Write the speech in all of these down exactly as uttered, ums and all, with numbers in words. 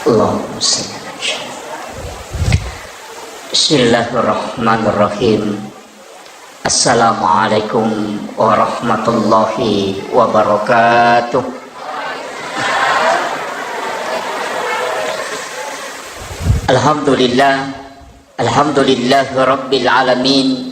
Allahumma shalli ala Muhammad. Bismillahirrahmanirrahim. Assalamualaikum warahmatullahi wabarakatuh. Alhamdulillah. Alhamdulillahi rabbil alamin.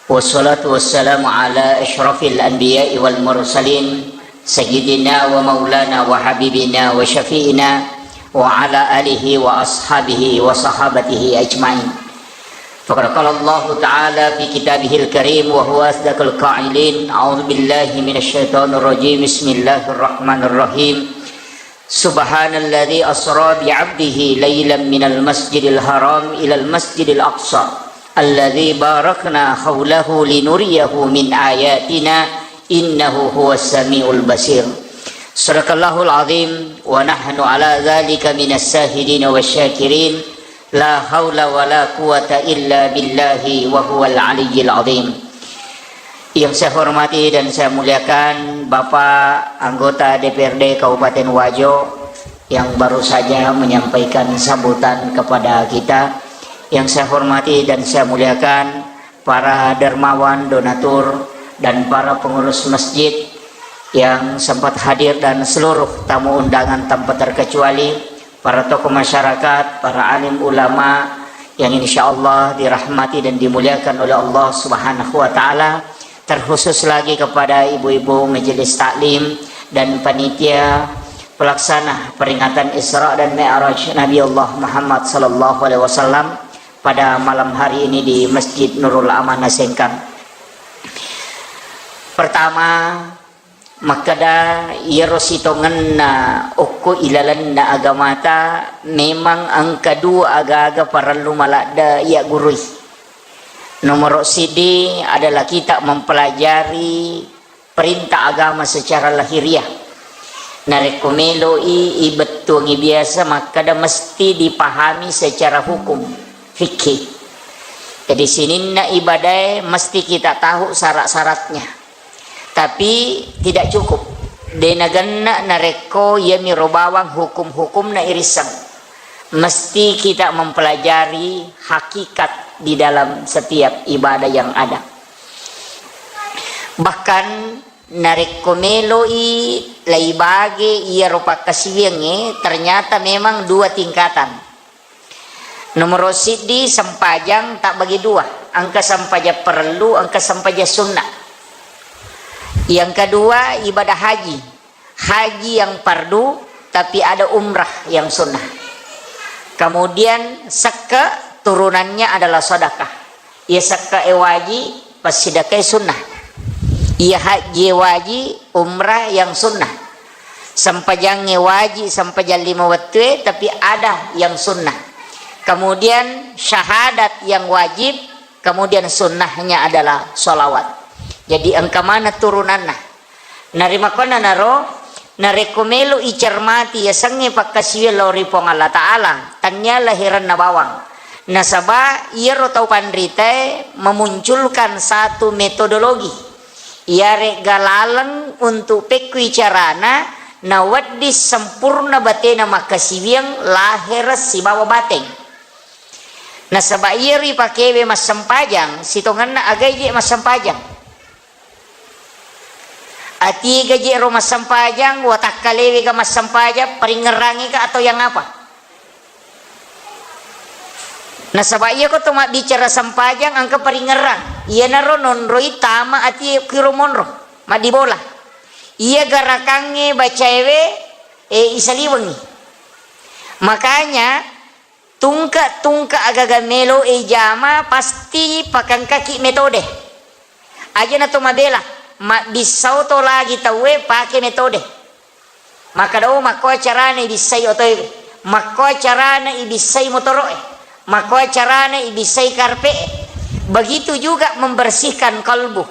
Wassalatu wassalamu ala asyrafil anbiya'i wal mursalin, sayyidina wa maulana wa habibina wa syafi'ina wa ala alihi wa ashabihi wa sahabatihi ajma'in. Faqad qala Allahu ta'ala fi kitabihil karim wa huwa asdaqul qailin, a'udzu billahi minasy syaithanir rajim. Bismillahirrahmanirrahim. Subhanalladzi asra bi 'abdihi lailan minal masjidil haram ilal masjidil aqsa alladzi barakna haulahu linuriyahu min ayatina innahu huwas samiul basir. Sadaqallahul azim wa nahnu ala dzalika minas syahidin wasy syakirin. La haula wala quwata illa billahi wa huwal aliyyil azim. Yang saya hormati dan saya muliakan Bapak anggota D P R D Kabupaten Wajo yang baru saja menyampaikan sambutan kepada kita. Yang saya hormati dan saya muliakan para dermawan, donatur, dan para pengurus masjid yang sempat hadir dan seluruh tamu undangan tanpa terkecuali, para tokoh masyarakat, para alim ulama yang insya Allah dirahmati dan dimuliakan oleh Allah Subhanahu wa Ta'ala, terkhusus lagi kepada ibu-ibu majelis taklim dan panitia pelaksana peringatan Isra dan Mi'raj Nabi Allah Muhammad sallallahu alaihi wasallam pada malam hari ini di Masjid Nurul Amanah Sengkang. Pertama, makkeda, iyaro sitongenna okko ilalenna agamata memang engka dua aga-aga parellu maladde iyaggurui. Nomoro siddi adalah kita mempelajari perintah agama secara lahiriah. Narekko melo'i ibettuangi biasa makkeda mesti dipahami secara hukum fikih. Jadi sininna ibadae mesti kita tahu syarat-syaratnya. Tapi tidak cukup. De nagenna narekko iyamiro bawang hukum-hukumna irisseng. Mesti kita mempelajari hakikat di dalam setiap ibadah yang ada. Bahkan narekko melo'i laibage iyaro pakkasiwiangnge, ternyata memang dua tingkatan. Nomoro siddi, sempajang tabbagi dua, engka sempajang parellu, engka sempajang sunna. Yang kedua, ibadah haji. Haji yang fardu, tapi ada umrah yang sunnah. Kemudian sekke turunannya adalah sedekah. Iya sekke'e waji, passidekai sunnah. Iya hajjie waji, umrah yang sunnah. Sempajangnge waji, sempajang lima wettue, tapi ada yang sunnah. Kemudian syahadat yang wajib, kemudian sunnahnya adalah sholawat. Jadi engka maneng turunanna. Narimakkuannanaro, narekko melo icermati yasengnge pakkasiwiang lao ri Puang Allah Ta'ala, tannia lahiranna bawang. Nasaba iyaro tau panritae memunculkan satu metodologi, iyare'ga laleng untuk pekkui carana nawedding sempurna batena makkasiwiang lahera sibawa bateng. Nasaba iyaro ipakewe massempajang, sitongenna agaije massempajang. Atiga je ro massempajang, watakkalewega massempajang, paringngerrangika atau yang apa? Nasaba iyako to mabbicara sempajang engka paringngerrang, iyanaro nonroi tama ati kiro monro, maddi bola. Iya garakangnge bacaewe, e, isaliwengngi. Makanya, tungke-tungke agaga melo ijama pasti pakengkaki metode. Aja na to mabela, mabbissau to lagi tauwe pake metode. Makkeda, "Oh, makkoa carana ibissai otoe, makkoa carana ibissai motoro'e, makkoa carana ibissai karpe'e." Begitu juga membersihkan kalbu.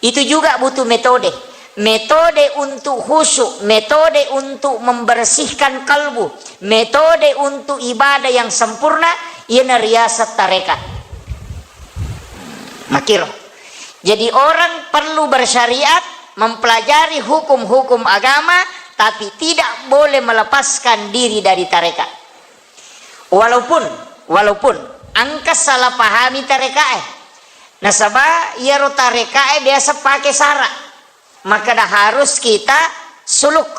Itu juga butuh metode. Metode untuk khusyuk, metode untuk membersihkan kalbu, metode untuk ibadah yang sempurna, iyana riaseng tarekat. Makkiro. Jadi orang perlu bersyariat, mempelajari hukum-hukum agama, tapi tidak boleh melepaskan diri dari tarekat. Walaupun, walaupun engka salah pahami tarekae. Nasaba iyaro tarekae biasa pake sara. Makkeda harus kita suluk.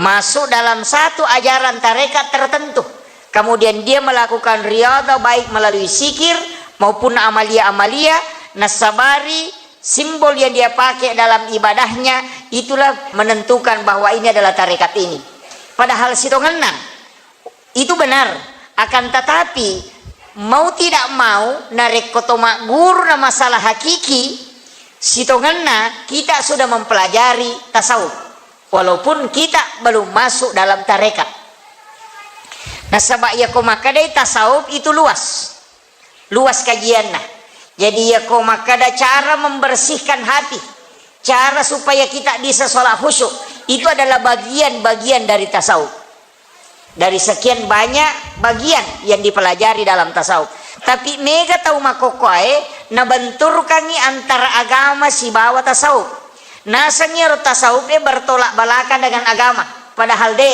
Masuk dalam satu ajaran tarekat tertentu. Kemudian dia melakukan riyadhah baik melalui zikir maupun amalia-amalia, nasabari simbol yang dia pakai dalam ibadahnya, itulah menentukan bahwa ini adalah tarekat ini. Padahal sitongenna itu benar, akan tetapi mau tidak mau, narekko to magguru na masalah hakiki, sitongenna kita sudah mempelajari tasawuf, walaupun kita belum masuk dalam tarekat. Nasaba iyako makkedai tasawuf itu luas, luas kajianna. Jadi iyako makkeda cara membersihkan hati, cara supaya kita bisa sholat khusyuk, itu adalah bagian-bagian dari tasawuf. Dari sekian banyak bagian yang dipelajari dalam tasawuf. Tapi mega tau makkokkoe nabenturkangi antara agama sibawa tasawuf. Nasengngi ro tasawuf e bertolak belakang dengan agama. Padahal de,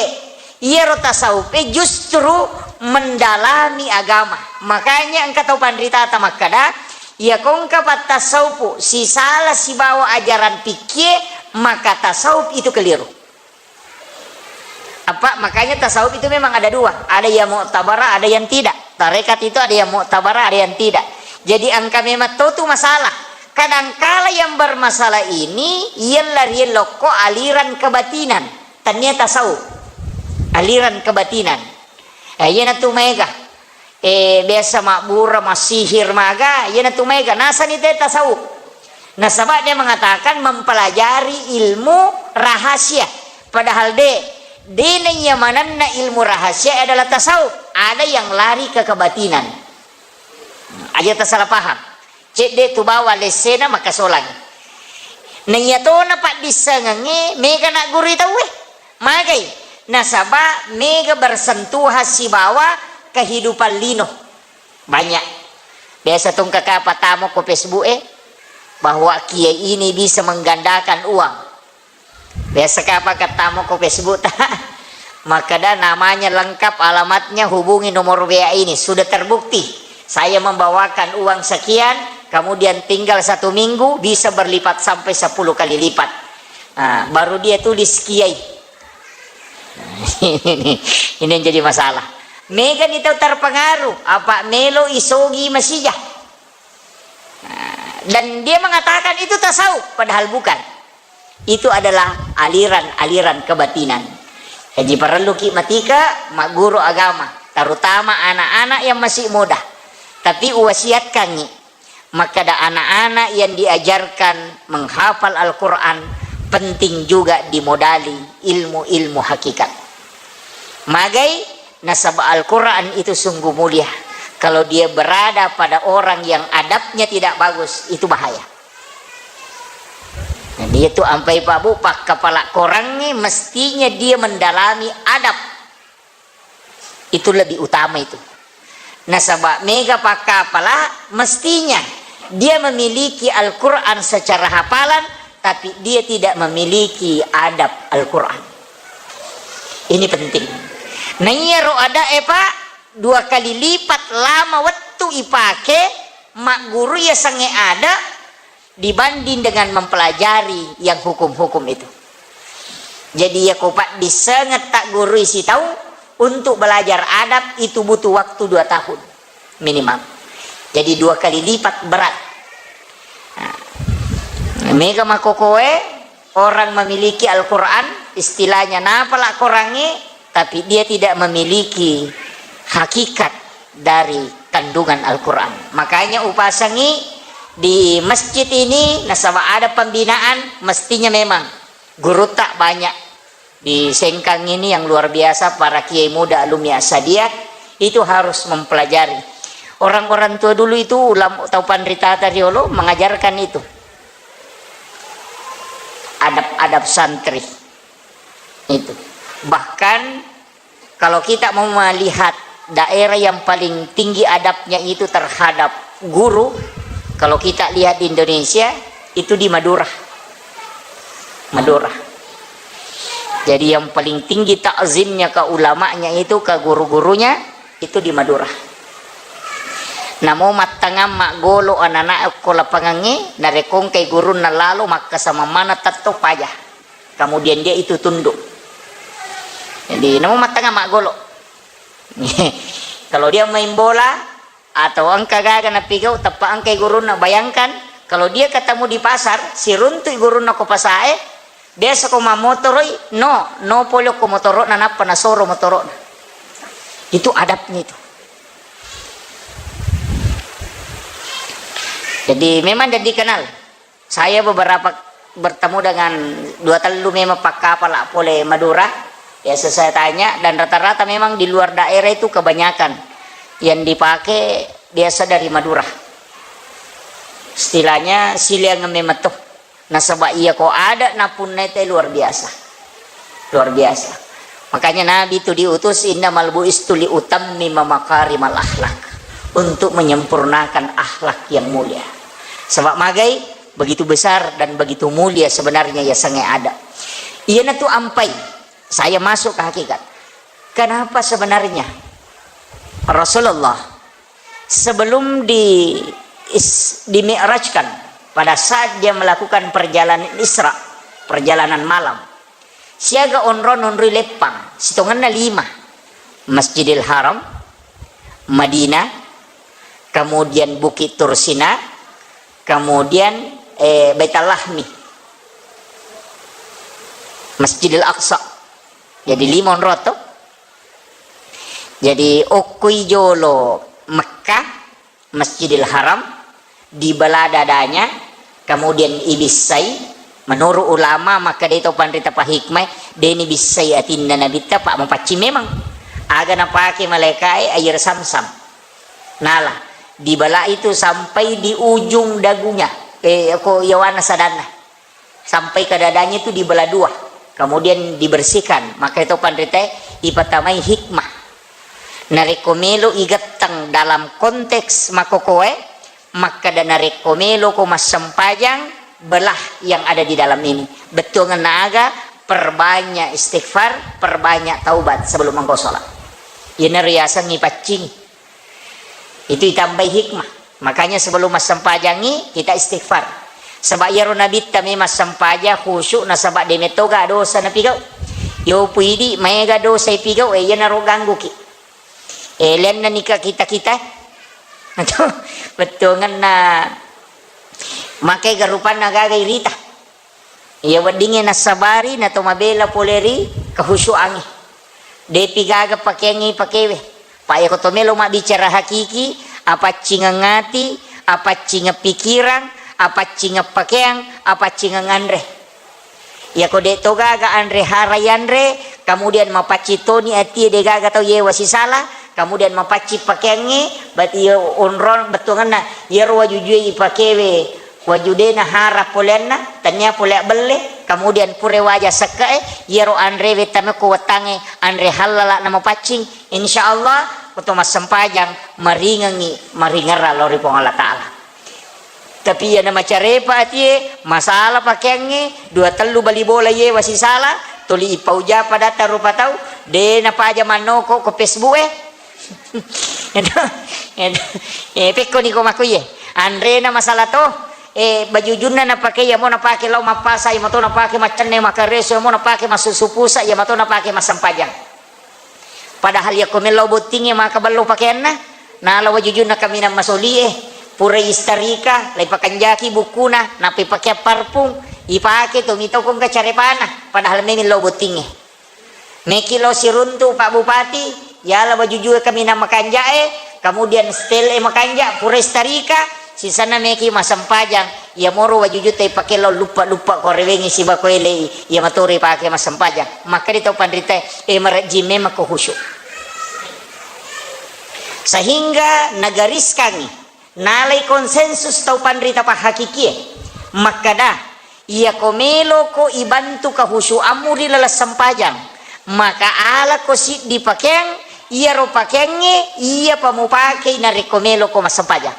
iyaro tasawuf e justru mendalami agama. Makanya engka tau panritata makkeda, iya kongka pattasawufu sisala sibawa ajaran fikkie, maka tasawuf itu keliru. Apa, makanya tasawuf itu memang ada dua, ada yang muktabarah, ada yang tidak. Tarekat itu ada yang muktabarah, ada yang tidak. Jadi engka memang to tu masalah. Kadangkala yang bermasalah ini, yella riellokko aliran kebatinan. Tania tasawuf. Aliran kebatinan. Eh, iyanatu maega. Eh, biasa mabbura, massihir, maga, iyanatu maega. Nasani te tasawuf. Nasaba dia mengatakan mempelajari ilmu rahasia. Padahal de, de naiya manenna ilmu rahasia adalah tasawuf. Ada yang lari ke kebatinan. Aja tersalah paham. Cedde tu bawa lessena makasolang. Naiya tona paddissengengnge mega naggurui tauwe. Magai. Nasaba mega bersentuhan sibawa kehidupan lino. Banyak. Biasa tongka kapa tamo ko Facebook e, bahwa kiai ini bisa menggandakan uang. Biasa kapa kattamo ko Facebook ta. Makkeda namanya lengkap, alamatnya, hubungi nomor W A ini. Sudah terbukti. Saya membawakan uang sekian, kemudian tinggal satu minggu bisa berlipat sampai sepuluh kali lipat. Nah, baru dia tulis kiai. Ini, ini yang jadi masalah. Mega ni tau terpengaruh, apa melo isogi masija. Nah, dan dia mengatakan itu tasawuf, padahal bukan. Itu adalah aliran-aliran kebatinan. Jadi parelluki matika magguru agama, terutama anak-anak yang masih muda. Tapi uwasiatkangi, makkeda anak-anak yang diajarkan menghafal Al-Quran penting juga dimodali ilmu-ilmu hakikat. Magai, nasaba Al-Quran itu sungguh mulia. Kalau dia berada pada orang yang adabnya tidak bagus, itu bahaya. Nah, dia tu ampai Pak Bu, pakkapala korangnge, mestinya dia mendalami adab. Itu lebih utama itu. Nasaba mega pakkapala, mestinya dia memiliki Al-Quran secara hafalan, tapi dia tidak memiliki adab Al-Quran. Ini penting. Nah, iyaro ada e, Pak, dua kali lipat lama wettu ipake magguru yasengnge ada dibanding dengan mempelajari yang hukum-hukum itu. Jadi, ya ko paddissengeng taggurui sitau untuk belajar adab itu butuh waktu dua tahun minimal. Jadi, dua kali lipat berat. Nah, mega makokoe orang memiliki Al-Quran, istilahnya napala Qurangnge, tapi dia tidak memiliki hakikat dari kandungan Al-Quran. Makanya upasangi di masjid ini, nasaba ada pembinaan, mestinya memang gurutta banyak di Sengkang ini yang luar biasa, para kiai muda alumni Asadiat itu harus mempelajari. Orang-orang tua dulu itu, ulama, tau panritata riolo mengajarkan itu. Adab-adab santri. Itu. Bahkan kalau kita mau melihat daerah yang paling tinggi adabnya itu terhadap guru, kalau kita lihat di Indonesia, itu di Madura. Madura. Jadi yang paling tinggi takzimnya ke ulamanya itu, ke guru-gurunya itu di Madura. Namo mattangang maggolo anak-anak ko lapangangnge, narekko engkai gurunna lalo, makkasamang maneng tetto paja. Kemudian dia itu tunduk. Jadi namo mattangang maggolo. Kalau dia main bola, atau engka gaga napigau, teppa engkai gurunna. Bayangkan, kalau dia ketemu di pasar, siruntui gurunna ko pasae, biasa ko mammotoroi, no, no pole ko motoro'na, nappa nasoro motoro'na. Itu adabnya itu. Jadi memang dan dikenal. Saya beberapa bertemu dengan dua tellu memang pakkapala pole Madura. Biasa saya tanya, dan rata-rata memang di luar daerah itu kebanyakan yang dipakai biasa dari Madura. Istilahnya siliang memang tuh. Nasaba iya ko ada napunna itu luar biasa. Luar biasa. Makanya Nabi itu diutus, "Innamal bu'istu liutammima makarimal akhlak." Untuk menyempurnakan akhlak yang mulia. Sebab magai begitu besar dan begitu mulia sebenarnya yasengnge ada. Iyanatu ampai saya masuk ke hakikat. Kenapa sebenarnya Rasulullah sebelum di is-, dimi'rajkan, pada saat dia melakukan perjalanan Isra, perjalanan malam, siaga onrong onroi leppang, sitongenna lima. Masjidil Haram, Madinah, kemudian Bukit Tursina, kemudian, eh, Baitul Lahmi, Masjidil Aqsa. Jadi lima onrong to. Jadi okkoi jolo Mekkah, Masjidil Haram, dibela dadanya, kemudian ibissai. Menurut ulama, maka de to panrita pahikmai, de nibissai atinna Nabitta, pak mapaccing memang. Aga napake malaikae air Samsam. Nala, dibela itu sampai di ujung dagunya, eh, ko yawana sadanna. Sampai ke dadanya itu dibelah dua, kemudian dibersihkan. Maka itu panrita ipatamai hikmah. Narekko melo igetteng dalam konteks makokoe, makkeda narekko melo ko massempajang, belah yang ada di dalam ini. Bettuangenna aga, perbanyak istighfar, perbanyak taubat sebelum engkau sholat. Iyana riaseng ipaccingi. Itu itambai hikmah. Makanya sebelum massempajangi, kita istighfar. Saba iyaro Nabitta me massempajang khusyuk, nasaba de metoga dosa napigau. Yo puidi maega dosa ipigau, e, iyanaro gangguki. E, lenna nika kita-kita. Bettuangenna makai garupanna gaga irita. Iya weddingnge nassabari nato mabela pole ri kehusyuangnge. Depi gaga pakeangnge ipakewe. Pa iyako to melo mabbicara hakiki, apaccingeng ati, apaccingeng pikirang, apaccingeng pakeang, apaccingeng anre. Iyako de to gaga anre hara yanre, kemudian mapaccing toni atie de gaga tau yewa sisala, kemudian mapaccing pakeangnge, berarti iya onrong bettuangenna, iyaro wajujue ipakewe, waju de nahara poleanna, tania pole abbelle, kemudian pura waja sekke'e, iyaro anrewe tamekko wettangnge anre hallala namapaccing, insya Allah, ko to massempajang maringengngi, maringerra lao ri Puang Allah Ta'ala. Tapi iyana macarepa atie, masala pakeangnge, dua tellu bali bola yewa sisala, tuli ipauja padatta rupa tau, de napaja mannoko ko Facebook e. Edo, edo, eh, pekkoni ko makkuye. Anrena masalah to, eh, bajujunna napake, iyamo napake lao mappasa, iyamo to napake maccenne makareso, iyamo napake massusu pusa, iyamo to napake massempajang. Padahal yakko mellau bottingnge maka bello pakeanna, nala wajujunna kaminang masolie, pura istarika, laipakanjaki bukkuna, nappa ipakeang parfum, ipake to mito ko engka carepana, padahal memang lao bottingnge. Meki lao siruntu Pak Bupati, yala wajujue kaminang makanjae, kemudian setel e makanja, pura istarika, sisanna meki massempajang, iyamoro wajujutta ipake lao luppa-luppa ko rewengngi siba ko elei, iyamatoro ipake massempajang. Makkeda tau panrita, e, marejjing memang ko khusyuk. Sehingga nagariskangngi, nalai konsensus tau panrita pahakikie, makkeda, iyako meloko ibantu kahusyuammu ri laleng sempajang, maka alako siddi pakeang, iyaro pakeangnge iyapa mupakei narekko meloko massempajang.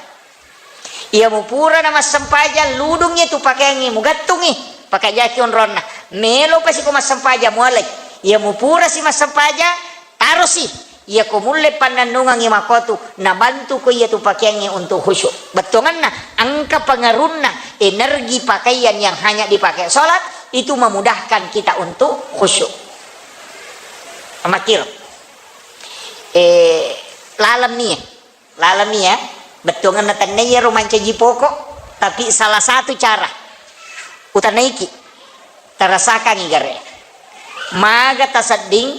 Iya mupurana massempajang, ludungngi tu pakeangnge, mugattungngi, pakajaki onronna. Melo pasi ko massempajang mualai. Iya mupura si massempajang, tarosi. Iya ko mulle pannennungangngi makotu, nabantu ko iya tu pakeangnge untuk khusyuk. Bettuanganna, engka pengaruhna energi pakaian yang hanya dipakai sholat, itu memudahkan kita untuk khusyuk. Makkiro. Eh, laleng nia. Laleng nia, bettuanganna tennai iyaro mancaji pokok, tapi salah satu cara. Utanaiki, tarasakangi gare. Maga tasedding,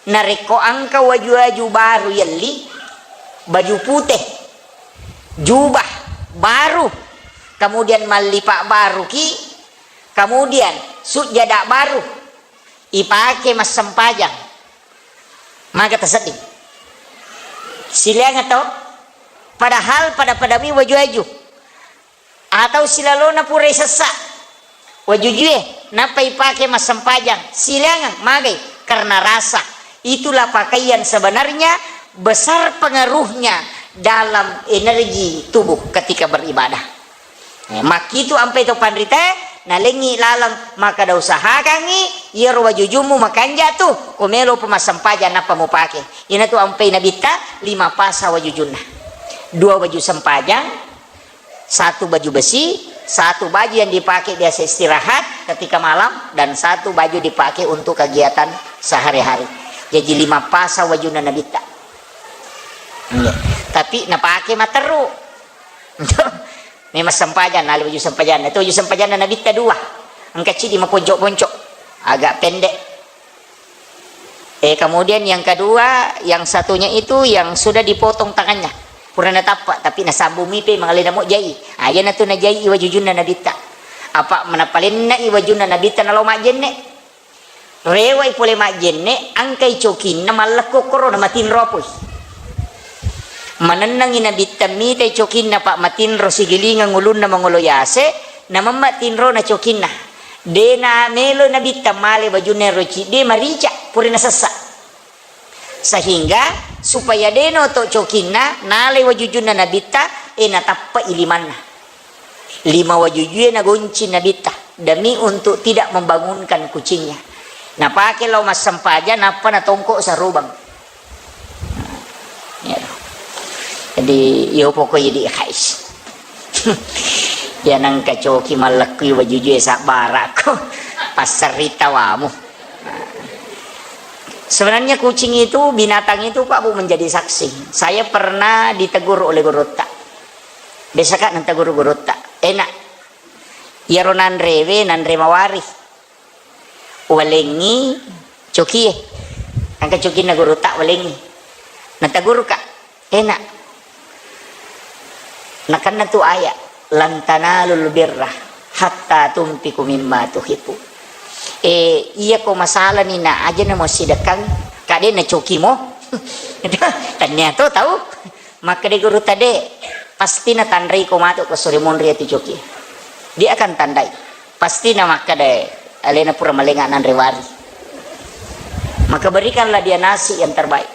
narekko engka waju-waju baru yelli, baju pute, jubah baru, kemudian mallipa baruki, kemudian sujjada baru, ipake massempajang. Maga tasedding. Silaingeng to? Padahal pada-padami waju-waju. Atau silalona purai sessa wajujue, nappa ipake massempajang. Silaingeng, magai? Karena rasa. Itulah pakaian sebenarnya besar pengaruhnya dalam energi tubuh ketika beribadah. Eh, makkitu ampai to panritae, nalengngi laleng, makkada usahakangngi iyaro wajujummu makanja tu, ko melopa massempajang nappa mupake. Iyanatu ampai Nabitta lima pasa wajujunna. Dua baju sempajang, satu baju besi, satu baju yang dipakai biasa istirahat ketika malam, dan satu baju dipakai untuk kegiatan sehari-hari. Jadi lima pasa wajunna Nabitta. Iya. Tapi napake matteru. Memang sempajang, nala baju sempajanna. Itu baju sempajanna Nabitta dua. Engka cidi maponco-ponco. Agak pendek. Eh, kemudian yang kedua, yang satunya itu yang sudah dipotong tangannya. Pura natappa, tapi nasambung mipe mangalena mo jai. Aja natu najai wajujunna Nabitta. Apa menapalenna i wajunna Nabitta nalo majjenne. Rewai pole majjenne, engkai cokinna mallekko korona matinro apoi. Manennangi Nabitta mitai cokinna, Pak, matinro sigilingeng ulunna mangolo yase, namemma tinrona cokinna. De namelo Nabitta male wajunna ero cidde marica, pura nasessa. Sehingga supaya deno to cokinna, nalai wajujunna Nabitta, e natappa i limanna. Lima wajujue nagonci Nabitta demi untuk tidak membangunkan kucingnya. Napake lao massempajang, nappa natongko sarubang. Ya. Jadi, iyo pokok idi khais. Ya nangka coki mallekkui wajujue sabbarakko. Passerri tawamu. Sebenarnya kucing itu, binatang itu, Pak Bu, menjadi saksi. Saya pernah ditegur oleh gurutta. Biasa ka nang teguru gurutta. Enak. Iyaro nanrewe, nanre mawari. Walengngi cokie. Engka cokinna gurutta walengngi. Nateguruka. Enak. Nakenna tu ayat, "Lan tanalul birra hatta tunfiqu mimma tuhibbu." Eh, iya ko masalani na aja na mo sidekkang, kade na coki mo. Tania to tau. Makkeda gurutta, "De, pasti natanrei ko matu ko sore monri atu coki. Dia akan tandai. Pasti na makkeda alena pura malenga nanre wari." Maka berikanlah dia nasi yang terbaik.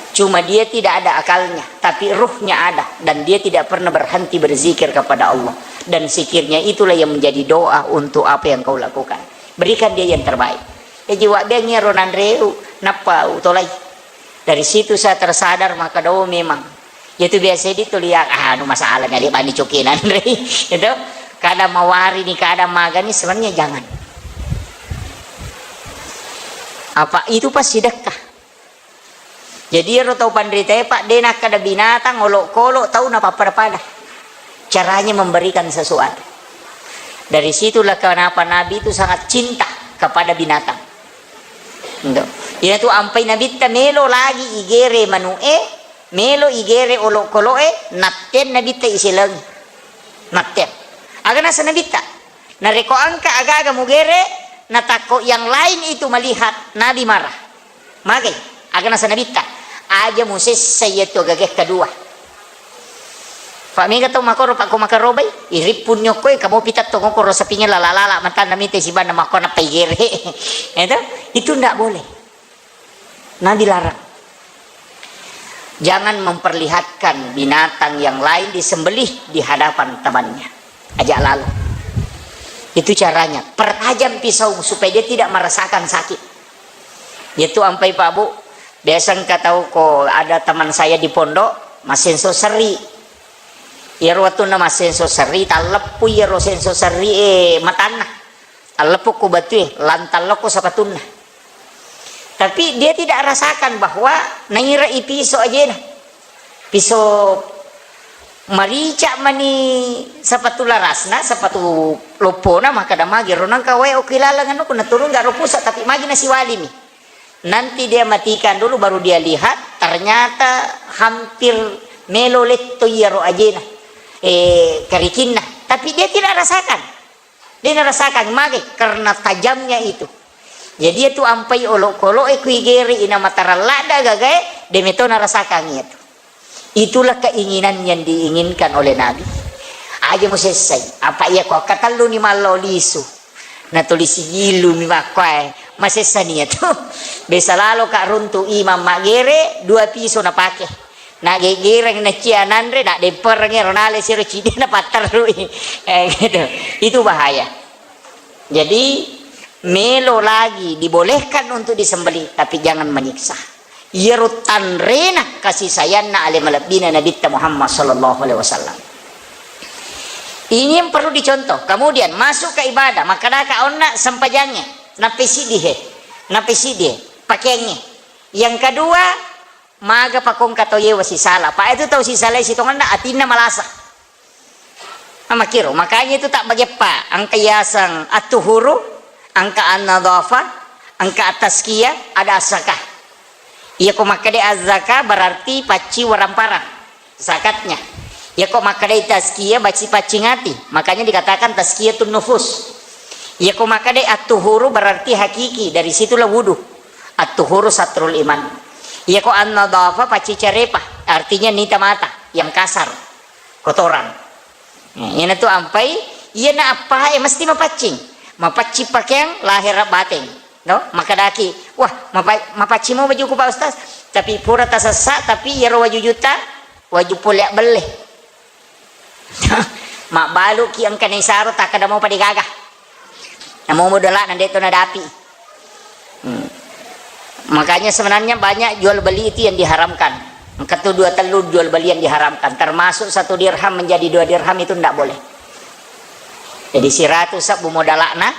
Cuma dia tidak ada akalnya, tapi ruhnya ada, dan dia tidak pernah berhenti berzikir kepada Allah. Dan zikirnya itulah yang menjadi doa untuk apa yang kau lakukan. Berikan dia yang terbaik. Jadi, wabbeangngi ro nanreu, nappa utolai. Dari situ saya tersadar, maka do memang. Itu biasa di tulia, ah, anu masalah nyali bani coki nanrei. Itu kadang mawari ni, kadang magani, sebenarnya jangan. Apa itu pasti dekkah? Jadi, ero tau panritae, Pak, de nakkeda binatang, olokolo, tau napappada-pada. Caranya memberikan sesuatu. Dari situlah kenapa Nabi itu sangat cinta kepada binatang. Itu. Iyatu ampai Nabitta melo lagi igere manu'e, melo igere olokolo'e, natten Nabitta iselengi. Natten. Aga nasa Nabitta? Narekko engka aga-aga mugere, natakko yang lain itu melihat, Nabi marah. Magai, aga nasa Nabitta, aja musessa iyatu aga-aga kedua. Pak, mega tau makoro, Pak, ko makarobai, irippunni okkoe, kamopi tatto ngokoro sapinge lala-lala, matanna mite sibanna makko nappa igere. Itu, itu ndak boleh. Nabi larang. Jangan memperlihatkan binatang yang lain disembelih di hadapan temannya. Aja lalo. Itu caranya, pertajam pisau supaya dia tidak merasakan sakit. Itu ampai, Pak Bu, biasa engka tau ko ada teman saya di pondok, massenso serri. Iyaro wettunna massenso serri, talleppu iyaro senso serri e matanna. Talleppu ko batue, lantalloko sapatunna. Tapi dia tidak rasakan bahwa naira i piso ajena. Piso marica mani sapatu larasna, sapatu loppona, makkeda magi ro nangka wae oki laleng anu, kuna turun gak ro pusa, tapi magi nasiwalimi. Nanti dia matikan dulu, baru dia lihat, ternyata hampir melo letto iyaro ajena, eh, karikinna. Tapi dia tidak rasakan. Dia narasakan mage karena tajamnya itu. Jadi itu ampai olok-olok e kui gere ina mataran ladda gagae, de meto narasakan itu. Itulah keinginan yang diinginkan oleh Nabi. Aja musessai. Apa iya ko katellu ni mallo lisu. Na tuli sigilu mi makkoe. Masessa ni itu. Besa lalo ka runtu imam magere, dua piso napake. Nageggereng nacia nanre, nadempereng ero nale siro cidi napatterrui. Eh, gitu. Itu bahaya. Jadi, melo lagi dibolehkan untuk disembelih, tapi jangan menyiksa. Iyaro tanrena kasih sayangna ale malebbina Nabitta Muhammad sallallahu alaihi wasallam. Ini yang perlu dicontoh. Kemudian masuk ke ibadah, maka daka onna sempajangnge, napesidihe, napesidihe, pakeangnge. Yang kedua, maga pakongka tau yewa sisala. Pa itu tau sisala sitongenna atinna malasa. Makkiro, makanya itu tak bageppa, engka yaseng at-tuhuru, engka an-nadhafa, engka at-tazkiyah, ada az-zakah. Iya ko makkeda az-zakah berarti pacci waramparang zakatnya. Iya ko makkeda tazkiyah, bacci paccing ati. Makanya dikatakan tazkiyatun nufus. Iya ko makkeda at-tuhuru berarti hakiki, dari situlah wudu. At-tuhuru satrul iman. Iya ko an-nadhafa pacci carepa, artinya nita mata yang kasar, kotoran. Nah, iyana tu ampai, iyana appae mesti mapaccing. Mapaccing pakeang lahera bateng. No? Makkedaki, "Wah, mapa-, mapaccing mo bajuku, Pak Ustaz." Tapi pura tasessa, tapi iyaro wajujutta, waju pole abbelle. Mabbaluki engka naisaro takkeda mopa degaga. Namo modala'na de to nadapi. Hmm. Makanya sebenarnya banyak jual beli itu yang diharamkan. Engka tu dua tellu jual beli yang diharamkan. Termasuk satu dirham menjadi dua dirham itu ndak boleh. Jadi siratu sebbu modala'na,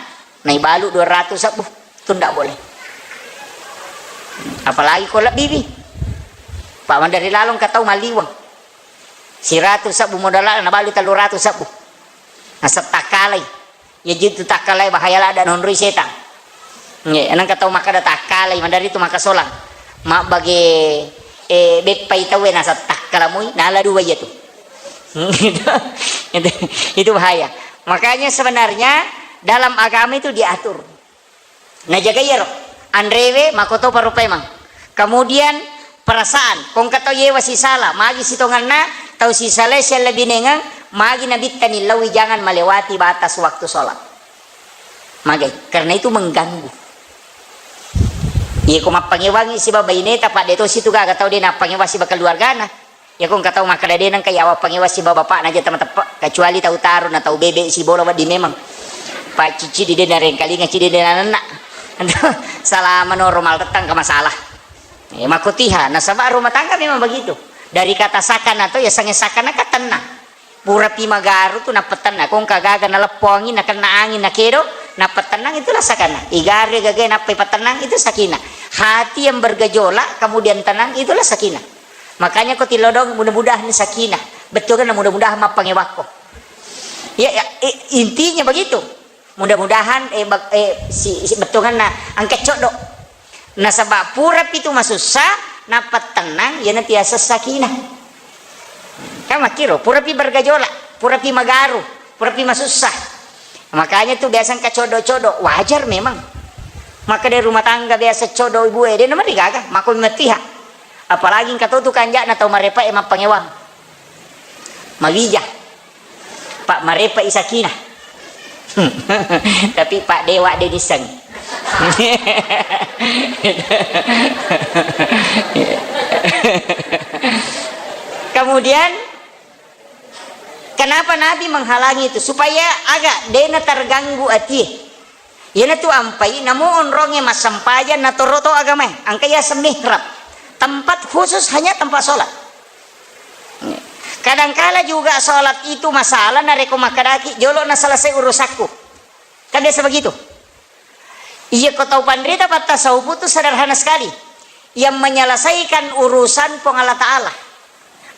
naibalu dua ratu sebbu, itu ndak boleh. Apalagi ko lebbi pi. Pak mandari lalong katau maliweng. Siratu sebbu modala'na, nabalu tellu ratu sebbu. Nasettakkalai. Iya jitu takkalai bahaya ladda nonroi setang. Nggih, nengka tau makkeda takkalai, madari tu makasolang. Mabbage, eh, beppai tauwe nasab takkala mui, nala dua iya tu. Itu, itu, itu bahaya. Makanya sebenarnya dalam agama itu diatur. Najaga iyaro, anrewe makotopa rupa memang. Kemudian perasaan, ko engka tau yewa sisala, magi sitongenna tau sisalae siallebinengeng, magi nabitta nillaui jangan melewati batas waktu sholat. Magai, karena itu mengganggu. Iya ko mappangewangi siba baineta, pa de tosi tu gaga tau de nappangewang siba keluargana. Iya ko engka tau makkeda de nengka iya wappangewang siba bapakna aja tama teppe, kecuali tau tarung na tau bebe sibola wedding memang. Pa cicci di de narengkalinga, cicci di de nanenna. Salama noro maltettang ke masalah. Eh, makkotiha, nasaba rumah tangga memang begitu. Dari kata sakana to, ya sange sakana ka tenang. Purapi magaru tu nappa tenang. Ko engka gaga naleppo angin, nakenna angin, nakedo, nappa tenang, itulah sakana. Igaru gaga nappa ipatennang, itu sakinah. Hati yang bergejolak, kemudian tenang, itulah sakinah. Makanya ko tilodong, mudah-mudahan sakinah. Betul kan, mudah-mudahan mappangewakko. Ya, ya, i-, intinya begitu. Mudah-mudahan, eh, bag-, eh, si, si bettuanganna engka coddo. Nasaba purapi tu masussa, nappa tenang, iyana tiaseng sakinah. Kan makkiro, purapi bergejolak, purapi magaru, purapi masussa. Makanya tu biasa engka coddo-coddo, wajar memang. Maka dari rumah tangga biasa coddo ibu e, de namarigaga, mako matiha. Apalagi engka to tu kanjana tau marepa e mappangewang. Mawija. Pak marepa i sakinah. Tapi Pak Dewa de niseng. Kemudian Kenapa Nabi menghalangi itu? Supaya aga dena terganggu atie. Iyanatu ampai, namo onrongnge massempajang, natoro to agamae. Engka yaseng mihrab. Tempat khusus hanya tempat sholat. Kadangkala juga sholat itu masalah, narekko makkedaki, "Jolo na selesai urusakku." Kan biasa begitu. Iya, ko tau panrita pattasawufu tu sederhana sekali. Yang menyelesaikan urusan Puang Allah Ta'ala.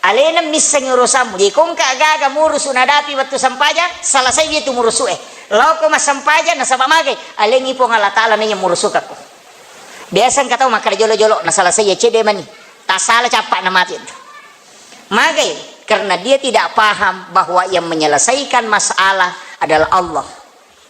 Alena misseng urusanmu. Jadi, ko engka gaga murusu nadapi wettu sempajang, selesai itu murusu e. Lao ko massempajang, nasaba magai, alengi Puang Allah Ta'ala na yang murusukakko. Biasa engka tau makkeda jolo-jolo, na selesai ya cede mani. Tak salah capak na mati itu. Magai, karena dia tidak paham bahwa yang menyelesaikan masalah adalah Allah.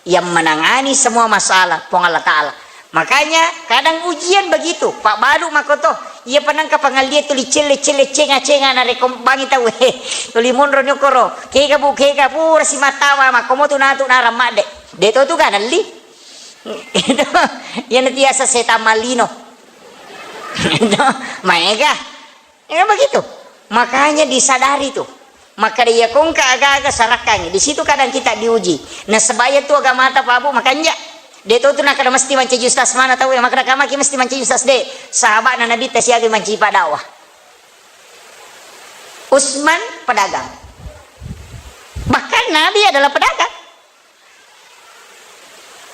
Yang menangani semua masalah, Puang Allah Ta'ala. Makanya, kadang ujian begitu, Pak Balu makoto, iya penangka pangalia tuli celle-celle, cenga-cenga, narekko bangi tau, he, tuli monro nyokoro, kega bu, kega, pura simattawa, makkomo tu natu narang madde. De to tu kan, li? Itu, yang tiasa setan malino. Itu, maega. Ya, kan begitu. Makanya disadari tuh. Maka dia kongka aga-aga sarakkangi. Di situ kadang kita diuji. Nasaba iya tu agamata, Pak Bu, makanja. De to tu nakada mesti mancaji ustaz mana tau ya, makada kamaki mesti mancaji ustaz de. Sahabatna Nabi tasiaga mancaji padakwah. Utsman pedagang. Bahkan Nabi adalah pedagang.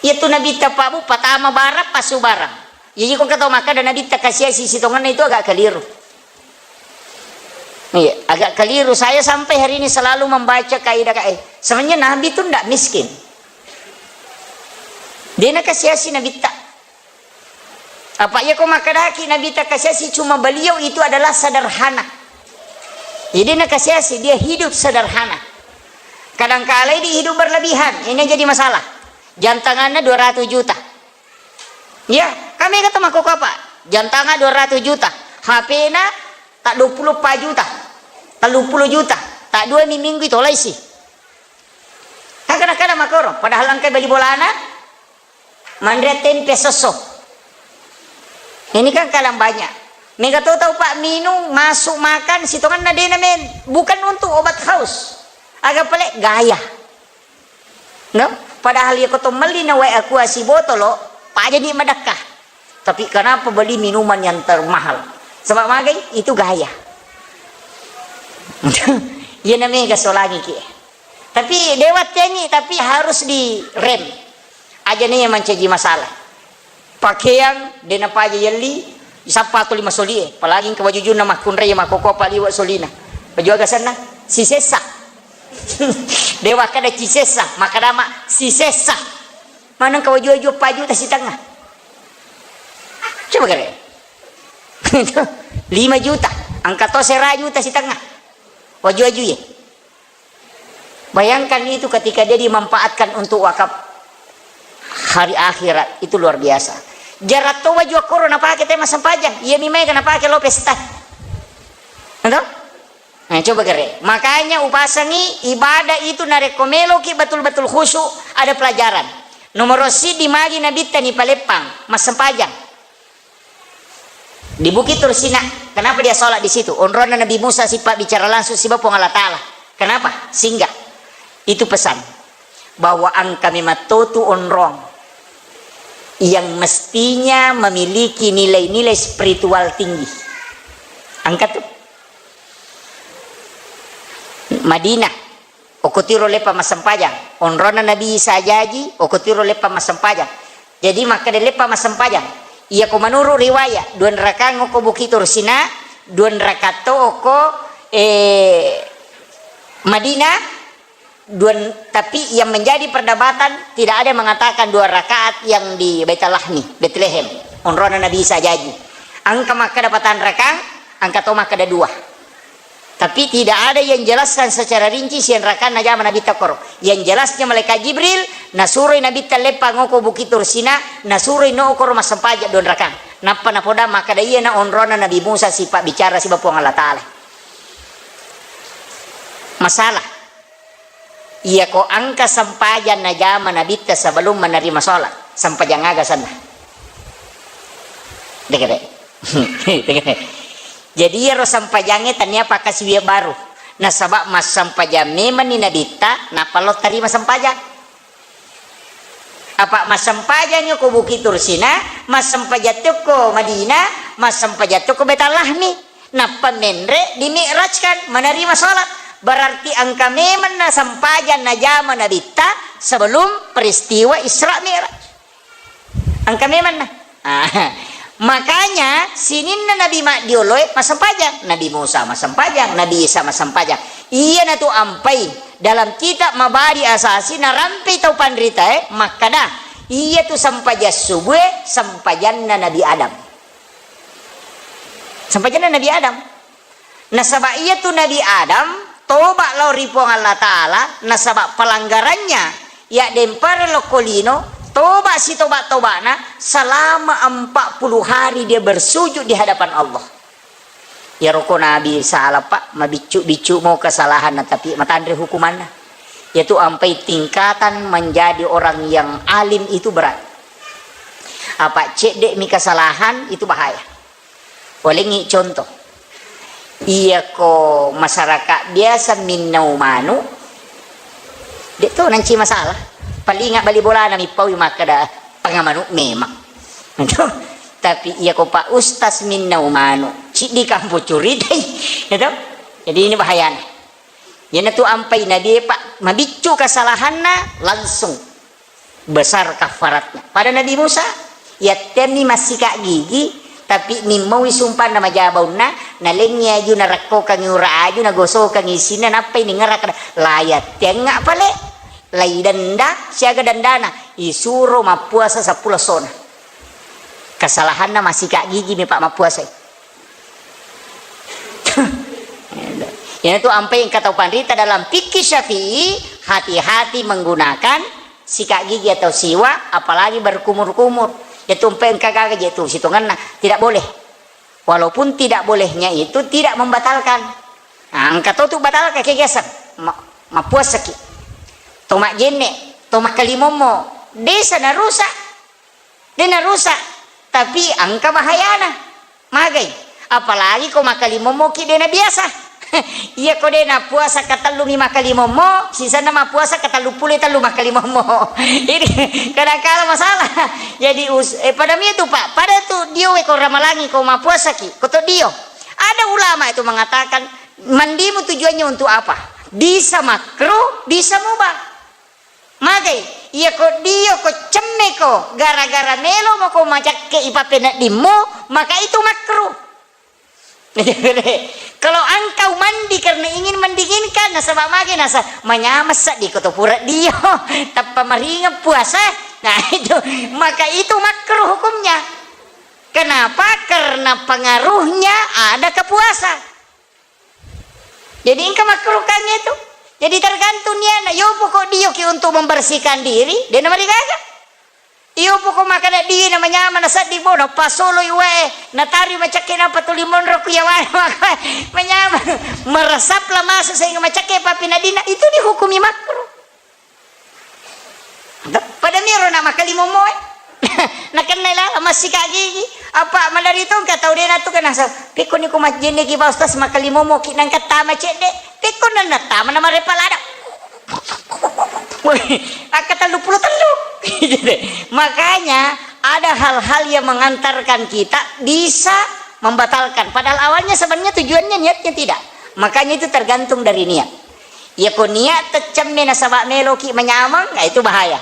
Iyatu Nabitta, Pak Bu, patama barang, passu barang. Jadi, ko engka tau makkeda Nabitta kasiasi sitongenna, itu agak keliru. Iya, agak keliru. Saya sampai hari ini selalu membaca kaidah, eh, sebenarnya Nabi itu ndak miskin. Dia nakasiasi Nabitta. Apa iya ko makkedaki Nabitta kasiasi, cuma beliau itu adalah sederhana. Jadi nakasiasi, dia hidup sederhana. Kadangkala ini hidup berlebihan, ini jadi masalah. Jam tanganna dua ratus juta. Ya, kami kata mako apa? Jam tangan dua ratus juta, H P-na tak dua puluh empat juta, tellu puluh juta, tak dua mi minggu itu laisi. Kan kadang-kadang makoro, padahal engka beli bolana, manre tempe sesso. Ini kan kadang banyak. Mega to tau, Pak, minum, masuk makan, sitonganna dena men. Bukan untuk obat haus. Aga pale gaya. No? Padahal iya ko to melli na wae aqua sibotolo, pajani madakka. Tapi kenapa beli minuman yang termahal? Sebab magai itu gaya. Iya namanya gasolangi ki. Tapi dewa tengi, tapi harus direm. Aja nih yang mencaji masalah. Pakeang, de napaja yelli, sappa tuli masolie, apalagi engka wajujunna makkunrai makoko paliwe solina. Baju aga senna? Sisessa. Dewa kada cisessa, makadama sisessa. Mana engka waju-waju empat juta sitengnga. Coba kare. Lima juta, engka to sera juta sitengnga. Waju-waju ye. Bayangkan itu ketika dia dimanfaatkan untuk wakaf hari akhirat, itu luar biasa. Jaratto waju akkoro napake tema sempajang, iya mi maega napake lo pesta. Betul? Nah, coba kere. Makanya upasangi ibadah itu narekko meloki betul-betul khusyuk, ada pelajaran. Nomor siddi magi nabitta ni paleppang, massempajang. Di Bukit Tursina, kenapa dia sholat di situ? Onronna Nabi Musa sipabbicara langsung siba Puang Allah Ta'ala. Kenapa? Sehingga itu pesan bahwa engka memang totu onrong yang mestinya memiliki nilai-nilai spiritual tinggi. Engka tu. Madinah, okko tiro leppa massempajang. Onronna Nabi Isa jaji, okko tiro leppa massempajang. Jadi makkeda leppa massempajang. Iya ko menurut riwayat, dua rakang okko Bukit Tursina, dua rakang to okko, eh, Madinah, dua, tapi yang menjadi perdebatan tidak ada yang mengatakan dua rakaat yang di Baitul Lahmi, Bethlehem. Onronna Nabi Isa jaji. Engka makkeda patang rakang, engka to makkeda dua. Tapi tidak ada yang jelaskan secara rinci sian rakang najama Nabitta koro. Yang jelasnya malaikat Jibril nasuroi Nabitta leppang okko Bukit Tursina, nasuroi no koro massempajang dua rakang. Nappa napoda makkeda iyana onronna Nabi Musa sipabbicara siba Puang Allah Ta'ala. Masalah. Iya ko engka sempajang najama Nabitta sebelum menerima sholat, sempajang aga senna? Dek, dek. Jadi iyaro sempajangnge tania pakkasiwiang baru. Nasaba massempajang memenni Nabitta, nappa lo tarima sempajang. Apa massempajang ko Bukit Tursina, massempajang ko Madinah, massempajang ko Baitul Lahmi. Nappa menre di mi'rajkan, menerima salat. Berarti engka memang na sempajang najama Nabitta sebelum peristiwa Isra Mi'raj. Engka memang na. Ah, makanya sininna nabi maddioloe massempajang. Nabi Musa massempajang, Nabi Isa massempajang. Iyanatu ampai dalam kitab Mabadi Asasi narampei tau panritae makkada, iyatu sempajang subue sempajanna Nabi Adam. Sempajanna Nabi Adam. Nasaba iyatu Nabi Adam toba lao ri Puang Allah Ta'ala, nasaba pelanggarannya, yaddempare lokko lino, toba sitoba-tobana, selama empat puluh hari dia bersujud di hadapan Allah. Iyaro ko Nabi salah, Pak, mabiccu-biccu mo kesalahanna, tapi matanre hukumanna. Yaitu ampai tingkatan menjadi orang yang alim itu berat. Apa cedde mi kesalahan itu bahaya. Walengngi contoh. Iyako masyarakat biasa minnau manu, de to nanci masalah. Paling ingat bali bolana mi paui makkada pangamanu memang. Tapi iyako Pak Ustaz minnau manu, ciddi kampo curitai. Gitu? Jadi ini bahayana. Iyanatu ampai Nabi, Pak, mabiccu kesalahanna langsung besar kafaratnya. Pada Nabi Musa, yattenni massika gigi, tapi nimmaui sumpanna majabaunna, nalengngi aju, narekkokangi ura aju, nagosokangi isinna, nappai ningeraka, la yattengnga pale, lai denda, siaga dendana, isuro mappuasa seppulo essona. Kesalahanna massika gigi mi, Pak, mappuasai. Iyanatu ampai engka tau panrita dalam fikih Syafi'i, hati-hati menggunakan sikat gigi atau siwak, apalagi berkumur-kumur. Yatu ampai engka gaga je tu sitongenna, tidak boleh. Walaupun tidak bolehnya itu tidak membatalkan. Nah, engka to tu batalkan kegiatan. Ma-, mappuasaki. To majjenne, to makkalimommo. Desa narusak. De narusak, tapi engka bahayana. Magai? Apalagi ko makkalimommoki de nabiasa. Iya ko de napuasa katellu mi makkalimommo, sisenna mappuasa katellu pulo tellu makkalimommo. Jadi kadangkala masalah. Jadi us-, eh, pada mi tu, Pak, pada tu diowe ko ramalangi ko mappuasaki, ko to dio. Ada ulama itu mengatakan, mandimu tujuannya untuk apa? Bisa makruh, bisa mubah. Magai, iya ko dio ko cemme ko, gara-gara melo moko macakke i pappeneddimmu, maka itu makruh. Kalau engkau mandi karena ingin mendinginkan, nasaba magai nasa manyameng seddi ko to pura dio, tappa maringeng puasa. Nah, itu, maka itu makruh hukumnya. Kenapa? Karena pengaruhnya ada ke puasa. Jadi engka makruh kan itu. Jadi tergantung niatna. Yo pokok dio ki untuk membersihkan diri, de namarigaga. Iyo pokok makkada dio na manyameng na sedding bono, pasoloi wae, natari macakke nampa tuli monro ku yawana manyameng. Meresaplah masuk sehingga macakke pappeneddinna, itu dihukumi makruh. Pada miro na makkalimommoe. Nakennai lalo massika gigi. Apa madari to engka tau de natu kenasa. Pekko ni ko majjenne ki Pak Ustaz makkalimommo ki nangka tama cedde. Pekko nanna tama na marepa lada. Akka tellu puluh tellu. Makanya ada hal-hal yang mengantarkan kita bisa membatalkan. Padahal awalnya sebenarnya tujuannya niatnya tidak. Makanya itu tergantung dari niat. Iya ko niat teccemme nasaba meloki manyameng, nah itu bahaya.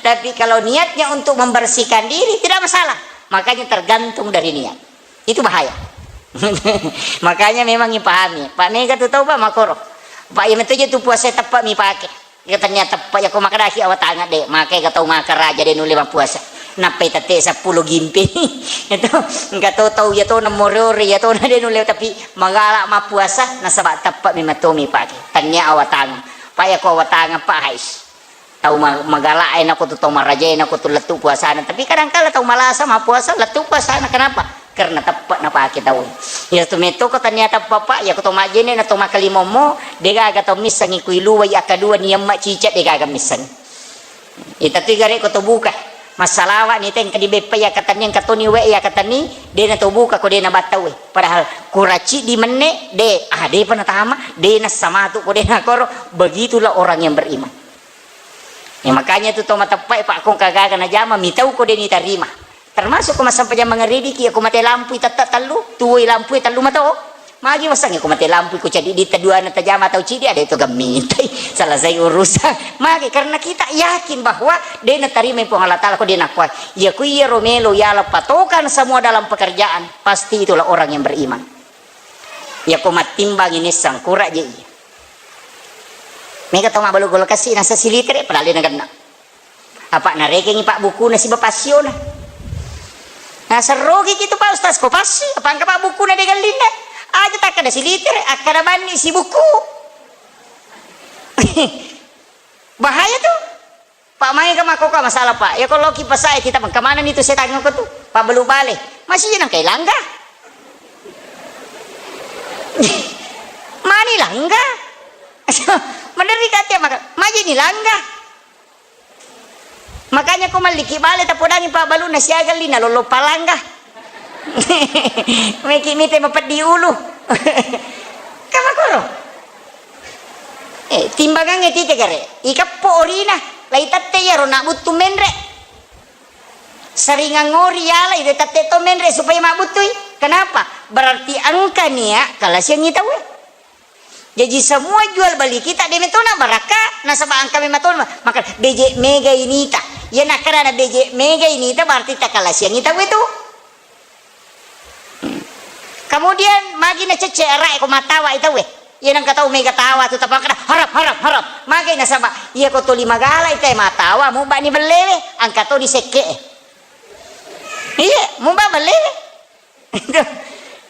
Tapi kalau niatnya untuk membersihkan diri, tidak masalah. Makanya tergantung dari niat. Itu bahaya. Makanya memang ipahami. Pak mega tu tau, Pak, makoro. Pak, iya metu je tu puasa teppe mi pake. Iya tania teppe, iya ko makkadaki awatangeng de, makkega tau makkaraja de nulle mappuasa. Nappai tette seppulo gimpe. Itu engka to tau iya to na more-ore iya to na de nulle, tapi magala mappuasa nasaba teppe mi matomi pake. Tania awatangeng. Pak, iya ko awatangeng, Pak, hais. Tau ma-, magala e nako tu tau maraja e nako tu lettu puasana. Tapi kadangkala tau malasa mappuasa lettu puasana. Kenapa? Karena teppe napake tau. Iya tu metto ko tania teppe, Pak, iya ko to majjenne na to makkalimommo, de gaga tau missengi ku iluwai akkadua ni amma cicak de gaga missengi. Ita tu gare ko to buka. Massalawa ni tengka di beppa iya katenni, engka toni we iya katenni, de na to buka ko de na battau we. Padahal kuracci di menne, de, ah, de pa natama, de na samatu ko de na koro. Begitulah orang yang beriman. Ya, makanya tu to mateppa e, Pak, kong kagaga najama, mitau ko de ni tarima. Termasuk ko massempajang mangeridiki, ya ko mate lampu i tette tellu, tuwoi lampu e tellu mato. Magi wasengnge ko mate lampu ko ceddi di tedua na tajama tau cidi ada itu gemmitai. Selesai urusan. Magi karena kita yakin bahwa de na tarima Puang Allah Ta'ala ko de na kuat. Ya ko iya romelo ya la patokan semua dalam pekerjaan, pasti itulah orang yang beriman. Ya ko mattimbangi nissang kura je iya. Mega to mabbalu golo kasi nasa silitere padahal de na genna. Apa narekengi pabbukkuna siba passiona. Nah, serrogi kitu Pak Ustaz, ko passi, apa engka pabbukkuna de gallinna? Aja takkada silitere, akkada banni sibukku. Bahaya tu. Pak, maega makkokka masalah, Pak. Ya ko loki pasae kita bangka manani tu setang ko tu. Pabbalu bale. Masih nang kai langga. Mani langga. Meneri kate maka, maji ni langga. Makanya ko malliki bale tapodangi pabbaluna siaga lina lollo palangga. Meki mite mapeddi ulu. Kamakoro. Eh, timbangangnge tite gare. Ikeppo orina, lai tette iyaro nabbuttu menre. Seringang ngori yala ide tette to menre supaya mabbuttui. Kenapa? Berarti engka nia kalasiangi tauwe. Jaji semua jual beli kita de metona barakka, nasaba engka mematona maka beje mega inita. Iya nakkadana beje mega inita berarti takalasiangi tauwe tu. Kemudian magi nacecce arae ko matawa i tauwe. Iya nengka tau mega tawa tu tapakkada haram, haram, haram. Magi nasaba iya ko tuli magala i tae matawa mubba ni bellewe, engka to ni sekke. Iya, mubba bellewe.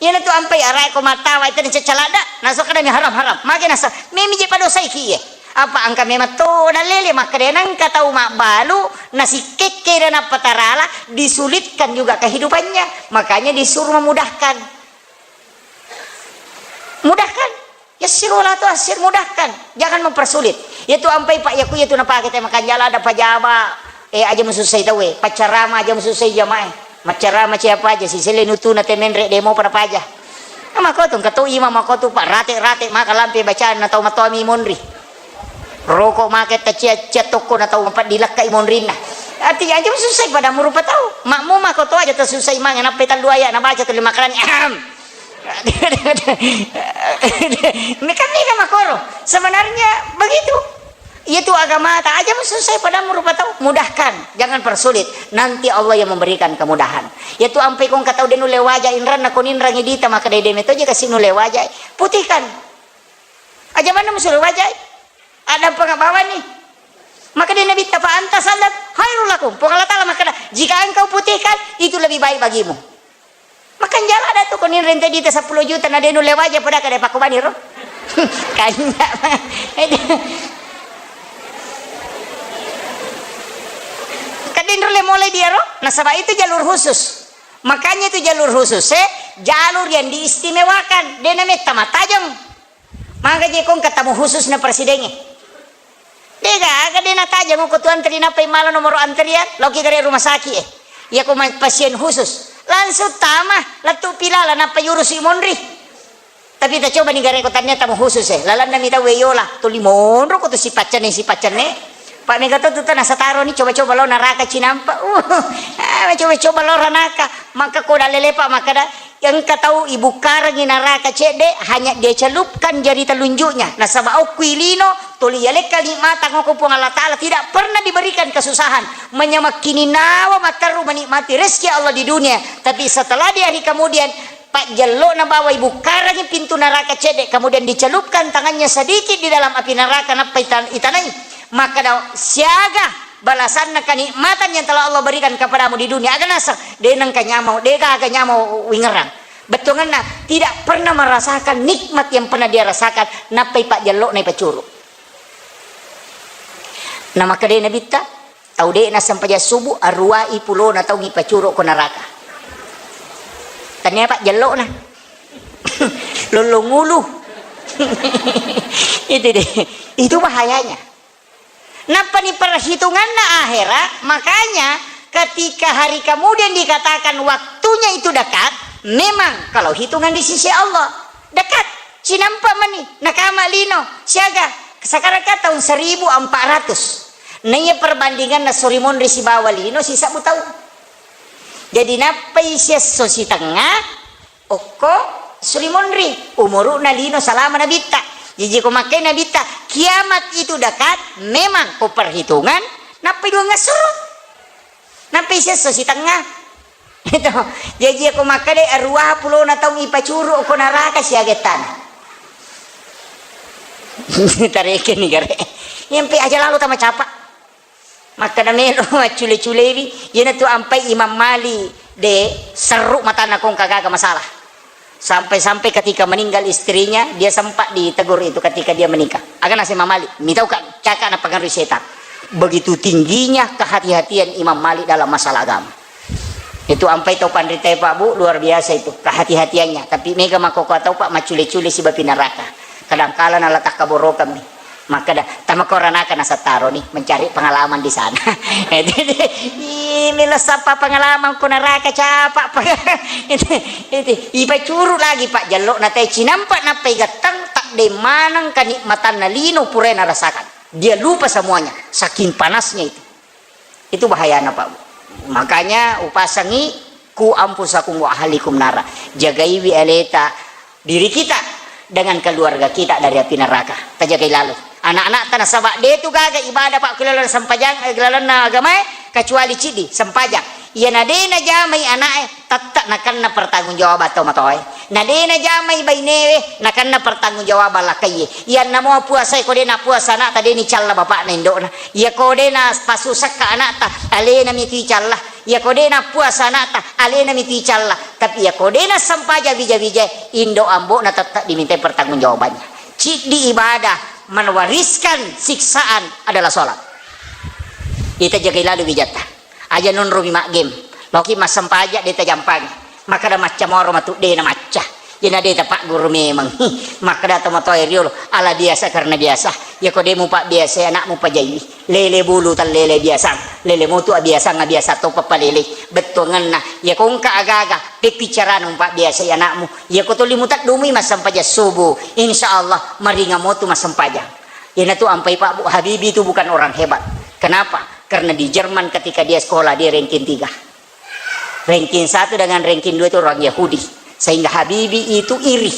Iyana tu ampai arae ko matawa i tadi ceccaladda, naso kadami haram, haram. Magi nasa, memi je padosai ki iye. Apa engka memang to dalele makkeda nengka tau mabbalu nasikkekke dan apa tarala disulitkan juga kehidupannya. Makanya disuruh memudahkan. Mudahkan. Yassiru wala tu'assir, mudahkan. Jangan mempersulit. Iya tu ampai Pak yaku iya tu napake te makanjala ada pajaba. Eh, aja musussai tauwe, paccarama aja musussai jamae. Maccarama siapa aja, siselle nutuna te menre demo pada paja. Mako tu, engka to imam mako tu, Pak, rate-rate maka lampe bacaan na tau matoami monri. Roko make taccia-cia tokko na tau empat dilekkai monrinna. Artinya aja musussai pada murupa tau. Makmu mako to aja tasusai mange nappai tallu ayat na baca tuli makarani. Ahem. Meka-meka makoro. Sebenarnya begitu. Iya tu agamata aja musussai padamu rupa tau. Mudahkan, jangan persulit. Nanti Allah yang memberikan kemudahan. Iya tu ampai kong katau de nulle waja inranna ko ninrangi dita maka dede metoje kasi nulle waja. Putihkan. Aja manna musulle waja. Ada pengabawan nih. Maka dia Nabi tafa anta salat khairul lakum. Puang Allah Ta'ala makkada, jika engkau putihkan, itu lebih baik bagimu. Makanjala ada tu ko ninrente dita sepuluh juta na de nulle waja pada kada pakobani ro. Kanya. Kadin ro le mulai dia ro. Nasaba itu jalur khusus. Makanya itu jalur khusus, eh, jalur yang diistimewakan. De na metta matajeng. Maka je kong ketemu khusus na presidengnge. Dega aga de natajeng ko tu antri nappai mala nomoro antrian, loki gare rumah sakit eh. Iya ko ma-, pasien khusus. Langsung tama, lettu pilala nappai urusi monri. Tapi ta coba ni gare ko tania tamu khusus eh. Lalanna mi tau yola, tuli monro ko tu sipaccane, sipaccane. Pak mega to tu tana sataro ni coba-coba lo naraka cinampa. Uh, ah, coba-coba lo ranaka. Maka ko dalele Pak maka da Engka tau ibukkarengngi naraka cedde, hanya dia celupkan jari telunjuknya. Nasaba okko ilino, tuli yalekka nikmata ngoko Puang Allah Ta'ala, tidak pernah diberikan kesusahan. Menyamakkini nawa matteru menikmati rezeki Allah di dunia. Tapi setelah di hari kemudian, pajjello'na bawa ibukkarengngi pintu naraka cedde, kemudian dicelupkan tangannya sedikit di dalam api neraka, nappa ita-, itanai. Makkeda, siaga balasanna kenikmatan yang telah Allah berikan kepadamu di dunia. Aga naseng, de nengka nyamau, de gaga nyamau wingerang. Bettuanganna, tidak pernah merasakan nikmat yang pernah dia rasakan, nappai pajjello'na ipacuru. Na makkeda Nabitta, tau de nassempajang subuh, aruwai pulona tau ipacuru ko neraka. Tania pajjello'na. Lollong ulu. Itu deh. Itu bahayanya. Nappani perhitunganna ahera, makanya Ketika hari kemudian dikatakan waktunya itu dekat, memang kalau hitungan di sisi Allah dekat. Cinampa mani, nakama lino, siaga, sekarang kan tahun seribu empat ratus. Naiya perbandinganna suri monri sibawa lino sisebbu tahun. Jadi nappai siesso sitengnga, okko suri monri, umuru'na lino salama nabitta. Jaji ko makkai nabitta, kiamat itu dekat, memang ko perhitungan, nappai duangngassoro. Nappai siesso sitengnga. Itu. Jaji ko makkeda aruwa pulona taung ipacuru ko naraka siaga tana. Tarekeni gare. Yampe aja lalo tama capa. Makkeda melo maccule-culewi, iyanatu ampai Imam Malik de serru matanna kongka gaga masalah. Sampai-sampai ketika meninggal istrinya, dia sempat ditegur itu ketika dia menikah. Aga naseng Imam Malik, mitau ka caka napengaruhi setan. Begitu tingginya kehati-hatian Imam Malik dalam masalah agama. Itu ampai tau panritae Pak Bu, luar biasa itu kehati-hatiannya. Tapi mega makkokkoe tau Pak maccule-cule sibawa api neraka. Kadangkala nala takkaborokammi. Makkeda, tama koranaka nasattaroni mencari pengalaman di sana. Jadi, ih, melo sappa pengalaman ko naraka capa. Itu, itu, ipacuru lagi Pak jallo na teh cinampa nappai gattang tak de maneng kenikmatanna lino pura narasakan. Dia lupa semuanya, saking panasnya itu. Itu bahayana, Pak. Makanya upasangi, "Ku anfusakum wa ahlikum nara." Jagaiwi aleta, diri kita, dengan keluarga kita dari api neraka. Tajagai lalu. Anak-anak tanah sabak de tu gaga ibadah, Pak, kulalan sempajang, eh, kulalanna agamae, kecuali cidi, sempajang. Iya na de najamai anake, tette nakenna pertanggung jawab atau matoe. Na de najamai bainewe, nakenna pertanggung jawab lakkaie. Iyanna mua puasae ko de napuasa anakta de nicalla bapakna indokna. Iya ko de napasusekka anakta, alena mitu icalla. Iya ko de napuasa anakta, alena mitu icalla. Tapi iya ko de nassempajang wija-wijae, indo ambokna tette dimintai pertanggung jawabannya. Ciddi ibadah mewariskan siksaan adalah sholat. Ita jagai lalu wijatta. Aja nonromi maggame. Laoki massempajang de tajampangi. Makkeda macca moro matu de na macca. Iyana de tapagguru memeng. Makkeda tomatoae riolo, ala biasa karena biasa. Iya ko de mupabbiasai anakmu pajaiwi. Lele bulu tallele biasang. Lele motu abiasang, abiasa to papalele. Bettuangenna. Iya ko engka aga-aga, peppi carana mupabbiasai anakmu. Iya ko tuli muteddumi massempajang subuh. Insya Allah maringa motu massempajang. Iyanatu ampai Pak Bu, Habibie itu bukan orang hebat. Kenapa? Karena di Jerman ketika dia sekolah, dia ranking tiga. Ranking satu dengan ranking dua itu orang Yahudi. Sehingga Habibie itu iri.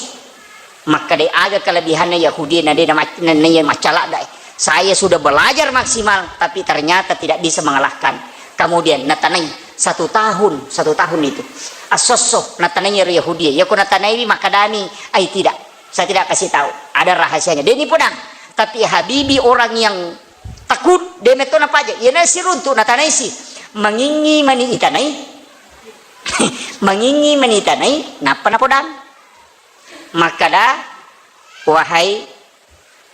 Makkeda aga kelebihanna Yahudi, na de na mac-, na, na iya maccalak dae. Saya sudah belajar maksimal, tapi ternyata tidak bisa mengalahkan. Kemudian natanai satu tahun, satu tahun itu. Assosso, natanai ero Yahudi. Iya ko natanaiwi makkedami, ai tidak. Saya tidak kasih tahu. Ada rahasianya. Deni podang. Tapi Habibie orang yang tekun, de metto napaja. Iyana siruntu natanaisi. Mangingi mani itanai. Mangingi mani itanai, nappa napodang. Makkeda, wahai,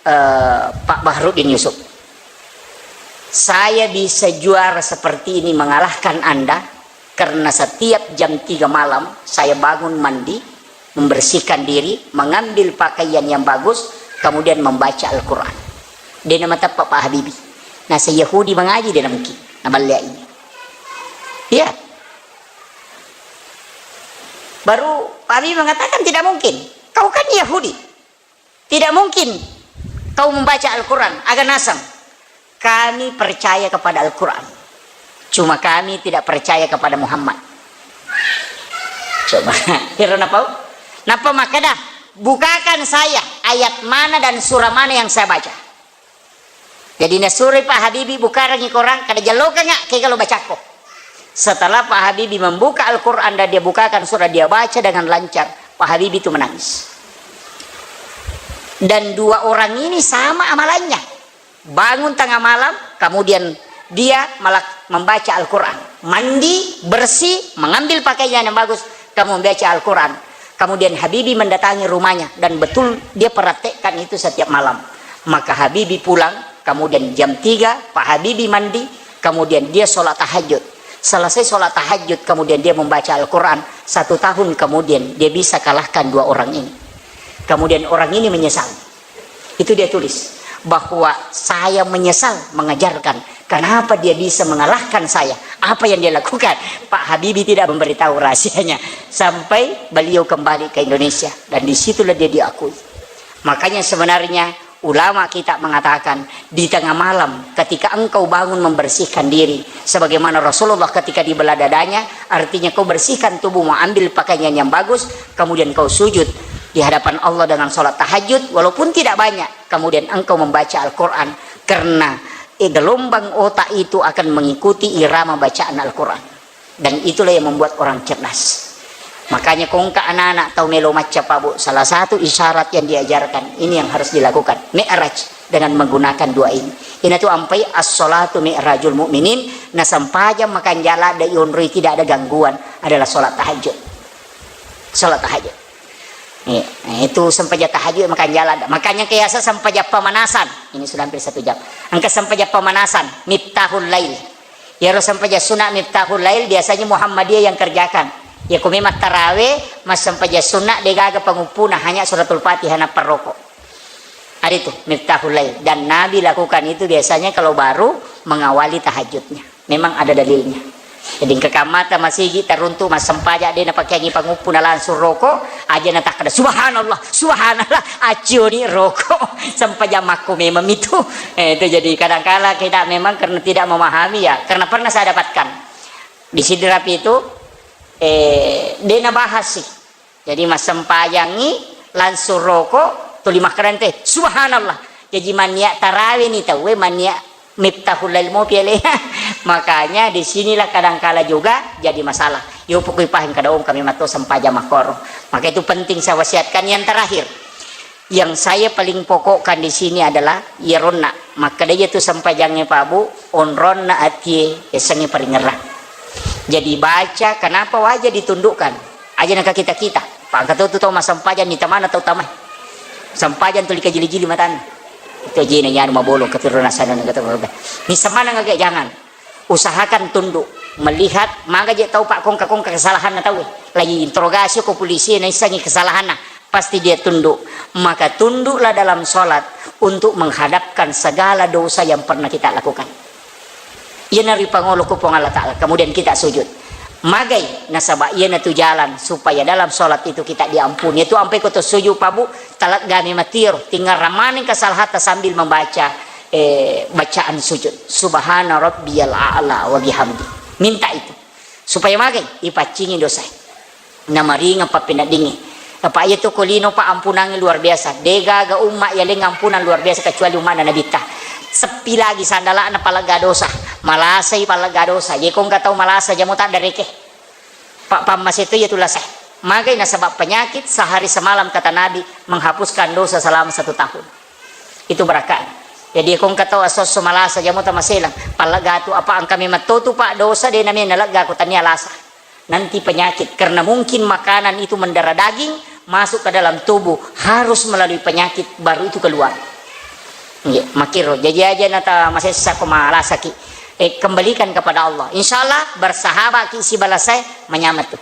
eh, Pak Bahrudin Yusuf, saya bisa juara seperti ini mengalahkan Anda karena setiap jam tiga malam saya bangun mandi, membersihkan diri, mengambil pakaian yang bagus, kemudian membaca Al-Quran. De namateppa Pak Habibie. Naseng Yahudi mangaji de namungkin. Naballeai. Iya. Baru Pak Habibie mengatakan tidak mungkin. Kau kan Yahudi. Tidak mungkin kau membaca Al-Quran. Aga naseng. Kami percaya kepada Al-Quran. Cuma kami tidak percaya kepada Muhammad. Coba. Iro napau? Nappa makkeda, bukakan saya ayat mana dan surah mana yang saya baca. Jadi nasuroi Pak Habibie bukarangi Quran, kada jallokanga, kega lo bacakko. Setelah Pak Habibie membuka Al-Quran dan dia bukakan surah, dia baca dengan lancar, Pak Habibie itu menangis. Dan dua orang ini sama amalannya. Bangun tengah malam, kemudian dia malah membaca Al-Quran. Mandi, bersih, mengambil pakaian yang bagus, kamu membaca Al-Quran. Kemudian Habibie mendatangi rumahnya dan betul dia praktekkan itu setiap malam. Maka Habibie pulang, kemudian jam tiga, Pak Habibie mandi, kemudian dia sholat tahajud. Selesai sholat tahajud, kemudian dia membaca Al-Quran. Satu tahun kemudian, dia bisa kalahkan dua orang ini. Kemudian orang ini menyesal. Itu dia tulis, bahwa saya menyesal mengajarkan Kenapa dia bisa mengalahkan saya? Apa yang dia lakukan? Pak Habibie tidak memberitahu rahasianya sampai beliau kembali ke Indonesia, dan disitulah dia diakui. Makanya sebenarnya ulama kita mengatakan, di tengah malam ketika engkau bangun membersihkan diri, sebagaimana Rasulullah ketika dibelah dadanya, artinya kau bersihkan tubuhmu, ambil pakaian yang bagus, kemudian kau sujud di hadapan Allah dengan sholat tahajud, walaupun tidak banyak, kemudian engkau membaca Al-Quran, karena eh, gelombang otak itu akan mengikuti irama bacaan Al-Quran. Dan itulah yang membuat orang cerdas. Makanya kongka anak-anak tau melo macca, Pak Bu, salah satu isyarat yang diajarkan, ini yang harus dilakukan. Mi'raj dengan menggunakan dua ini. Inatu ampai as-salatu mi'rajul mu'minin, na sempajang makanjala ada ionroi tidak ada gangguan adalah sholat tahajud. Sholat tahajud. Iya, nah, itu sempajang tahajud makanjala. Makanya kiasa sempajang pemanasan. Ini sudah hampir satu jam. Engka sempajang pemanasan, miftahul lail. Iyaro sempajang sunat miftahul lail biasanya Muhammadiyah yang kerjakan. Ya, ko memang tarawih, mas sempajang sunat degaga panguppuna, hanya suratul Fatihah nappa roko. Ada itu miftahul lail. Dan Nabi lakukan itu biasanya kalau baru mengawali tahajudnya. Memang ada dalilnya. Jadi engka kammata masigi taruntu massempajang de napakeangi panguppu na langsung roko, aja natakkada subhanallah, subhanallah, accioni roko. Sempajang makko memang itu. Eh, itu jadi kadangkala kita memang karena tidak memahami ya, karena pernah saya dapatkan di Sidrap itu, eh, de nabahas sih. Jadi massempajangngi langsung roko, tuli makkedante subhanallah. Jadi mannia tarawih ni tauwe, mannia miftahul lail mopi alena. Makanya di sinilah kadangkala juga jadi masalah. Yo pokoknya paham kada ong kami matto sempajang makkoro. Maka itu penting saya wasiatkan yang terakhir. Yang saya paling pokokkan di sini adalah iyaronna makkeda iya tu sempajangnge Pak Bu, onronna atie yasengnge paringerrang. Jadi baca, kenapa wajah ditundukkan? Aja naka kita-kita. Pak kata tu tau massempajang ni tamana tau tamai. Sempajang tuli kajili-jili matanna. Itu aja na yanu mabolong keturunan sana nang kata. Ni semana ngage jangan. Usahakan tunduk, melihat, maga je tau pakkongka-kongka kesalahanna tau. Lagi interogasi ko polisi, naissengi kesalahanna, pasti dia tunduk. Maka tunduklah dalam sholat untuk menghadapkan segala dosa yang pernah kita lakukan. Iyana ripangolo ku Puang Allah Ta'ala, kemudian kita sujud. Magai, nasaba iyana tu jalan supaya dalam sholat itu kita diampuni. Itu ampai ko to sujud pabu, talegga mi matiro, tinggal ramaning kesalahan sambil membaca eh, bacaan sujud. Subhana rabbiyal a'la wa bihamdi. Minta itu. Supaya magai ipaccingi dosa. Namaringa pappeneddingi. Apa iya tu ko lino pa ampunangi luar biasa. Degaga umma yaleng ampunan luar biasa kecuali ummana nabitta. Seppi lagi sandalana palegga dosa. Malasai palegga dosa. Jekong ka tau malasa jamo taddareke. Pa-, pammasei to iya tu lasae. Magai nasaba penyakit sehari semalam kata Nabi menghapuskan dosa selama satu tahun. Itu barakat. Jadi kong kata esso-esso malasa jamo tamaselang. Palegga tu apa engka memang to tu Pak dosa de name nalegga ko tania lasa. Nanti penyakit karena mungkin makanan itu mendarah daging masuk ke dalam tubuh harus melalui penyakit baru itu keluar. Iya, makiro. Jadi aja nata masessa ko malasaki. Eh, kembalikan kepada Allah. Insya Allah bersahabat ki sibalasai menyamatu.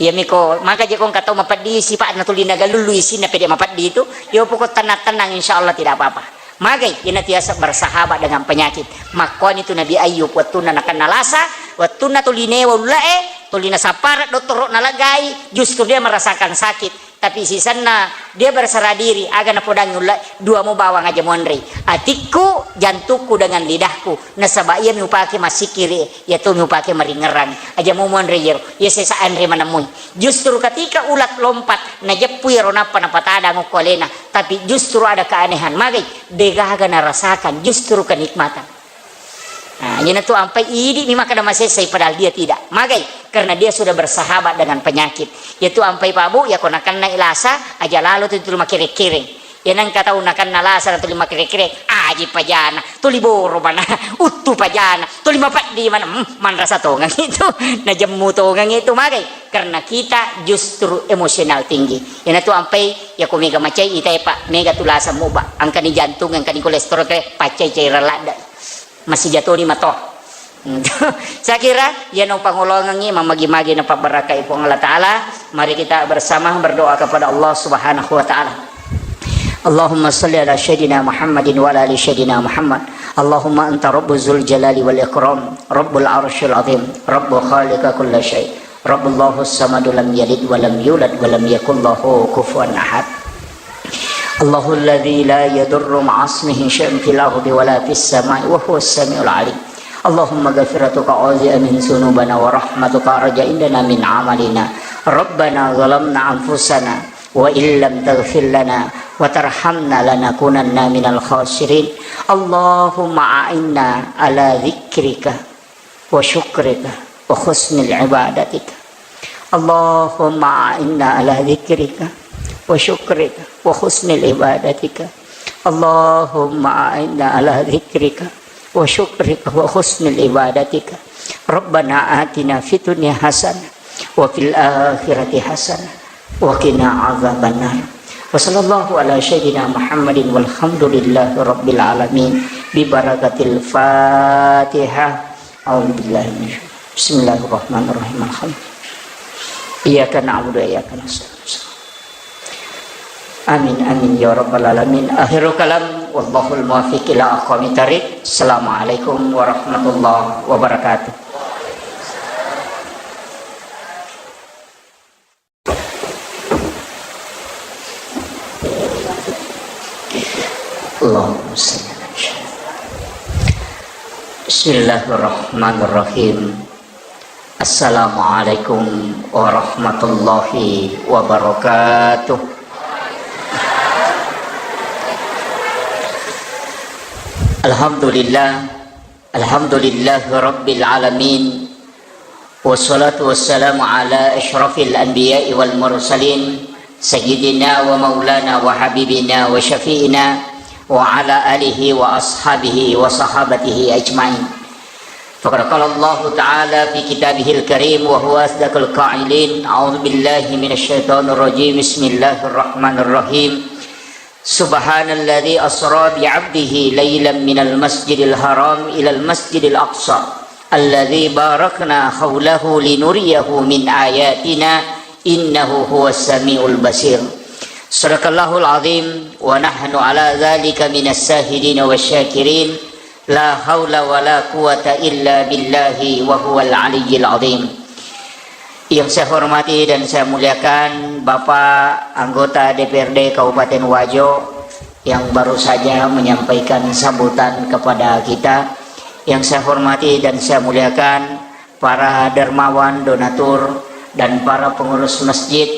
Iya miko, maka je kong katau mapeddi sipa'na tuli nagalullu isinna pede mapeddi itu, yo pokok tenang-tenang insya Allah tidak apa-apa. Magai, ina tiasa bersahabat dengan penyakit. Makkoni tu Nabi Ayub, wettunna nakenna lasa, wettunna tuli newa ullae, tuli nasappara dottoro nalegai, justru dia merasakan sakit. Tapi sisenna dia berserah diri, aga napodangi ulla, dua mo bawang aja monrei. Atikku, jantukku dengan lidahku, nasaba iya mi upake massikiri, iya to mi upake maringerang. Aja mo monrei iyaro, iya sesa anre manemui. Justru ketika ulat lompat, najeppu iyaro nappa napatadang okko alena. Tapi justru ada keanehan. Magai, degaga narasakan justru kenikmatan. Nah, iyana tu ampai idi mi makkeda masessai padahal dia tidak. Magai, karena dia sudah bersahabat dengan penyakit. Iya tu ampai pabu, iya ko nakennai lasa, aja lalo tu tuli makkere-kere. Iya nengka tau nakenna lasa na tuli makkere-kere, aji pajana, tuli boro mana, uttu pajana, tuli mapeddi mana, hmm, manrasa tongang itu, najemmu tongang itu magai. Karena kita justru emosional tinggi. Iyana tu ampai, iya ko mega macai itai pa, mega tu lasa muba, angkani jantung, angkani kolesterol ke, pacai cairan ladda. Masijatoni mato. Saya kira, iya no pangolongengi, mamagi-magi na pabbarakai Puang Allah Ta'ala. Mari kita bersama berdoa kepada Allah Subhanahu wa Ta'ala. Allahumma salli ala Sayyidina Muhammadin wa ala ali Sayyidina Muhammad. اللهم أنت رب ذو الجلال والإكرام، رب العرش العظيم، رب خالق كل شيء، رب الله الصمد لم يلد ولم يولد ولم يكن له كفوا أحد. الله الذي لا يضر مع اسمه شيء في الأرض ولا في السماء وهو السميع العليم. اللهم مغفرتك أعظم من ذنوبنا ورحمتك أرجى عندنا من عملنا. ربنا ظلمنا أنفسنا وإن لم تغفر لنا وترحمنا لنكونن من الخاسرين. اللهم أعنا على ذكرك وشكرك وحسن عبادتك. اللهم أعنا على ذكرك وشكرك وحسن عبادتك. اللهم أعنا على ذكرك وشكرك وحسن عبادتك. ربنا آتنا في الدنيا حسنة وفي الآخرة حسنة وقنا عذاب النار. وصلى الله على سيدنا محمد والحمد لله رب العالمين ببركة الفاتحة. أعوذ بالله من الشيطان. بسم الله الرحمن الرحيم. الحمد لله. إياك نعبد وإياك نستعين. آمين، آمين يا رب العالمين. آخر كلام، والله الموفق إلى أقوم الطريق. السلام عليكم ورحمة الله وبركاته. اللهم صل على محمد. بسم الله الرحمن الرحيم. السلام عليكم ورحمة الله وبركاته. الحمد لله. الحمد لله رب العالمين. والصلاة والسلام على أشرف الأنبياء والمرسلين سيدنا ومولانا وحبيبنا وشفيعنا وعلى آله وأصحابه وصحابته أجمعين. فقد قال الله تعالى في كتابه الكريم وهو أصدق القائلين: أعوذ بالله من الشيطان الرجيم. بسم الله الرحمن الرحيم. سبحان الذي أسرى بعبده ليلا من المسجد الحرام إلى المسجد الأقصى الذي باركنا حوله لنريه من آياتنا إنه هو السميع البصير. صدق الله العظيم ونحن على ذلك من الشاهدين والشاكرين. La haula wala quwata illa billahi wa huwal aliyyil azim. Yang saya hormati dan saya muliakan Bapak Anggota D P R D Kabupaten Wajo yang baru saja menyampaikan sambutan kepada kita. Yang saya hormati dan saya muliakan para dermawan, donatur, dan para pengurus masjid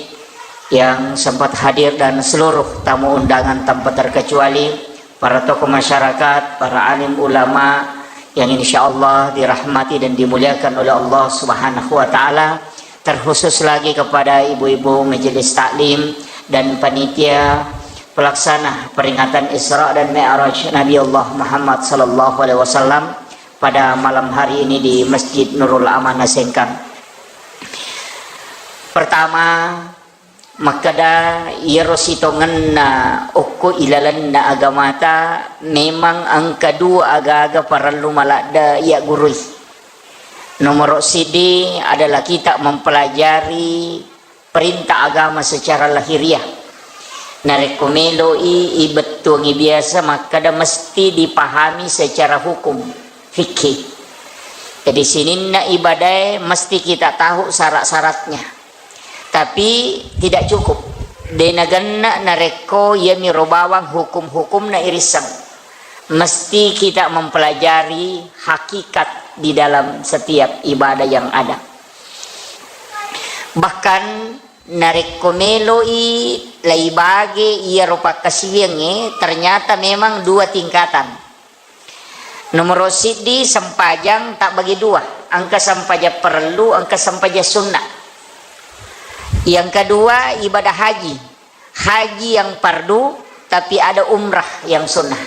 yang sempat hadir dan seluruh tamu undangan tanpa terkecuali, para tokoh masyarakat, para alim ulama yang insya Allah dirahmati dan dimuliakan oleh Allah Subhanahu wa Ta'ala, terkhusus lagi kepada ibu-ibu majelis taklim dan panitia pelaksana peringatan Isra dan Mi'raj Nabi Allah Muhammad sallallahu alaihi wasallam pada malam hari ini di Masjid Nurul Amanah Sengkang. Pertama, makkeda, iyaro sitongenna okko ilalenna agamata memang engka dua aga-aga parellu maladde iyaggurui. Nomoro siddi adalah kita mempelajari perintah agama secara lahiriah. Narekko melo'i ibettuangi biasa makkeda mesti dipahami secara hukum fikih. Jadi sininna ibadae mesti kita tahu syarat-syaratnya. Tapi tidak cukup. De nagenna narekko iyamiro bawang hukum-hukumna irisseng. Mesti kita mempelajari hakikat di dalam setiap ibadah yang ada. Bahkan narekko melo'i laibage iyaro pakkasiwiangnge, ternyata memang dua tingkatan. Nomoro siddi, sempajang tabbagi dua, engka sempajang parellu, engka sempajang sunnah. Yang kedua, ibadah haji. Haji yang fardu, tapi ada umrah yang sunnah.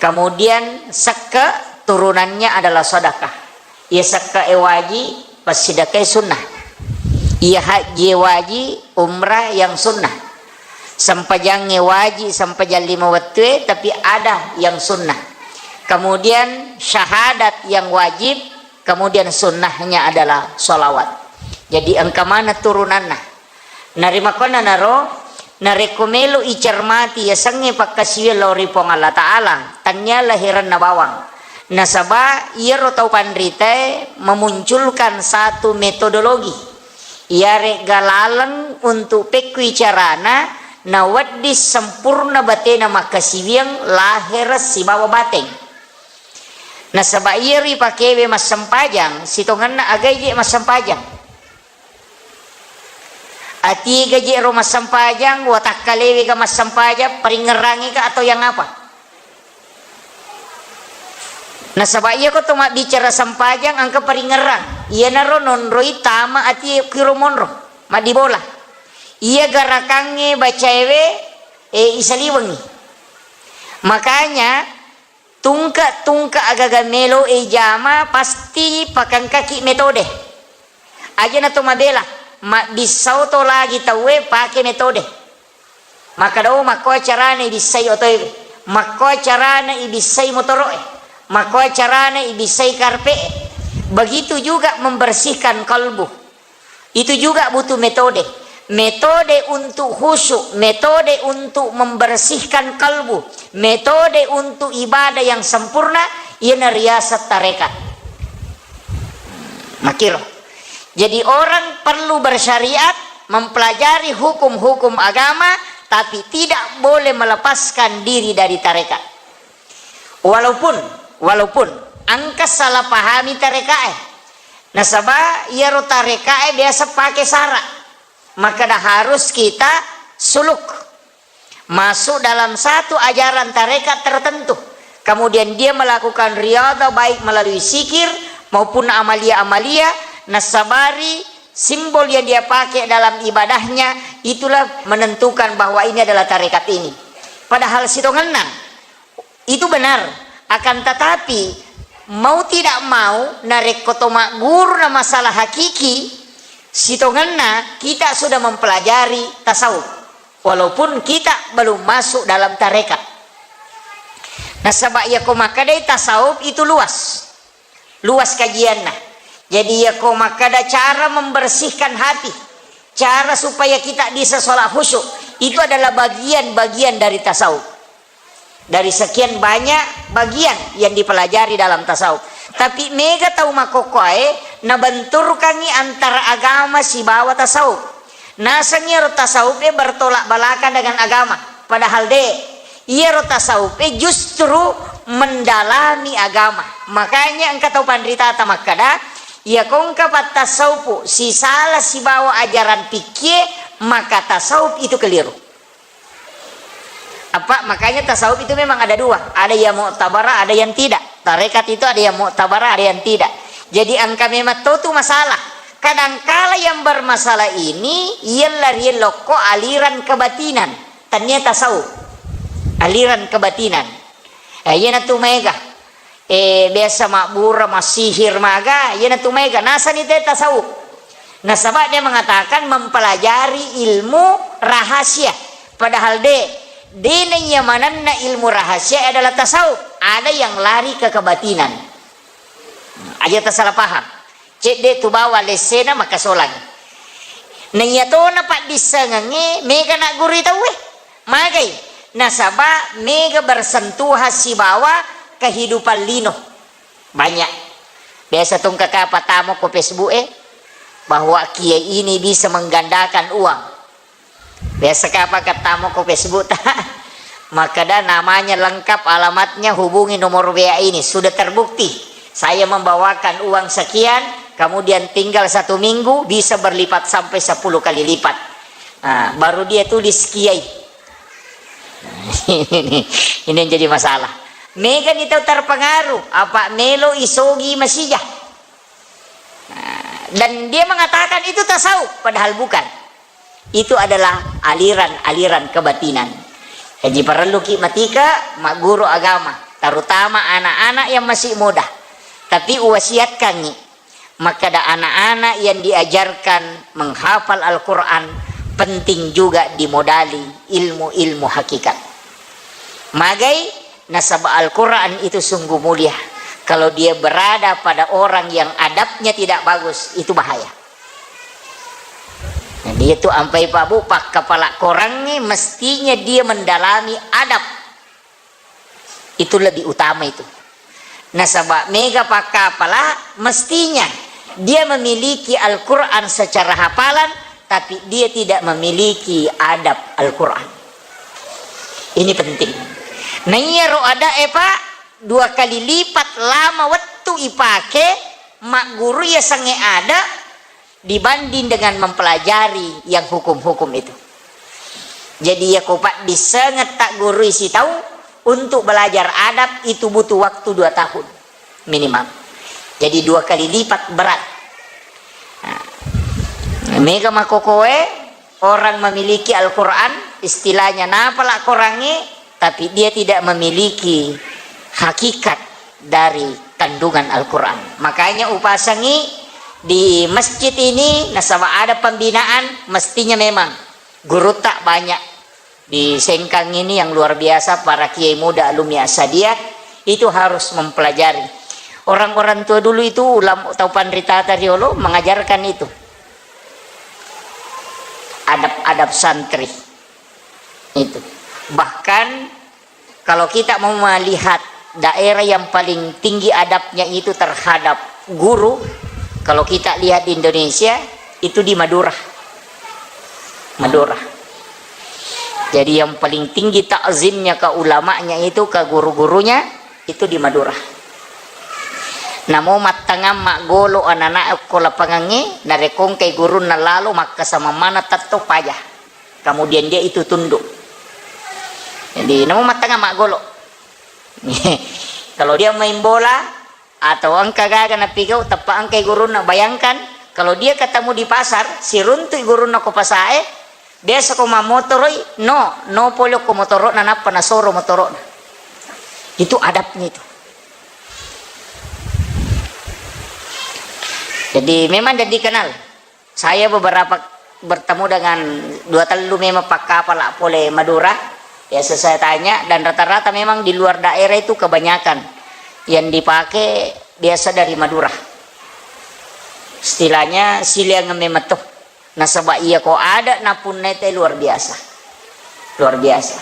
Kemudian sekke turunannya adalah sedekah. Iya sekke e waji, passidekai sunnah. Iya haji e waji, umrah yang sunnah. Sempajangnge waji, sempajang lima wettue, tapi ada yang sunnah. Kemudian syahadat yang wajib, kemudian sunnahnya adalah sholawat. Jadi engka mana turunanna. Narimakkuannanaro, Narekko melo icermati yasengnge pakkasiwiang lao ri Puang Allah Ta'ala, tania laherenna bawang. Nasaba iyaro tau panritae memunculkan satu metodologi, iyaregga laleng untuk pekkui carana nawedding sempurna batena makkasiwiang lahera sibawa bateng. Nasaba iyaro ipakewe massempajang, sitongenna agaije massempajang. Atiga je ro massempajang, watakkalewe ga massempajang, paringngerangi ga atau yang apa? Nasaba iya ko to mabbicara sempajang engka paringngerang, iyanaro nonroi tama ati kiro monro, maddibola. Iya garakangnge bacaewe, e, isaliwengi. Makanya tungke-tungke agaga melo e jama pasti pakengkaki metode. Aja na to mabela, mabbissau to lagi tauwe pake metode. Makkeda, "Oh, makkoa carana ibissai otoe, makkoa carana ibissai motoro'e, makkoa carana ibissai karpe'e." Begitu juga membersihkan kalbu. Itu juga butuh metode. Metode untuk khusyuk, metode untuk membersihkan kalbu, metode untuk ibadah yang sempurna, iyana riaseng tarekat. Makkiro. Jadi orang perlu bersyariat, mempelajari hukum-hukum agama, tapi tidak boleh melepaskan diri dari tarekat. Walaupun, walaupun engka salah pahami tarekae. Nasaba iyaro tarekae biasa pake sara. Makkeda harus kita suluk. Masuk dalam satu ajaran tarekat tertentu. Kemudian dia melakukan riadhah baik melalui zikir maupun amalia-amalia, nasabari simbol yang dia pakai dalam ibadahnya, itulah menentukan bahwa ini adalah tarekat ini. Padahal sitongenna itu benar, akan tetapi mau tidak mau, narekko to magguru na masalah hakiki, sitongenna kita sudah mempelajari tasawuf, walaupun kita belum masuk dalam tarekat. Nasaba iyako makkedai tasawuf itu luas. Luas kajianna. Jadi, iyako makkeda cara membersihkan hati, cara supaya kita bisa sholat khusyuk, itu adalah bagian-bagian dari tasawuf. Dari sekian banyak bagian yang dipelajari dalam tasawuf. Tapi mega tau makkokkoe nabenturkangi antara agama sibawa tasawuf. Naseng iyaro tasawuf e bertolak belakang dengan agama. Padahal de, iyaro tasawuf e justru mendalami agama. Makanya engka tau panritata makkeda, iyako engka pattasawufu sisala sibawa ajaran fikkie, maka tasawuf itu keliru. Apa, makanya tasawuf itu memang ada dua, ada yang muktabarah, ada yang tidak. Tarekat itu ada yang muktabarah, ada yang tidak. Jadi engka memang to tu masalah. Kadangkala yang bermasalah ini, iyalla riellokko aliran kebatinan. Tania tasawuf. Aliran kebatinan. Eh, iyana tu maega. Eh, biasa mabbura, massihir maga, iyana tu maega. Nasani te tasawuf. Nasaba dia mengatakan mempelajari ilmu rahasia. Padahal de, de naiya manenna ilmu rahasia adalah tasawuf. Ada yang lari ke kebatinan. Aja tasalah paham. Cedde tu bawa lessena makasolang. Naiya tona paddissengengnge mega naggurui tauwe. Magai? Nasaba mega bersentuhan sibawa kehidupan lino. Banyak. Biasa tongka kapa tamo ko Facebook e, bahwa kiai ini bisa menggandakan uang. Biasa kapa kattamo ko Facebook ta. Makkeda namanya lengkap, alamatnya, hubungi nomor W A ini. Sudah terbukti. Saya membawakan uang sekian, kemudian tinggal satu minggu bisa berlipat sampai sepuluh kali lipat. Nah, baru dia tulis kiai. Ini, ini yang jadi masalah. Mega ni tau terpengaruh, apa melo isogi masijah. Nah, dan dia mengatakan itu tasawuf, padahal bukan. Itu adalah aliran-aliran kebatinan. Jadi parelluki matika magguru agama, terutama anak-anak yang masih muda. Tapi uwasiatkangi, makkeda anak-anak yang diajarkan menghafal Al-Quran penting juga dimodali ilmu-ilmu hakikat. Magai? Nasaba Al-Quran itu sungguh mulia. Kalau dia berada pada orang yang adabnya tidak bagus, itu bahaya. Jadi Yaitu ampai Pak Bu, pakkapala korangnge mestinya dia mendalami adab. Itu lebih utama itu. Nasaba mega pakkapala mestinya dia memiliki Al-Quran secara hafalan, tapi dia tidak memiliki adab Al-Quran. Ini penting. Nah, iyaro ada, eh, Pak, dua kali lipat lama wettu ipake magguru yasengnge ada dibanding dengan mempelajari yang hukum-hukum itu. Jadi, yako paddissengeng taggurui sitau untuk belajar adab itu butuh waktu dua tahun minimal. Jadi, dua kali lipat berat. Nah, mega makokoe orang memiliki Al-Quran, istilahnya napala korangnge, tapi dia tidak memiliki hakikat dari kandungan Al-Quran. Makanya upasangi di masjid ini, nasaba ada pembinaan, mestinya memang gurutta banyak di Sengkang ini yang luar biasa, para kiai muda alumni Asadiah itu harus mempelajari. Orang-orang tua dulu itu, ulama, tau panritata riolo mengajarkan itu. Adab-adab santri. Itu. Bahkan kalau kita mau melihat daerah yang paling tinggi adabnya itu terhadap guru, kalau kita lihat di Indonesia, itu di Madura. Madura. Jadi, yang paling tinggi takzimnya ke ulamanya itu, ke guru-gurunya, itu di Madura. Namo mattangang maggolo anak-anak ko lapangangnge, narekko engkai gurunna lalo, makkasama mana tetto paja. Kemudian dia itu tunduk. Jadi, namo mattangang maggolo. Kalau dia main bola atau engka gaga napigau, teppa engkai gurunna. Bayangkan, kalau dia ketemu di pasar, siruntui gurunna ko pasae, biasa ko mammotoroi, no, no pole ko motoro'na, nappa nasoro motoro'na. Itu adabnya itu. Jadi, memang jadi kenal. Saya beberapa bertemu dengan dua tellu memang pakkapala pole Madura. Biasa saya tanya, dan rata-rata memang di luar daerah itu kebanyakan yang dipakai biasa dari Madura. Istilahnya siliang memang tuh. Nasaba iya ko ada napunna itu luar biasa. Luar biasa.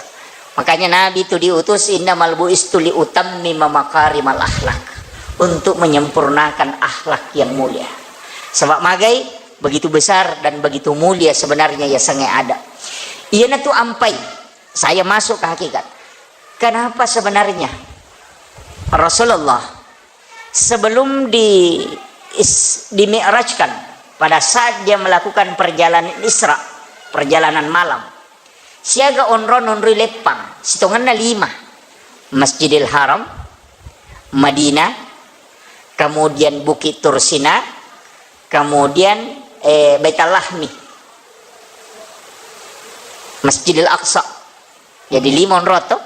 Makanya Nabi itu diutus, "Innamal bu'istu li utammima makarimal akhlak." Untuk menyempurnakan akhlak yang mulia. Sebab magai begitu besar dan begitu mulia sebenarnya yasengnge ada. Iyanatu ampai saya masuk ke hakikat. Kenapa sebenarnya Rasulullah sebelum di is-, dimi'rajkan, pada saat dia melakukan perjalanan Isra, perjalanan malam, siaga onrong nonroi leppang, sitongenna lima, Masjidil Haram, Madinah, kemudian Bukit Tursina, kemudian, eh, Baitul Lahmi, Masjidil Aqsa. Jadi lima onrong to.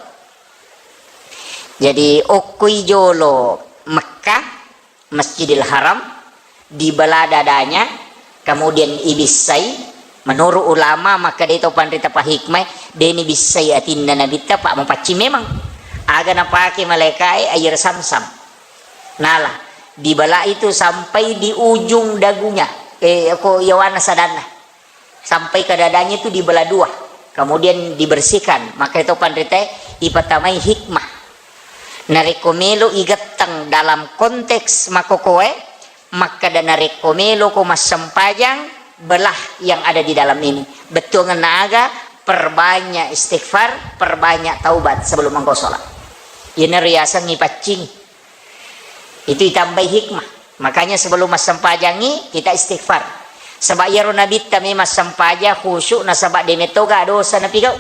Jadi okkoi jolo Mekkah, Masjidil Haram, dibela dadanya, kemudian ibissai. Menurut ulama, makkeda to panrita pahikmai, deni bissai atinna nabitta, pak mapaccing memang. Aga napake malaikae air samsam. Nala, dibela itu sampai di ujung dagunya, eh, ko yawana sadanna. Sampai ke dadanya itu dibelah dua, kemudian dibersihkan. Maka itu panritae ipatamai hikmah. Narekko melo igetteng dalam konteks makokoe, makkeda narekko melo ko massempajang, belah yang ada di dalam ini. Bettuangenna aga, perbanyak istighfar, perbanyak taubat sebelum engkau sholat. Iyana riaseng ipaccingi. Itu itambai hikmah. Makanya sebelum massempajangi, kita istighfar. Sebab iyaro nabitta memang sempajang khusyuk, nasaba de metoga dosa napigau.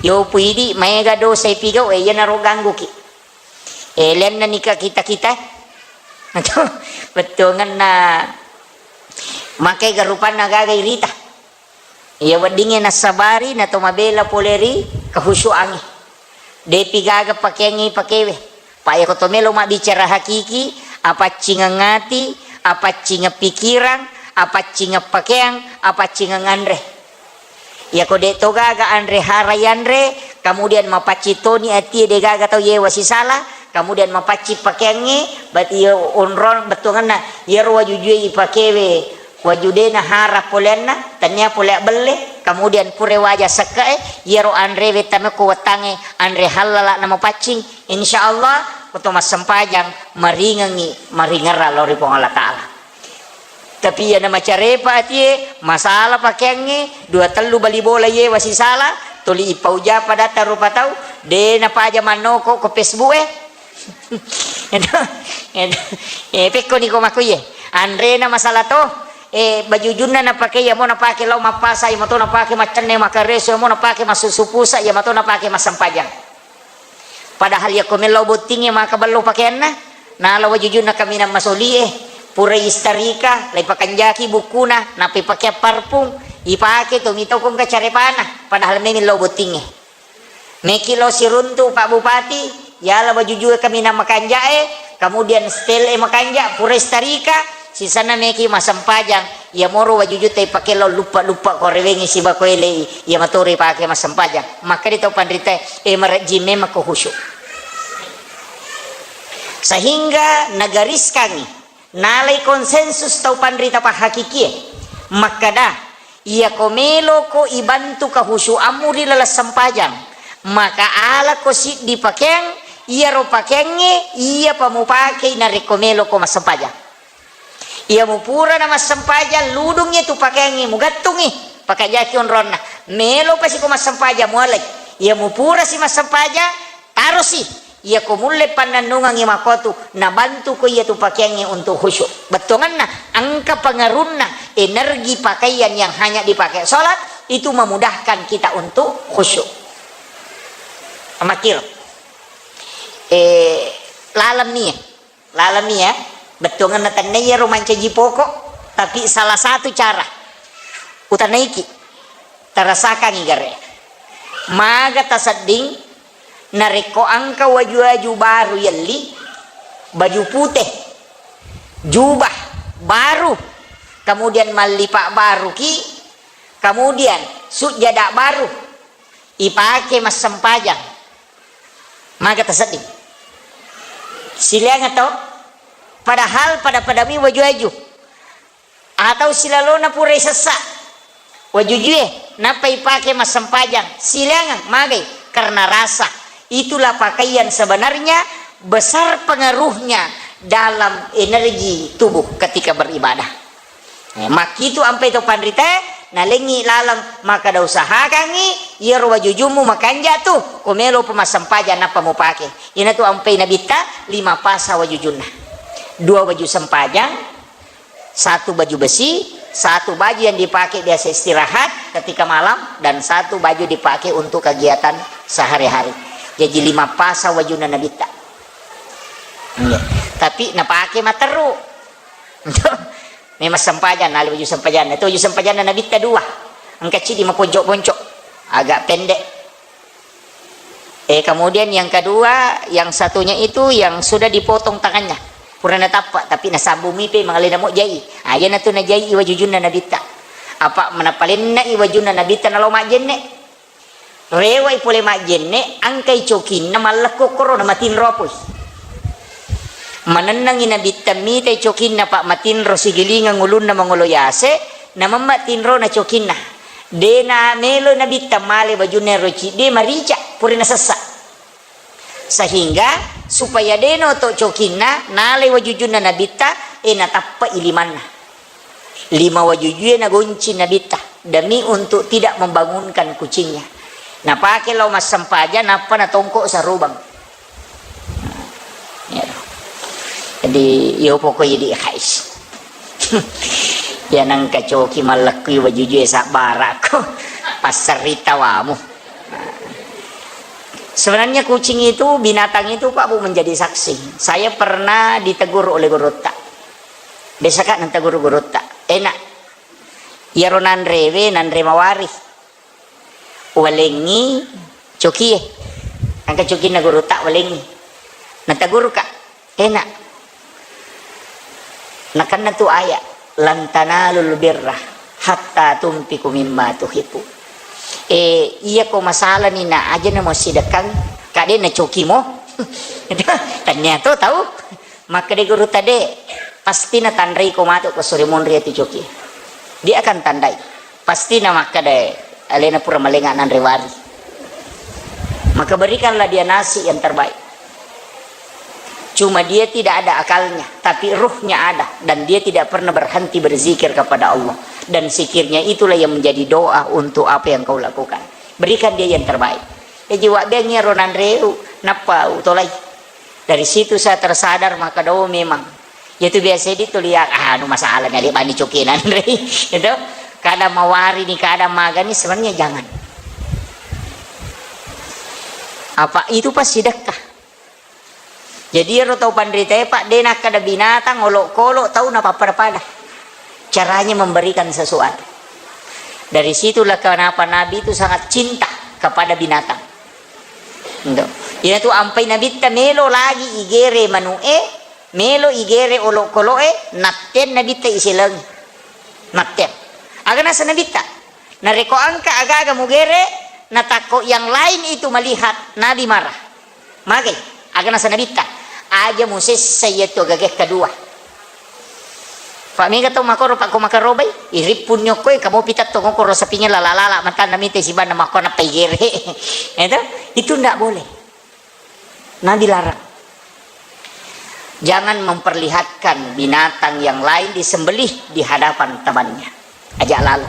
Yo puidi maega dosa ipigau, eh, iyanaro gangguki. Eh, lenna nika kita-kita. Bettuangenna makai garupanna gaga irita. Iya weddingnge nassabari nato mabela pole ri kehusyuangnge. Depi gaga pakeangnge ipakewe. Pa iyako to melo mabbicara hakiki, apaccingeng ati, apaccingeng pikirang, apaccingeng pakeang, apaccingeng anre. Iyako de to gaga anre hara yanre, kemudian mapaccing toni atie de gaga tau yewa sisala, kemudian mapaccing pakeangnge, berarti iya onrong bettuangenna, iyaro wajujue ipakewe Waju de nahara poleanna, tania pole abbelle, kemudian pura waja sekke'e, iyaro anrewe tamekko wettangnge anre hallala namapaccing, insya Allah, koto massempajang maringengngi maringerra lao ri Puang Allah Ta'ala. Tapi iyana macarepa atie, masala pakeangnge, dua tellu bali bola yewa sisala, tuli ipauja padatta rupa tau, de napaja mannoko ko Facebook e. Edo, edo, eh, pekkoni ko makkuye. Anrena masalah to, eh, baju junna napake, iya mo napake lao mappasa, iya mato napake maccenne makareso, iya mo napake massusu pusa, iya mato napake massempajang. Padahal iya ko mellau bottingnge maka bello pakeanna, nala waju junna kaminang masolie, pura istarika, lai pakanjaki bukkuna, nappa ipake parfum, ipake to mito ko engka carepana, padahal memeng lao bottingnge. Meki lao siruntu Pak Bupati, yala wajujue kaminang makanja'e, kemudian setel e makanja, pura istarika, sisanna meki massempajang, iya moro wajujutta ipake lao luppa-luppa ko rewengi siba ko elei, iya matoro ipake massempajang. Makkeda tau panritae, e marejjing memang ko khusyuk. Sehingga nagariskangi, nalai konsensus tau panrita pahakikie makkeda, iyako meloko ibantu kahusyuammu ri laleng sempajang, maka alako siddi pakeang, iyaro pakeangnge iyapa mupakei narekko meloko massempajang. Iya mupura na massempajang, ludungngi tu pakeangnge, mugattungngi, pakajaki onronna. Melo pasiko massempajang, mualai. Iya mupurasi massempajang, tarosi. Iyako mulle pannennungengngi makkotu, nabantuko iyatu pakeangnge untuk khusyuk. Bettuanganna, engka pengaruhna energi pakaian yang hanya dipakai sholat, itu memudahkan kita untuk khusyuk. Amakiro. Eh, laleng nia. Laleng nia. Bettuanganna tennai iyaro mancaji pokok, tapi salah satu cara. Utanaiki. Tarasakangngi gare. Maga tasedding narekko engka waju-waju baru yelli, baju pute, jubah baru, kemudian mallipa baruki, kemudian sujjada baru, ipake massempajang. Maga tasedding. Sileang to? Padahal pada-padami waju-waju. Atau silalona purai sessa wajujue, nappa ipake massempajang, sileangang, magai, karena rasa. Itulah pakaian sebenarnya besar pengaruhnya dalam energi tubuh ketika beribadah. Eh, makkitu ampai to panritae, nalengngi laleng, maka da usahakangngi iyaro wajujummu makanja tu, ko melo pa massempajang nappa mupake. Inatu ampai nabitta lima pasa wajujunna. Dua baju sempajang, satu baju besi, satu baju yang dipakai biasa istirahat ketika malam, dan satu baju dipakai untuk kegiatan sehari-hari. Jadi lima pasa wajuna nabitta. Iya. Tapi napake materru. Memang sempajang, nali baju sempajang. Itu baju sempajang nabitta dua. Engka cidi maponco-ponco. Agak pendek. Eh, kemudian yang kedua, yang satunya itu yang sudah dipotong tangannya. Pura natappa, tapi nasambung mipe mangalena mo jai. Ah, iya natu najai wajujunna nabitta. Apa manapalenna i wajunna nabitta nalo majjenne. Rewai pole majjenne, angkai cokinna mallekko korona matinro apoi. Manennangi nabitta mitai cokinna, pa matinro sigilingeng ulunna mangolo yase, namemma tinrona cokinna. Dena melo nabitta male bajunna ero cidde marica, pura nasessa. Sehingga supaya deno to cokinna, nalai wajujunna nabitta, e natappa i limanna. Lima wajujue nagonci nabitta demi untuk tidak membangunkan kucingnya. Napake lao massempajang, nappa natongko sarubang. Ya. Jadi, yo pokoknya di khais. Ya nangka coki mallekkui wajujue sabbarakko. Passerri tawamu. Sebenarnya kucing itu, binatang itu, Pak Bu, menjadi saksi. Saya pernah ditegur oleh gurutta. Biasa, Kak, nang teguru gurutta. Enak. Iyaro nanrewe, nanre mawari. Walengngi cokie. Engka cokinna gurutta, walengngi. Nateguru, Kak. Enak. Nakenna tu ayat, "Lan tanalul birra hatta tunfiqu mimma tuhibbu." Eh, iyako masalani na aja na mo sidekkang, kade na coki mo. Tania to tau. Makkeda gurutta, de, pasti natanrei ko matu ko suri monri atu coki. Dia akan tandai. Pasti na makkeda alena pura malenga nanre wari. Maka berikanlah dia nasi yang terbaik. Cuma dia tidak ada akalnya, tapi ruhnya ada, dan dia tidak pernah berhenti berzikir kepada Allah. Dan zikirnya itulah yang menjadi doa untuk apa yang kau lakukan. Berikan dia yang terbaik. Ya jiwa biang ro nanreu, nappa utolai. Dari situ saya tersadar, maka do memang. Itu biasa di tulia, ah, anu masalah nyali bani coki nanre. Itu kada mawari ni, kada magani, sebenarnya jangan. Apa itu pasti sedekah. Jadi ero tau panritae, Pak, de nakkeda binatang, olok-kolok, tau napappada-pada. Caranya memberikan sesuatu. Dari situlah kenapa Nabi itu sangat cinta kepada binatang. Itu. Ina tu ampai Nabitta melo lagi igere manu'e, melo igere olok-kolo'e, natten Nabitta iselengi. Natten. Aga nasa Nabitta? Narekko engka aga-aga mugere, natakko yang lain itu melihat, Nabi marah. Magai, aga nasa Nabitta, aja musessa iyatu agaga kedua. Pak mega tau makoro, Pak, ko makarobai, irippunni okkoe, kamo pitatto ngokoro sapinge lala-lala, matanna mite sibanna makko nappa igere. Itu, itu ndak boleh. Nabi larang. Jangan memperlihatkan binatang yang lain disembelih di hadapan temannya. Ajak lalu.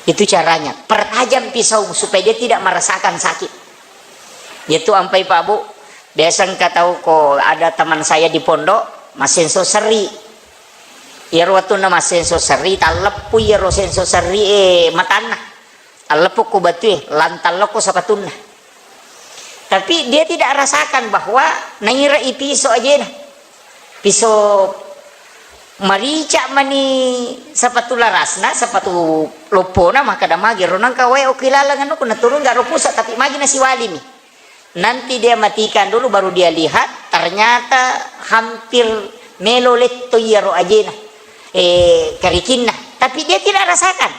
Itu caranya. Pertajam pisau supaya dia tidak merasakan sakit. Yaitu ampai Pak Bu, biasa engka tau ko ada teman saya di pondok, massenso serri. Iyaro wettunna massenso serri, talleppu iyaro senso serri e matanna. Talleppu ko batue, lantallokko sapatunna. Tapi dia tidak rasakan bahwa naira i piso ajena. Piso marica mani sepatu larasna, sepatu loppona, maka da magi ro nangka wae oki laleng anu kuna turun gak ro pusat, tapi magi nasiwalimi. Nanti dia matikan dulu, baru dia lihat, ternyata hampir melo letto iyaro ajena, eh, karikinna. Tapi dia tidak rasakan.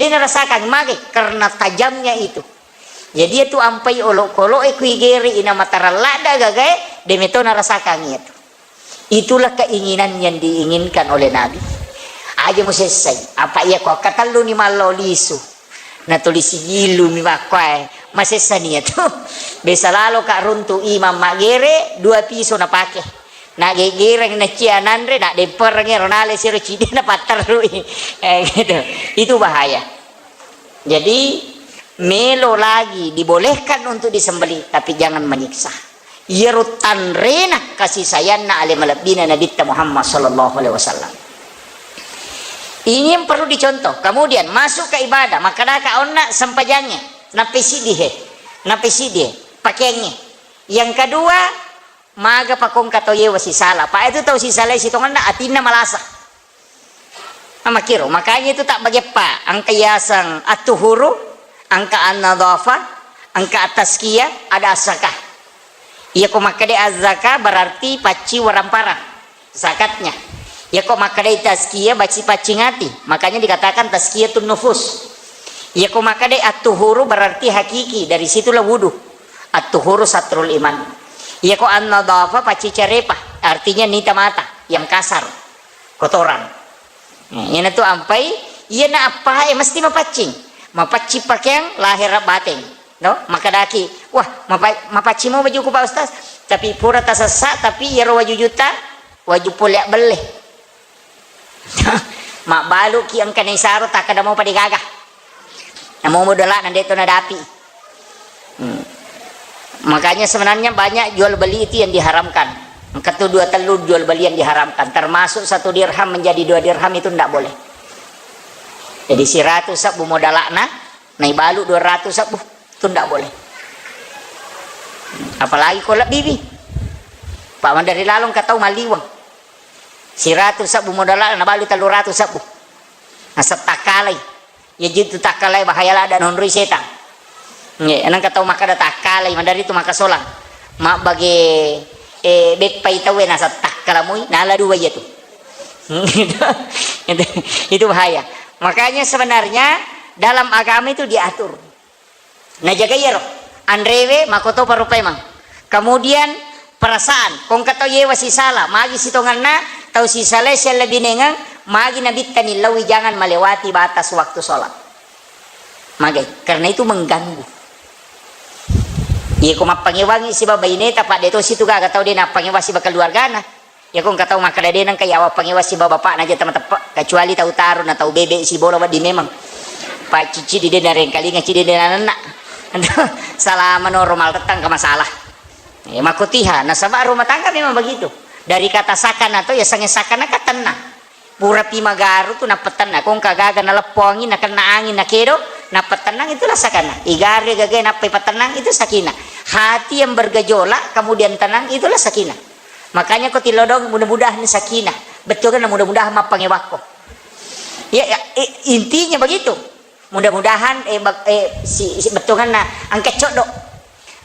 Dia narasakan mage karena tajamnya itu. Jadi itu ampai olok-koloke kui gere ina matarallada gagae, demeto narasakan itu. Itulah keinginan yang diinginkan oleh Nabi. Aja musessai. Apa iya ko katellu ni mallo lisu. Na tuli sigilu mi makkuae. Masessa nia tu. Besa lalo ka runtu imam maggere, dua piso napake. Na gegereng na cia nanre, na dempereng ero nale siro cide na patterrui. Eh, gitu. Itu bahaya. Jadi, melo lagi dibolehkan untuk disembelih, tapi jangan menyiksa. Iyaro tanrena kasih sayangna ale malebbina Nabitta Muhammad sallallahu alaihi wasallam. Ini yang perlu dicontoh. Kemudian masuk ke ibadah, makkedaka onna sempajangnge, napesidihe, napesidihe, pakeangnge. Yang kedua, maga pakongka tau yewa sisala. Pa itu tau sisala sitongenna atinna malasa. Makkiro, makanya itu tak bageppa. Engka yaseng at-tuhuru, engka an-nadhafa, engka at-tazkiyah, ada az-zakah. Iya ko makkeda az-zakah berarti pacci waramparang zakatnya. Iya ko makkeda tazkiyah bacci paccing ati. Makanya dikatakan tazkiyatun nufus. Iya ko makkeda at-tuhuru berarti hakiki, dari situlah wudu. At-tuhuru satrul iman. Iya ko an-nadhafa pacci carepa, artinya nita mata yang kasar, kotoran. Nah, iyana tu ampai, iyana appae mesti mapaccing. Mapaccing pakeang lahera bateng. No? Makkedaki, "Wah, mapa-, mapaccing mo bajuku, Pak Ustaz." Tapi pura tasessa, tapi iyaro wajujutta, waju pole abbelle. Mabbaluki engka naisaro takkeda mo pada gaga. Namo modala na deto nadapi. Hmm. Makanya sebenarnya banyak jual beli itu yang diharamkan. Engka tu dua tellu jual beli yang diharamkan. Termasuk satu dirham menjadi dua dirham itu ndak boleh. Jadi siratu sebbu modalakna, naibalu dua ratu sebbu, itu ndak boleh. Apalagi ko lebbiwi. Pak mandari lalong katau maliwang. Siratu sebbu modalakna, nabalu tellu ratu sebbu. Nasettakkalai. Iya jitu takkalai bahaya ladda nonroi setang. Nggih, engka tau makkeda takkalai, madari tu makasolang. Mabbage, eh, beppai tauwe nasa takkala mui, nala dua iya tu. Itu, itu bahaya. Makanya sebenarnya dalam agama itu diatur. Najaga iyaro. Anrewe, makoto parupaimang. Kemudian perasaan, ko engka tau yewa sisala, magi sitongenna tau sisalae siallebinengeng, Magi Nabitta nillaui jangan melewati batas waktu sholat. Magai, karena itu mengganggu. Iya, ko mappangewangi sibawa baineta, Pak, de' to situ gaga tau de' nappangewang sibawa keluargana. Iya, ko engka tau makkeda de' nengka iya wappangewa sibawa bapakna aja tama teppe', kecuali tau taro na tau bebe' sibola wedding memang. Pak, cicci di de' narengkalinga, cicci di de' nanenna. Salama noro maltettang ke masalah. Ya, makkotiha, nasaba rumah tangga memang begitu. Dari kata sakana to, ya sange sakana ka tenang. Purapi magaru tu nappa tenang. Ko engka gaga naleppo angin, nakenna angin, nakedo, nappa tenang, itulah sakana. Igaru gaga nappa ipatennang, itu sakinah. Hati yang bergejolak, kemudian tenang, itulah sakinah. Makanya ko tilodong, mudah-mudahan sakinah. Betul kan, mudah-mudahan mappangewakko. Ya, ya, i-, intinya begitu. Mudah-mudahan, eh, bak-, eh, si, si bettuanganna engka coddo.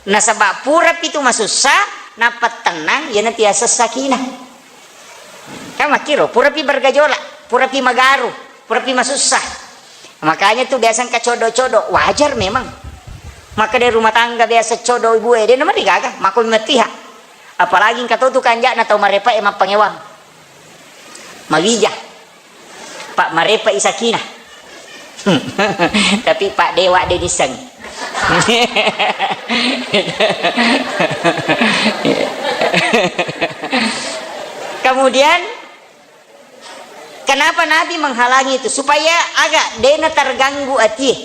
Nasaba purapi tu masussa, nappa tenang, iyana tiaseng sakinah. Kan makkiro, purapi bergejolak, purapi magaru, purapi masussa. Makanya tu biasa engka coddo-coddo, wajar memang. Maka dari rumah tangga biasa coddo ibu e, de' namarigaga, mako matiha. Apalagi engka to tu kanja'na tau marepa e mappangewang. Mawija. Pak marepa i sakinah. Tapi Pak Dewa de' disseng. Kemudian, kenapa Nabi menghalangi itu? Supaya aga de'na terganggu atie.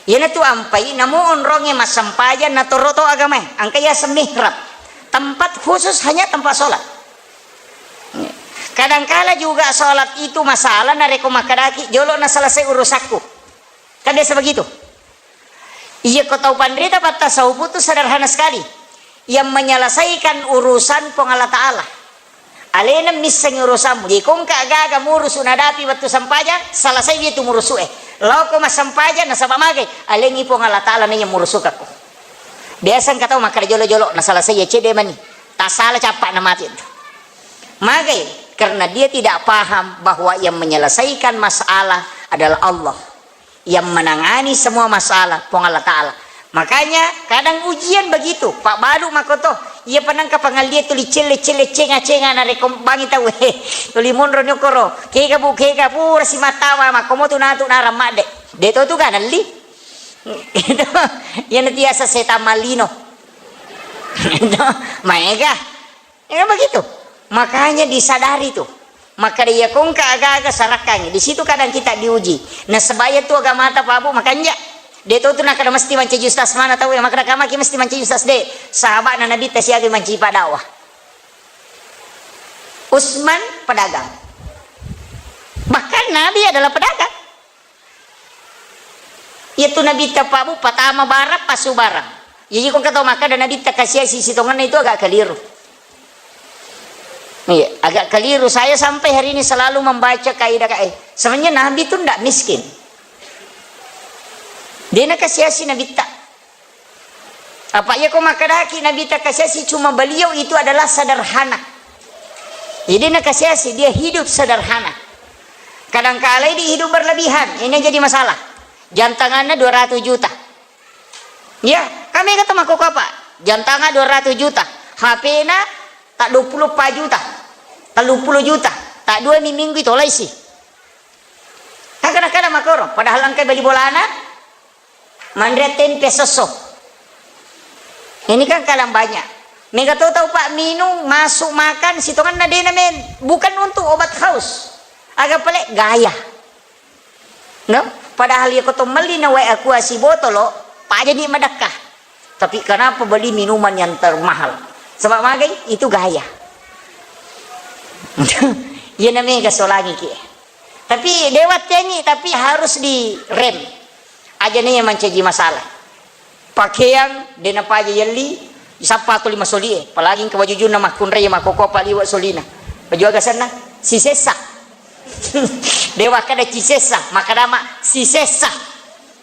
Iyanatu ampai, namo onrongnge massempajang, natoro to agamae. Engka yaseng mihrab. Tempat khusus hanya tempat sholat. Kadangkala juga sholat itu masalah, narekko makkedaki, "Jolo na selesai urusakku." Kan biasa begitu. Iya, ko tau panrita pattasawuf itu sederhana sekali. Yang menyelesaikan urusan Puang Allah Ta'ala. Alena missengi urusanmu. Jadi, ko engka gaga murusu nadapi wettu sempajang, selesai itu murusu e. Lao ko massempajang, nasaba magai, alengi Puang Allah Ta'ala na yang murusukakko. Biasa engka tau makkeda jolo-jolo, na selesai ya cede mani. Tak salah capak na mati itu. Magai, karena dia tidak paham bahwa yang menyelesaikan masalah adalah Allah. Yang menangani semua masalah, Puang Allah Ta'ala. Makanya, kadang ujian begitu, Pak, balu makoto. Iya, penangka pangallia tuli celle-celle, cenga-cenga, narekko bangi tau, he, tuli monro nyokoro. Kega, Bu, kega, pura si matawa, makkomo tu natu narang madde. De' to tu kan, alli. Itu, iya, nanti asa setan malino. Itu, maega. Ya, kan begitu. Makanya disadari tuh. Maka dia kongka aga-aga sarakkangi. Di situ kadang kita diuji. Nasaba iya tu agamata, Pak, Bu, makanja. De' to tu nakkeda mesti mancaji ustaz mana tau, ya, makkeda kamaki mesti mancaji ustaz, de'. Sahabatna Nabitta siaga mancaji padakwah. Utsman pedagang. Bahkan Nabi adalah pedagang. Iyatu Nabitta, Pak, Bu, patama barang, passu barang. Jadi, ko engka tau makkeda Nabitta kasiasi sitongenna, itu agak keliru. Iya, agak keliru. Saya sampai hari ini selalu membaca kaidah, eh, sebenarnya Nabi itu ndak miskin. De' nakasiasi Nabitta. Apa iya ko makkedaki Nabitta kasiasi, cuma beliau itu adalah sederhana. Jadi nakasiasi, dia hidup sederhana. Kadangkala ini hidup berlebihan, ini jadi masalah. Jam tanganna dua ratus juta. Ya, kami kata mako apa? Jam tangan dua ratus juta. H P-na tak dua puluh empat juta. Tellu puluh juta. Tak dua mi minggu itu laisi. Kan kadang-kadang makoro, padahal engka beli bolana, manre tempe sosso. Ini kan kadang banyak. Mega to tau, Pak, minum, masuk makan, sitonganna de'na men. Bukan untuk obat haus. Aga pale gaya. No? Padahal iya ko to melli na wae aqua sibotolo, pajani madakka. Tapi kenapa beli minuman yang termahal? Sebab magai itu gaya. Iya namanya gasolangi ki. Tapi dewa tengi, tapi harus direm. Aja nih yang mancaji masalah. Pakeang, de' napaja yelli, sappa tuli masoli e. Apalagi engka wajujunna makkunrai, makkoko paliwa solina. Baju aga senna? Sisessa. Dewa kada cisessa, makadama sisessa.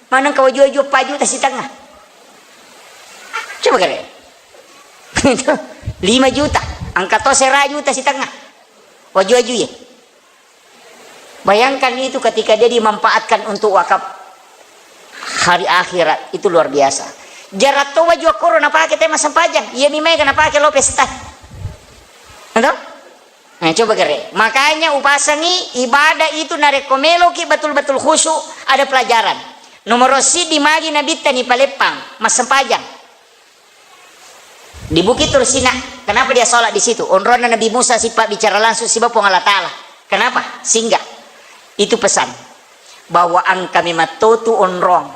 Mana engka waju-waju empat juta sitengnga. Coba kare. Lima juta, engka to sera juta sitengnga. Waju-waju ye. Bayangkan itu ketika dia dimanfaatkan untuk wakaf hari akhirat, itu luar biasa. Jaratto waju akkoro napake tema sempajang, iya mi mega napake lo pesta. Ento? Nah, coba gere. Makanya upasangi ibadah itu narekko meloki betul-betul khusyuk, ada pelajaran. Nomoro siddi magi nabitta nipaleppang, massempajang. Di Bukit Tursina, kenapa dia sholat di situ? Onronna Nabi Musa sipabbicara langsung siba Puang Allah Ta'ala. Kenapa? Singgah. Itu pesan bahwa engka memang totu onrong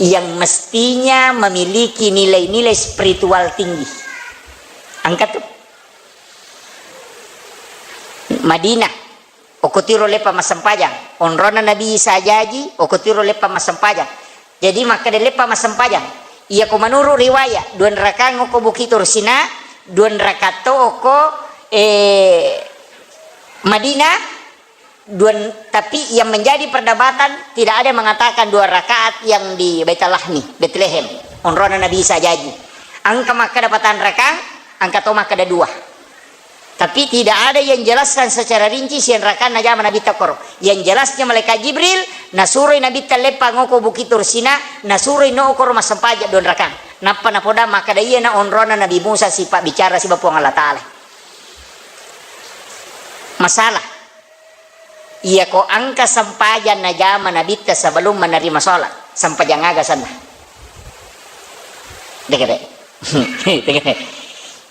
yang mestinya memiliki nilai-nilai spiritual tinggi. Engka tu. Madinah, okko tiro leppa massempajang. Onronna Nabi Isa jaji, okko tiro leppa massempajang. Jadi makkeda leppa massempajang. Iyako menurut riwayat, dua rakang okko Bukit Tursina, dua rakang to okko, eh, Madinah, dua, tapi yang menjadi perdebatan tidak ada yang mengatakan dua rakaat yang di Baitul Lahmi, Bethlehem. Onronna Nabi Isa jaji. Engka makkeda patang rakang, engka to makkeda dua. Tapi tidak ada yang jelaskan secara rinci siang rakang najama Nabitta koro. Yang jelasnya malaikat Jibril nasuroi Nabitta leppa ngoko Bukit Tursina, nasuroi no koro massempajang dua rakang. Nappa napoda makkeda iyana onronna Nabi Musa sipabbicara siba Puang Allah Ta'ala. Masalah. Iyako engka sempajang najama Nabitta sebelum menerima sholat, sempajang aga senna? Degere. Degere.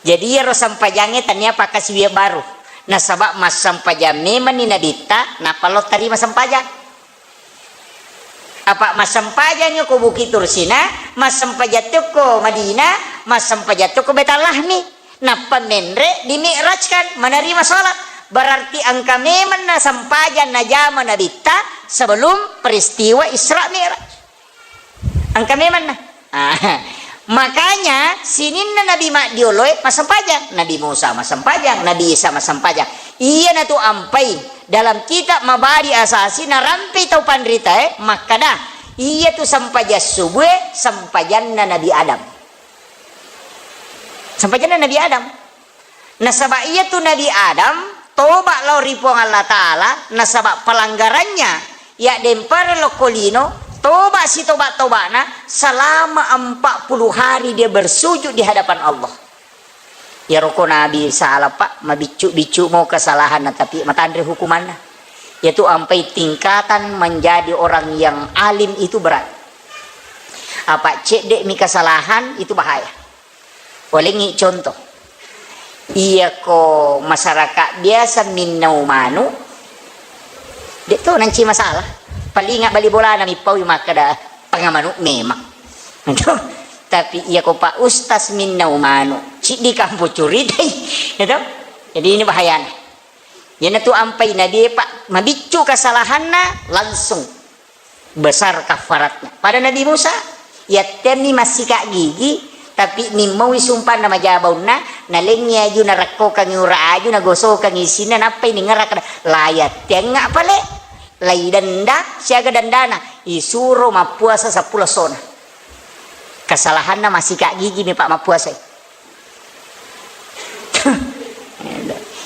Jadi iyaro sempajangnge tania pakkasiwiang baru. Nasaba massempajang memanni Nabitta, nappa lo tarima sempajang. Apa massempajang ko Bukit Tursina, massempajang ko Madinah, massempajang ko Baitul Lahmi. Nappa menre di mi'rajkan, menerima sholat. Berarti engka memang na sempajang najama Nabitta sebelum peristiwa Isra Mi'raj. Engka memang na. Ah, makanya sininna Nabi maddioloe massempajang. Nabi Musa massempajang, Nabi Isa massempajang. Iyana tu ampai dalam kitab Mabadi Asasi narampe tau panritae makkada, iya tu sempajang subue sempajanna Nabi Adam. Sempajanna Nabi Adam. Nasaba iyatu Nabi Adam toba lao ri Puang Allah Ta'ala, nasaba pelanggarannya ya dempara lokko lino, toba sitoba-tobana selama empat puluh hari dia bersujud di hadapan Allah. Iyaro ko Nabi salah, Pak, mabiccu-biccu mo kesalahanna, tapi matanre hukumanna. Yaitu ampai tingkatan menjadi orang yang alim itu berat. Apa cedde mi kesalahan itu bahaya. Walengngi contoh. Iyako masyarakat biasa minnau manu, de to nanci masalah. Palinga bali bolana mipaui makkada pangamanu memang. Tapi iyako Pak Ustaz minnau manu, ciddi kampo curitai. Ya to? Jadi ini bahayana. Iyanatu ampai Nabi, Pak, mabiccu kesalahanna langsung besar kafaratna. Pada Nabi Musa, yattenni massika gigi, tapi nimmaui sumpanna majabaunna, nalengngi aju, narakkokangi ura aju, nagosokangi isinna, nappai ningerak, la yattengnga pale, lai denda, siaga dendana, isuro mappuasa seppulo essona. Kesalahanna massika gigi mi, Pak, mappuasai.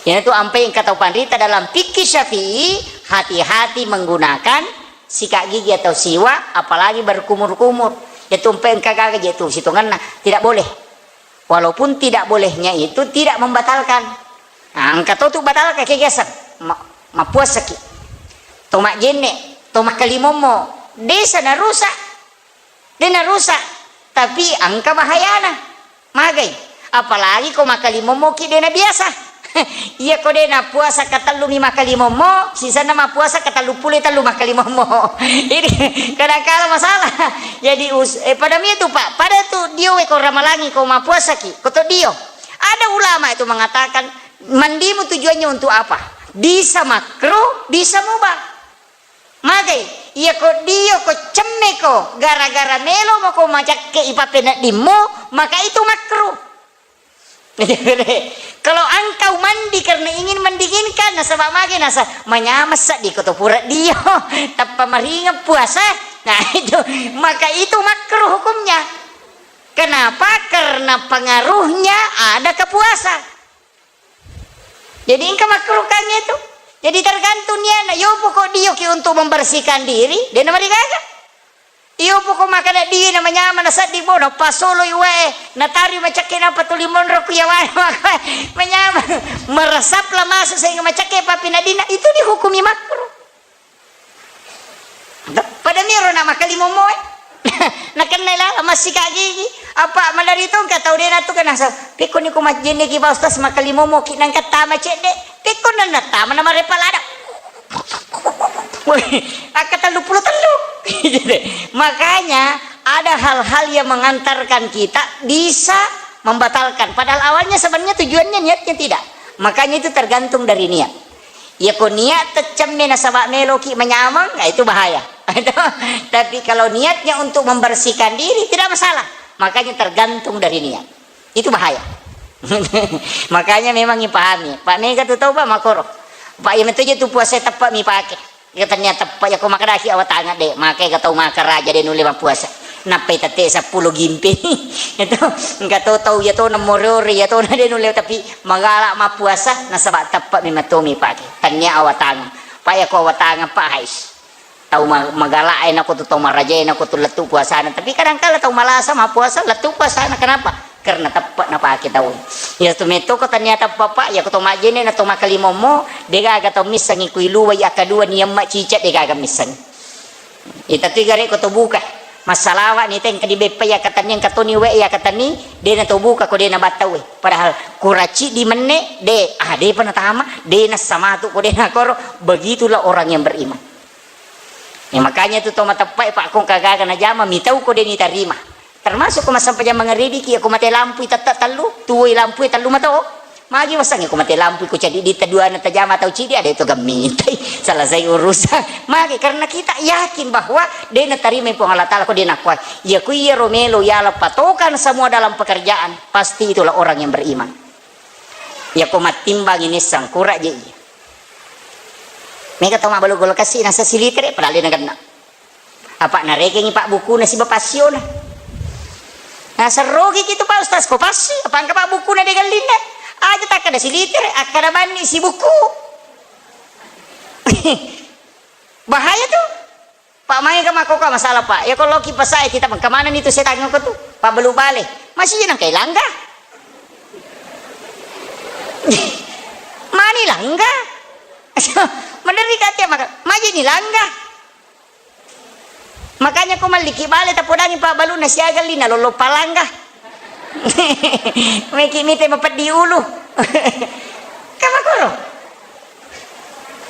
Iyanatu ampai engka tau panrita dalam fikih Syafi'i, hati-hati menggunakan sikat gigi atau siwak, apalagi berkumur-kumur. Yatu ampai engka gaga je tu sitongenna, tidak boleh. Walaupun tidak bolehnya itu tidak membatalkan. Nah, engka to tu batalkan kegiatan. Ma-, mappuasaki. To majjenne, to makkalimommo, desa narusak. De narusak, tapi engka bahayana. Magai? Apalagi ko makkalimommoki de nabiasa. Iya ko de napuasa katellumi makkalimommo, sisenna mappuasa katelluppulo tellu makkalimommo. Jadi kadangkala masalah. Jadi us-, eh, pada mi tu, Pak, pada tu dio we ko ramalangi ko mappuasaki, ko to dio. Ada ulama itu mengatakan, mandimu tujuannya untuk apa? Bisa makruh, bisa mubah. Magai, iya ko dio ko cemme ko, gara-gara melo moko macakke ipappeneddimmu, maka itu makruh. Kalau engkau mandi karena ingin mendinginkan, nasaba magai nasa manyameng seddi ko to pura dio, tappa maringeng puasa. Nah, itu, maka itu makruh hukumnya. Kenapa? Karena pengaruhnya ada ke puasa. Jadi engka makruh kan itu. Jadi tergantung niatna. Yo pokok dio ki untuk membersihkan diri, de namarigaga. Iyo poko makkeda dina manyameng na sedding bono, pasoloi wae, natari macakke nappa tuli monro ku yawana maka manyameng. Meresaplah masuk sehingga macakke papinadina, itu dihukumi makruh. Pada miro na makkalimommoe. Nakennai lala massika gigi. Apa maderri tu engka tau de' nattu kenasa. Pekko ni ko majjenne ki Pak Ustaz makkalimommo ki nangka tama cedde. Pekko nan nattama na marepa lada. Akka tellu pulo tellu. Makanya ada hal-hal yang mengantarkan kita bisa membatalkan. Padahal awalnya sebenarnya tujuannya niatnya tidak. Makanya itu tergantung dari niat. Iya ko niat teccemme nasaba meloki manyameng, nah, itu bahaya. Tapi kalau niatnya untuk membersihkan diri, tidak masalah. Makanya tergantung dari niat. Itu bahaya. Makanya memang ipahami. Pak mega tu tau, Pak, makoro. Pak, iya metu je tu puasa teppami pake. Iya tania teppa, iya ko makkedaki awatangeng de', maka ega tau maka raja de' nulle mappuasa. Nappai tette seppulo gimpe. Itu engka to tau iya to namore-ore iya to na de' nulle, tapi magala mappuasa nasaba teppa memang to mipake. Tania awatangeng. Pak, iya ko awatangeng, Pak, hais. Tau ma-, magala e nako tu tau maraja e nako tu lettu puasana. Tapi kadangkala tau malasa mappuasa lettu puasana. Kenapa? Karena teppa napake tau. Iya tu metto ko tania teppa, Pak, iya ko to majjenne na to makkalimommo, de' gaga tau missengi ku iluwai akkadua ni amma cicak de' gaga misseng. Ita tu gare ko to buka. Massalawa ni tengka di beppa iya katani engka toni we iya katani de' na to buka ko de' na battau we. Padahal kuracci di menne de', ah, de' pa natama, de' na samatu ko de' na koro. Begitulah orang yang beriman. Ya, makanya tu to mateppa e, Pak, kong kagaga najama mitau ko de' ni tarima. Termasuk ko massempajang mangeribiki, iya ko mate lampui tette tellu, tuwoi lampui tellu mato. Magi wasengnge ko mate lampui ko ceddi ditta duana tajama tau cidi, ada itu gemmitai. Selesai urusan. Magi karena kita yakin bahwa de' natarima Puang Allah Ta'ala ko de' nakuai. Iya ko iya ro melo yala patokan semua dalam pekerjaan, pasti itulah orang yang beriman. Iya ko mattimbangi nissang kura je iya. Mega tau mabbalu golo kasi nasa silitere padahal de' nagenna. Apa narekengi pabbukuna siba passiona. Naserrogi kitu Pak Ustaz, ko passi, apa engka pabbukuna de' gallinna. Aja takkada silitere, akkada banni sibuku. Bahaya tu. Pak, maega makkokka masalah, Pak. Iya ko loki pasae kita, engka manenni tu setang ko tu. Pabbalu bale. Masih nangka ilangga. Mani langga. Maderri kate maka, maji ni langga. Makanya ko malliki bale tapodangi pabbaluna siaga lina lollo palangga. Meki mite mapeddi ulu. Kamakoro.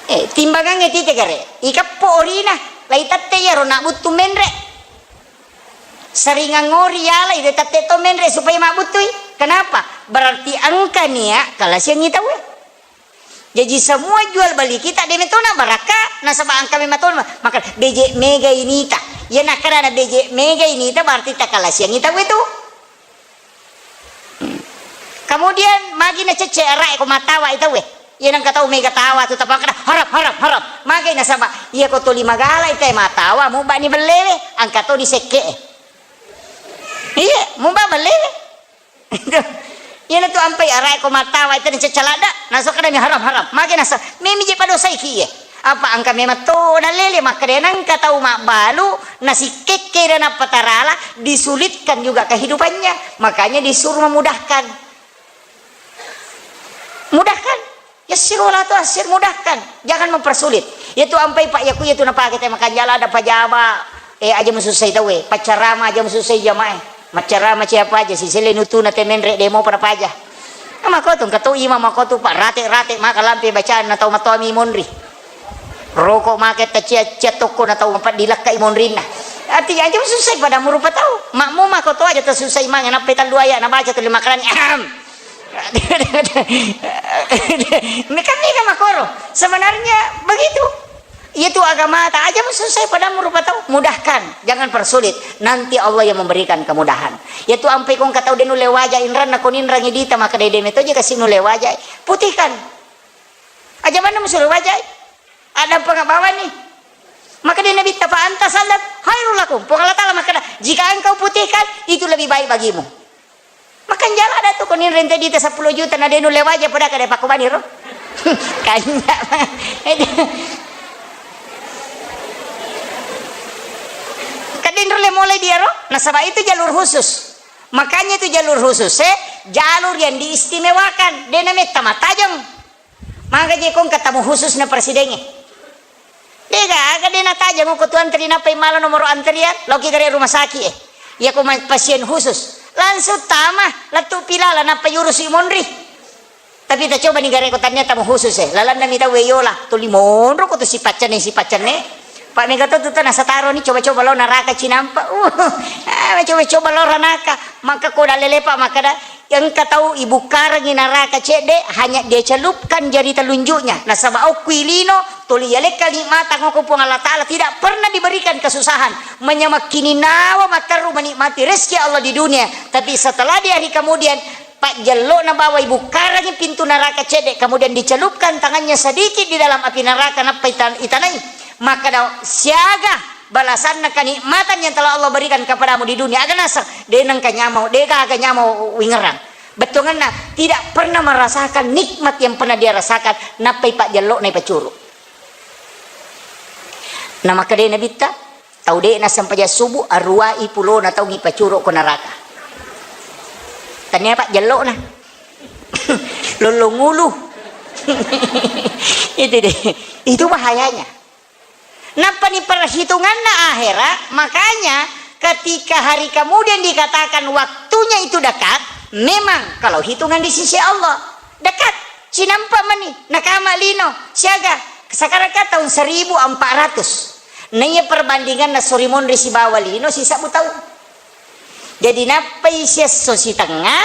Eh, timbangangnge tite gare. Ikeppo orina, lai tette iyaro nabbuttu menre. Seringang ngori yala ide tette to menre supaya mabbuttui. Kenapa? Berarti engka nia kalasiangngi tauwe. Jaji semua jual beli kita de metona barakka, nasaba engka mematona maka beje mega inita. Iya nakkadana beje mega inita berarti takalasiangngi tauwe tu. Kemudian magi nacecce arae ko matawa i tauwe. Iya nengka tau mega tawa tu tapakkada haram, haram, haram. Magai nasaba iya ko tuli magala i tae matawa mubani bellewe, engka to di sekke e. Iya, muba bellewe. Iya na tu ampai arae ko matawa i tadi cecce ladda, naso kada mi haram, haram. Magai nasa, memi je padosai ki iye. Apa engka memang to nalele, makkeda nengka tau mabbalu nasikkekke dan apa tarala, disulitkan juga kehidupannya. Makanya disuruh memudahkan. Mudahkan. Yassiru wala tuassir, mudahkan. Jangan mempersulit. Iya tu ampai Pak, iya ku iya tu napake te makanjala ada pajaba. Eh, aja musussai tauwe. Paccarama aja musussai jamae. Maccarama siapa aja, siselle nutuna te menre demo pada paja. Nah, makotu, engka to imang makotu, Pak, rate-rate maka lampe bacaan na tau matoami monri. Roko make taccia-cia tokko na tau mapeddi lekka i monrinna. Artinya aja musussai pada murupa tau. Makmu mako to aja tasussai mange nappai tallu aya nabaca tuli makarani. Ahem. Meka-meka makoro. Sebenarnya begitu. Iya tu agamata aja musussai pada murupa tau. Mudahkan, jangan persulit. Nanti Allah yang memberikan kemudahan. Iya tu ampai ko engka tau de nulle waja inranna ko ninrangi dita maka dede meto je kasi nulle waja. Putihkan. Aja manna musulle waja. Ada pengabawan nih. Maka dia Nabi ta fa anta sallat khairul lakum. Puang Allah Ta'ala makkeda, jika engkau putihkan, itu lebih baik bagimu. Makanjala ada tu ko ninreng tadi ta seppulo juta na de nulle waja pada kada pakobani ro. Kanya. Kadin ro mulai diaro, nasaba itu jalur khusus. Makanya itu jalur khusus, eh, jalur yang diistimewakan. De' nametta matajeng. Maka je kong ketemu khususna presidengnge. De' gaga de' natajeng ko tu antri nappai mala nomoro antrian, loki gare rumah sakit, eh. Iya ko ma-, pasien khusus. Langsung tama, lettu pilala nappa yurusi monri. Tapi ta coba ni gare ko tania tamu khusus, eh. Lalanna mi tau e yola, tuli monro ko tu sipaccenne, sipaccenne. Pak mega to tu tana sataro ni coba-coba lo naraka cinampa. Uh, ah, coba-coba lo ranaka. Maka ko dalele Pak makkada, engka tau ibukkarengi naraka cedde, hanya dia celupkan jari telunjuknya. Nasaba okkui lino, tuli yalekka nikmatang ko Puang Allah Ta'ala, tidak pernah diberikan kesusahan. Menyamakkini nawa matteru menikmati rezeki Allah di dunia. Tapi setelah di hari kemudian, pajjello'na bawang ibukkarangi pintu neraka cedde, kemudian dicelupkan tangannya sedikit di dalam api neraka, nappa ita-, itanai. Makkada, siaga balasanna kenikmatan yang telah Allah berikan kepadamu di dunia? Aga naseng, de' nengka nyamau, de' gaga nyamau wingerang. Bettuanganna, tidak pernah merasakan nikmat yang pernah dia rasakan, nappai pajjello'na ipacuru. Na makkeda Nabitta, tau de' nassempajang subuh, aruwai pulona taung ipacuru ko neraka. Tania pajjello'na. Lollong ulu. Itu deh. Itu bahayanya. Nappani perhitunganna akhirat, makanya ketika hari kemudian dikatakan waktunya itu dekat, memang kalau hitungan di sisi Allah dekat. Cinampa mani, nakama lino, siaga. Sekarang kan tahun seribu empat ratus. Naiya perbandinganna suri monri sibawa lino sisabbu taung. Jadi nappai siesso sitengnga,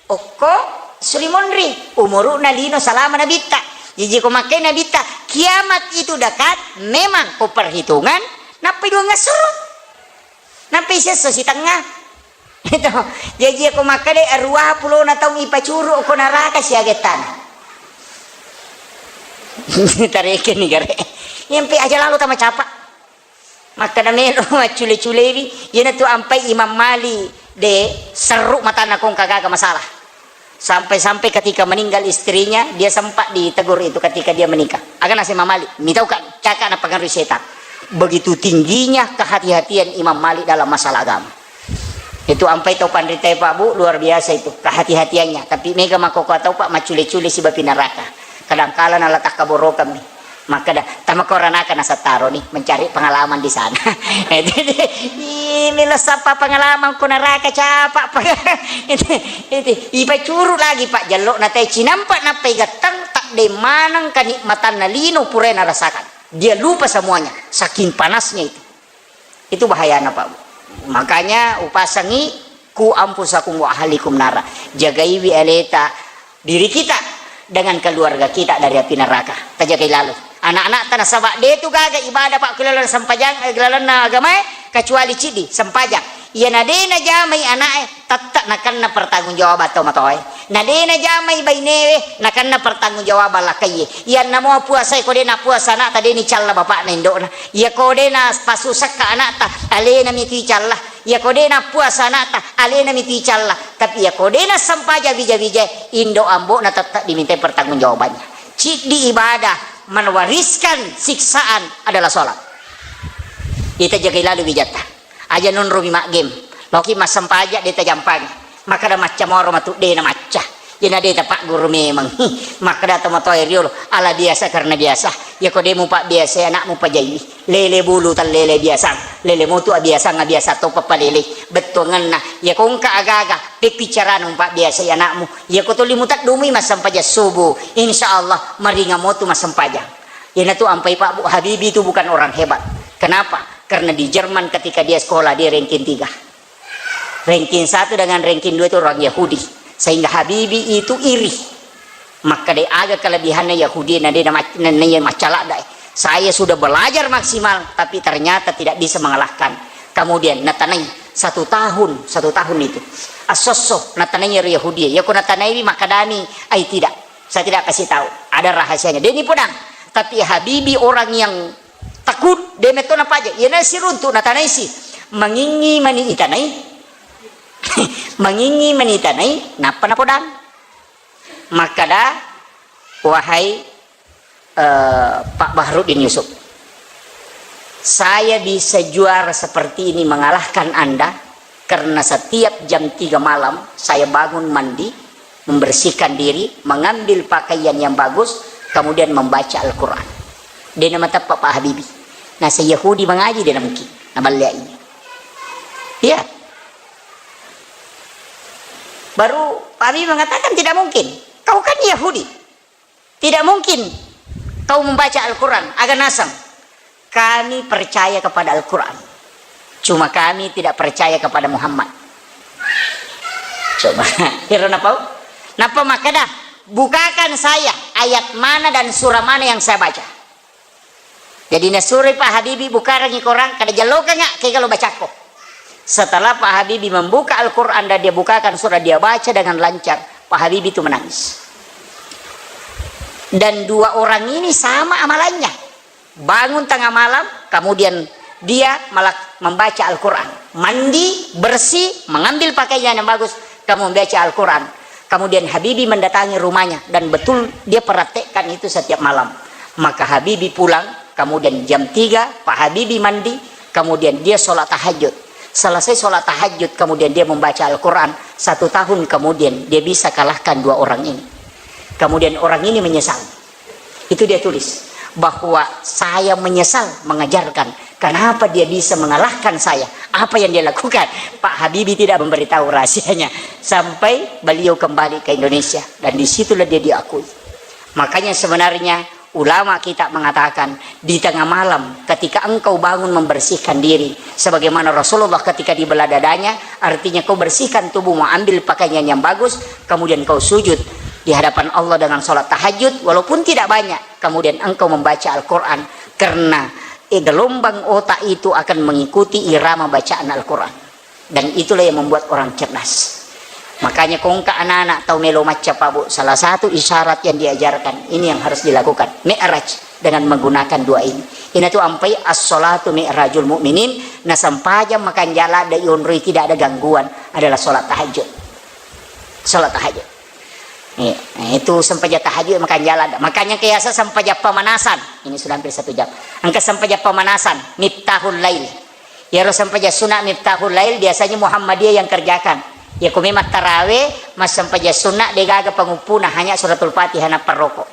okko suri monri, umuru'na lino salama Nabitta. Jaji ko makkai Nabitta, kiamat itu dekat, memang ko perhitungan, nappai dua ngasuru. Nappai siesso sitengnga. Itu. Jaji ko makkeda aruwa pulona taung ipacuru ko neraka siaga tana. Tarekeni gare. Nyampe aja lalu tama capa. Makkeda melo maccule-culewi, iyanatu ampai Imam Malik de serru matanna kong kagaga masalah. Sampai-sampai ketika meninggal istrinya, dia sempat ditegur itu ketika dia menikah. Aga naseng Imam Malik, mitau ka caka napengaruhi setan. Begitu tingginya kehati-hatian Imam Malik dalam masalah agama. Itu ampai tau panritae, Pak, Bu, luar biasa itu kehati-hatiannya. Tapi mega makkokkoe tau, Pak, maccule-cule sibawa api neraka. Kadangkala nala takkaborokammi. Makkeda, tama ko ranaka nasattaroni mencari pengalaman di sana. Jadi, ih, melo sappa pengalaman ko neraka capa. Itu, itu, ipacuru lagi, Pak, jello na tau cinampa nappai gattang, tak de maneng kenikmatanna lino pura narasakan. Dia lupa semuanya, saking panasnya itu. Itu bahayana, Pak. Makanya upasangi, "Ku anfusakum wa ahlikum nara." Jagaiwi aleta, diri kita, dengan keluarga kita dari api neraka. Tajagai lalu. Anak-anak tanah sabak de tu gaga ibadah, Pak, kelalan sempajang, eh, kelalanna agamae, kecuali cidi, sempajang. Iya na de najamai ana'e, tette nakenna pertanggung jawab atau matoe. Na de najamai bainewe, nakenna pertanggung jawab lakkaie. Iya namo puasai, ko de napuasa anakta, de nicalla bapakna indo'na. Iya ko de napasusekka anakta, alena mitu icalla. Iya ko de napuasa anakta, alena mitu icalla. Tapi iya ko de nassempajang wija-wijae, indo ambo'na tette dimintai pertanggungjawabannya. Ciddi ibadah mewariskan siksaan adalah sholat. Ita jagai lalu wijatta. Aja nonromi maggem. Loki massempajang de tajampangi. Makkeda macca moro matu de na macca. Jena de tapagguru memeng. Makkeda tomatoae riolo, ala biasa karena biasa. Yako de mupabbiasai anakmu pajaiwi. Lele bulu tallele biasang. Lele motu abiasang, abiasa to pappalele. Bettuangenna. Yako engka agaga, peppicarana mupabbiasai anakmu. Yako toli muteddumui massempajang subuh. Insya Allah, maringa motu massempajang. Iyanatu ampai Pak Bu, Habibie itu bukan orang hebat. Kenapa? Karena di Jerman ketika dia sekolah, dia ranking tiga. Ranking satu dengan ranking dua itu orang Yahudi. Sehingga Habibie itu iri. Makkeda aga kelebihannya Yahudi, na de na mac-, na, na iya maccalak dai. Saya sudah belajar maksimal, tapi ternyata tidak bisa mengalahkan. Kemudian natanai satu tahun, satu tahun itu. Asosso, natanai ero Yahudi. Yako natanai makkedami, ai tidak. Saya tidak kasih tahu. Ada rahasianya. Deni podang. Tapi Habibie orang yang tekun, de metto napaja. Iyana siruntu natanaisi. Mangingi mani itanai. Mangingi mani itanai, nappa napodang. Makkeda, wahai, eh, Pak Bahruddin Yusuf. Saya bisa juara seperti ini, mengalahkan Anda, karena setiap jam tiga malam saya bangun, mandi, membersihkan diri, mengambil pakaian yang bagus, kemudian membaca Al-Quran. De' namateppa Pak Habibie. Nasa Yahudi mengaji de' namungkin. Naballe iya. Iya. Baru Pak Habibie mengatakan, "Tidak mungkin. Kau kan Yahudi. Tidak mungkin kau membaca Al-Quran." Aga naseng, "Kami percaya kepada Al-Quran. Cuma kami tidak percaya kepada Muhammad." Coba, iro napau? Napa makkeda, "Bukakan saya ayat mana dan surah mana yang saya baca." Jadi nasuroi Pak Habibie bukarangi Quran, kada jallokanga kega lo bacakko. Setelah Pak Habibie membuka Al-Quran dan dia bukakan surah, dia baca dengan lancar, Pak Habibie itu menangis. Dan dua orang ini sama amalannya. Bangun tengah malam, kemudian dia malah membaca Al-Quran. Mandi, bersih, mengambil pakaian yang bagus, kamu membaca Al-Quran. Kemudian Habibie mendatangi rumahnya dan betul dia praktekkan itu setiap malam. Maka Habibie pulang, kemudian jam tiga, Pak Habibie mandi, kemudian dia sholat tahajud. Selesai sholat tahajud, kemudian dia membaca Al-Quran. Satu tahun kemudian, dia bisa kalahkan dua orang ini. Kemudian orang ini menyesal. Itu dia tulis, bahwa saya menyesal mengajarkan. Kenapa dia bisa mengalahkan saya? Apa yang dia lakukan? Pak Habibie tidak memberitahu rahasianya sampai beliau kembali ke Indonesia. Dan disitulah dia diakui. Makanya sebenarnya ulama kita mengatakan, di tengah malam ketika engkau bangun membersihkan diri, sebagaimana Rasulullah ketika dibelah dadanya, artinya kau bersihkan tubuhmu, ambil pakaian yang bagus, kemudian kau sujud di hadapan Allah dengan sholat tahajud, walaupun tidak banyak, kemudian engkau membaca Al-Quran, karena, eh, gelombang otak itu akan mengikuti irama bacaan Al-Quran. Dan itulah yang membuat orang cerdas. Makanya kongka anak-anak tau melo macca, Pak Bu, salah satu isyarat yang diajarkan, ini yang harus dilakukan. Mi'raj dengan menggunakan dua ini. Ina tu ampai as-salatu mi'rajul mu'minin, na sempajang makanjala ada ionroi tidak ada gangguan adalah sholat tahajud. Sholat tahajud. Iya, nah, itu sempajang tahajud makanjala ada. Makanya kiasa sempajang pemanasan. Ini sudah hampir satu jam. Engka sempajang pemanasan, miftahul lail. Iyaro sempajang sunat miftahul lail biasanya Muhammadiyah yang kerjakan. Iya ko memang tarawe, massempajang sunat de gaga panguppuna, hanya suratul Fatihah nappa roko.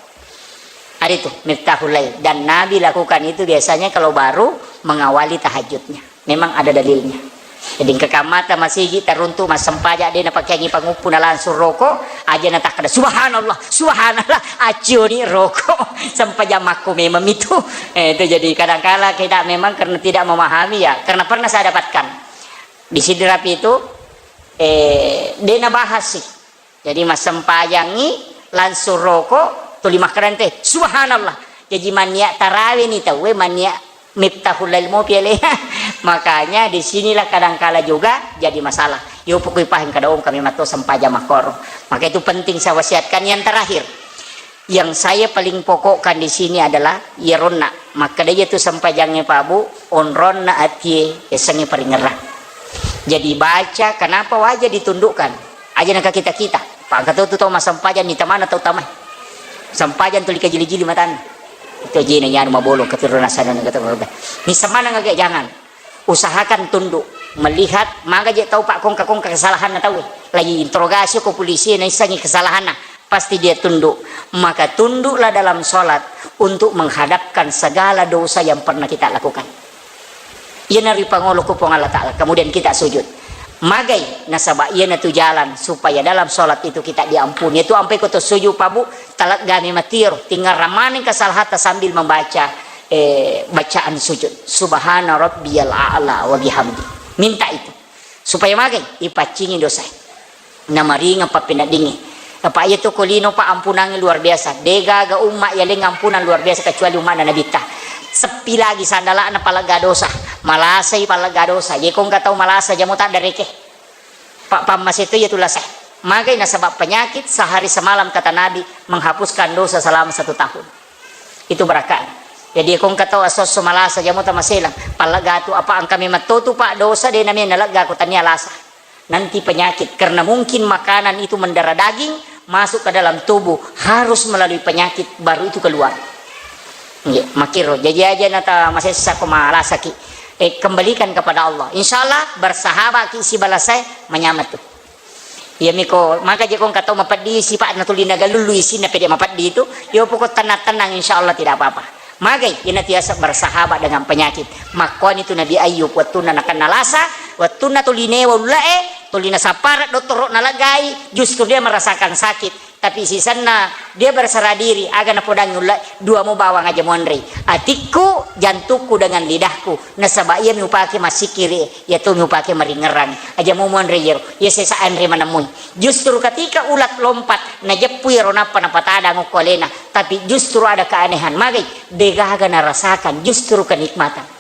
Ada itu miftahul lail. Dan Nabi lakukan itu biasanya kalau baru mengawali tahajudnya. Memang ada dalilnya. Jadi engka kammata masigi taruntu massempajang de napakeangi panguppu na langsung roko, aja natakkeda, "Subhanallah, subhanallah," accioni roko. Sempajang makko memang itu. Eh, itu jadi kadangkala kita memang karena tidak memahami ya, karena pernah saya dapatkan. Di Sidrap itu, eh, de nabahas sih. Jadi massempajangngi langsung roko, tuli makkedante, "Subhanallah." Jaji mannia tarawe ni tauwe, mannia miftahul lail mopi ale. Makanya di sinilah kadangkala juga jadi masalah. Yo pokoi pahing kada ong kami matto sempajang makkoro. Maka itu penting saya wasiatkan yang terakhir. Yang saya paling pokokkan di sini adalah iyaronna. Makkeda iya tu sempajangnge Pak Bu, onronna atie, yasengnge paringerrang. Jadi baca, kenapa wajah ditundukkan? Aja naka kita-kita. Pak, engka tau tu tau massempajang ni tamana tau tamai. Sempajang tuli kajili-jili matanna. Itu jina nyanu mabolong kafirun asana kata. Ni semana ngage jangan. Usahakan tunduk melihat, maga je tau pakkongka-kongka kesalahanna tauwe. Lagi interogasi ko polisi naissengi kesalahanna, pasti dia tunduk. Maka tunduklah dalam sholat untuk menghadapkan segala dosa yang pernah kita lakukan. Iyana ripangolo ku Puang Allah Ta'ala, kemudian kita sujud. Magai, nasaba iyana tu jalan supaya dalam sholat itu kita diampuni. Itu ampai ko to sujud Pak Bu, talegga mi matiro, tinggal ramaning kesalahatta sambil membaca eh, bacaan sujud. Subhana rabbiyal a'la wa bihamdi. Minta itu. Supaya magai ipaccingi dosa. Namaringa pappeneddingi. Apa iya tu ko lino Pak ampunangi luar biasa. Degaga umma yaleng ampunan luar biasa kecuali ummana Nabitta. Seppi lagi sandalana palegga dosa. Malasai palegga dosa. Ye ko engka tau malasa jamo taddareke. Pak pammase tu iya tu lasa. Magai nasaba penyakit sehari semalam kata Nabi menghapuskan dosa selama satu tahun. Itu barakah. Jadi ko engka tau asosso malasa jamo tamaselang. Palegga tu apa engka memang totu Pak dosa de name nalegga ko tania lasa. Nanti penyakit karena mungkin makanan itu mendarah daging masuk ke dalam tubuh harus melalui penyakit baru itu keluar. Nggih, makkiro. Jaji aja nata masessa ko malasaki. Eh, kembalikan kepada Allah. Insya Allah bersahabat ki sibalasai manyamatu. Iya miko, maka je ko engka tau mapeddi sipa'na tuli nagalullu isinna pede mapeddi itu, yo pokok tenang-tenang, insya Allah tidak apa-apa. Magai, ina tiasa bersahabat dengan penyakit. Makkuani tu Nabi Ayub, wettunna nakenna lasa, wettunna tuli newa ullae, tuli nasappara dottoro nalegai, justru dia merasakan sakit. Tapi sisenna dia berserah diri, aga napodangi ullae, dua mo bawang aja monrei. Atikku, jantukku dengan lidahku, nasaba iya mi upake massikiri, iya to mi upake maringerang. Aja mo monrei yero, iya sesa anre manemmui. Justru ketika ulat lompat, najeppui ro nappa napatadang okko alena, tapi justru ada keanehan. Magai, degaga narasakan justru kenikmatan.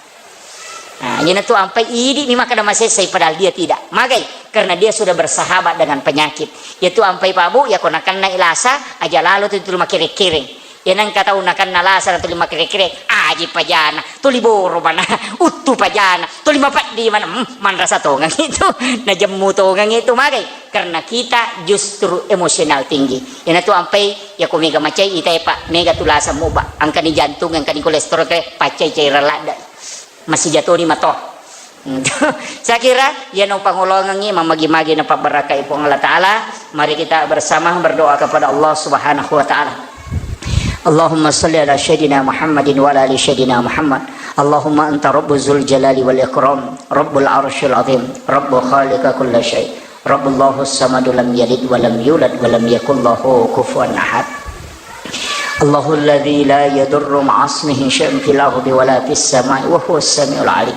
Nah, iyana tu ampai idi mi makkeda masessai, padahal dia tidak. Magai, karena dia sudah bersahabat dengan penyakit. Iya tu ampai pabu, iya ko nakenna lasa, aja lalo tu tuli makere-kere. Iya nengka tau nakenna lasa na tuli makere-kere, aji pajana, tuli boro mana, uttu pajana, tuli mapeddi mana, hmm, manrasa tongang itu, najemmu tongang itu magai. Karena kita justru emosional tinggi. Iyana tu ampai, iya ko mega macai itai, Pak, mega tu lasa muba, angkani jantung, angkani kolesterol, ke pacai cairan ladda. Masijatoni mato. Saya kira, iya no pangolongengi, mamagi-magi na pabarakai Puang Allah Ta'ala. Mari kita bersama berdoa kepada Allah Subhanahu wa Ta'ala. اللهم صل على سيدنا محمد وعلى آل سيدنا محمد. اللهم أنت رب ذو الجلال والإكرام، رب العرش العظيم، رب خالق كل شيء، رب الله الصمد، لم يلد ولم يولد ولم يكن له كفوا أحد. الله الذي لا يضر مع اسمه شيء في الأرض ولا في السماء وهو السميع العليم.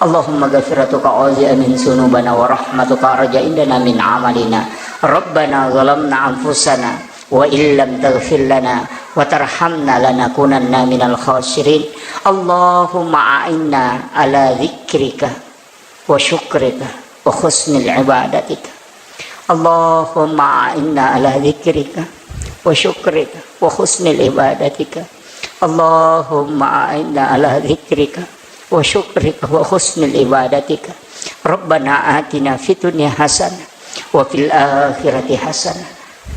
اللهم مغفرتك أعظم من ذنوبنا ورحمتك أرجى عندنا من عملنا. ربنا ظلمنا أنفسنا وإن لم تغفر لنا وترحمنا لنكونن من الخاسرين. اللهم أعنا على ذكرك وشكرك وحسن عبادتك. اللهم أعنا على ذكرك وشكرك وحسن عبادتك. اللهم أعنا على ذكرك وشكرك وحسن عبادتك. ربنا آتنا في الدنيا حسنة وفي الآخرة حسنة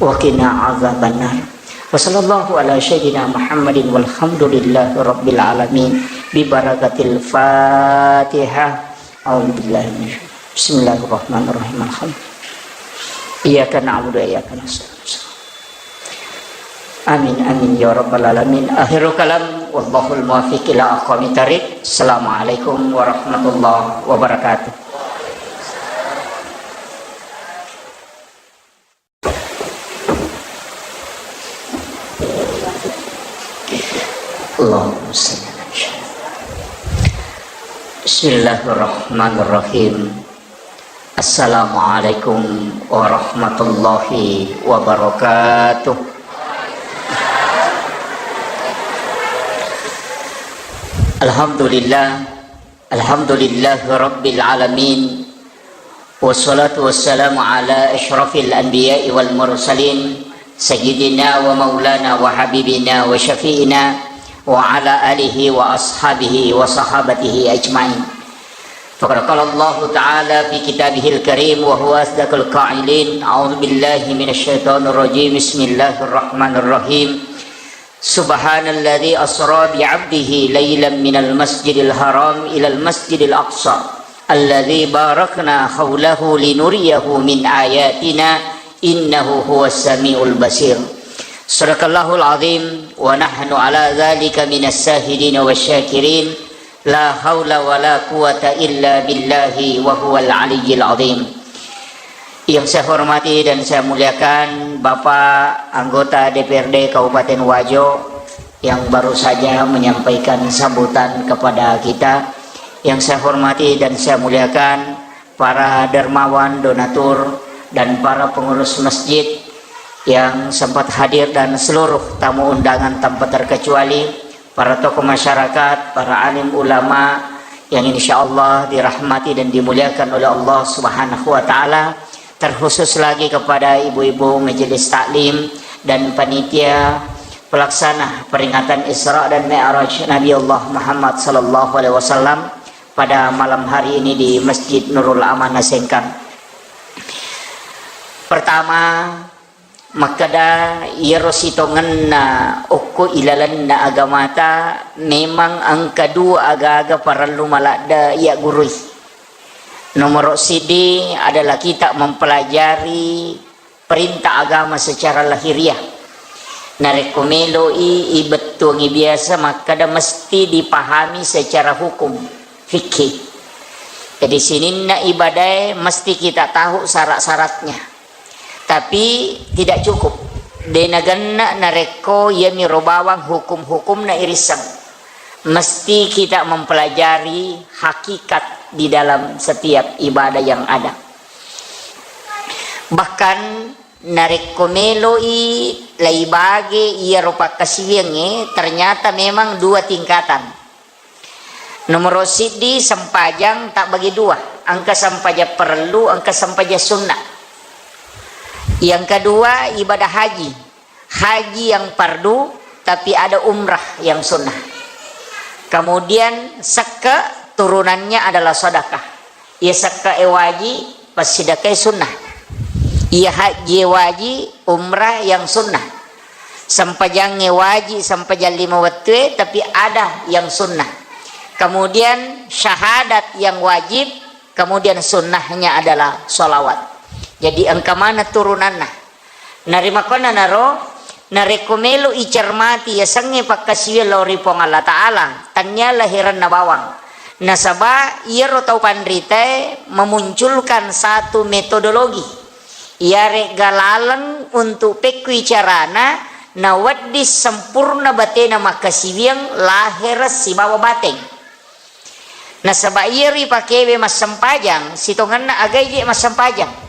وقنا عذاب النار. وصلى الله على سيدنا محمد والحمد لله رب العالمين ببركة الفاتحة. أعوذ بالله من الشيطان. بسم الله الرحمن الرحيم. الحمد. إياك نعبد وإياك نستعين. آمين، آمين يا رب العالمين. آخر كلام، والله الموفق إلى أقوم الطريق. السلام عليكم ورحمة الله وبركاته. اللهم صل على محمد. بسم الله الرحمن الرحيم. السلام عليكم ورحمة الله وبركاته. الحمد لله. الحمد لله رب العالمين، والصلاة والسلام على أشرف الأنبياء والمرسلين، سيدنا ومولانا وحبيبنا وشفيعنا وعلى آله وأصحابه وصحابته أجمعين. فقد قال الله تعالى في كتابه الكريم وهو أصدق القائلين: أعوذ بالله من الشيطان الرجيم. بسم الله الرحمن الرحيم. سبحان الذي أسرى بعبده ليلا من المسجد الحرام إلى المسجد الأقصى الذي باركنا حوله لنريه من آياتنا إنه هو السميع البصير. صدق الله العظيم ونحن على ذلك من الشاهدين والشاكرين. La haula wala quwata illa billahi wa huwal aliyyil azim. Yang saya hormati dan saya muliakan Bapak anggota D P R D Kabupaten Wajo yang baru saja menyampaikan sambutan kepada kita. Yang saya hormati dan saya muliakan para dermawan, donatur, dan para pengurus masjid yang sempat hadir dan seluruh tamu undangan tanpa terkecuali, para tokoh masyarakat, para alim ulama yang insya Allah dirahmati dan dimuliakan oleh Allah Subhanahu wa Ta'ala, terkhusus lagi kepada ibu-ibu majelis taklim dan panitia pelaksana peringatan Isra dan Mi'raj Nabi Allah Muhammad sallallahu alaihi wasallam pada malam hari ini di Masjid Nurul Amanah Sengkang. Pertama, Makkeda, iyaro sitongenna okko ilalenna agamata, memang engka dua aga-aga parellu maladde iyaggurui. Nomoro siddi adalah kita mempelajari perintah agama secara lahiriah. Narekko meloi ibettuangi biasa makkeda mesti dipahami secara hukum, fikih. Jadi sininna ibadae mesti kita tahu syarat-syaratnya. Tapi tidak cukup. De nagenna narekko iyamiro bawang hukum-hukumna irisseng. Mesti kita mempelajari hakikat di dalam setiap ibadah yang ada. Bahkan narekko meloi laibage iyaro pakkasiwiangnge, ternyata memang dua tingkatan. Nomoro siddi, sempajang tabbagi dua, engka sempajang parellu, engka sempajang sunnah. Yang kedua, ibadah haji. Haji yang fardu, tapi ada umrah yang sunnah. Kemudian sekke turunannya adalah sedekah. Iya sekke e waji, passidekah e sunnah. Iya haji e waji, umrah yang sunnah. Sempajangnge waji, sempajang lima wettue, tapi ada yang sunnah. Kemudian syahadat yang wajib, kemudian sunnahnya adalah sholawat. Jadi engka mana turunanna. Narimakkuannanaro, narekko melo icermati yasengnge pakkasiwiang lao ri Puang Allah Ta'ala, tania lahiranna bawang. Nasaba iyaro tau panritae memunculkan satu metodologi. Iyaregga laleng untuk pekkui carana nawedding sempurna batena makkasiwiang lahera sibawa bateng. Nasaba iyaro ipakewe massempajang, sitongenna agaije massempajang.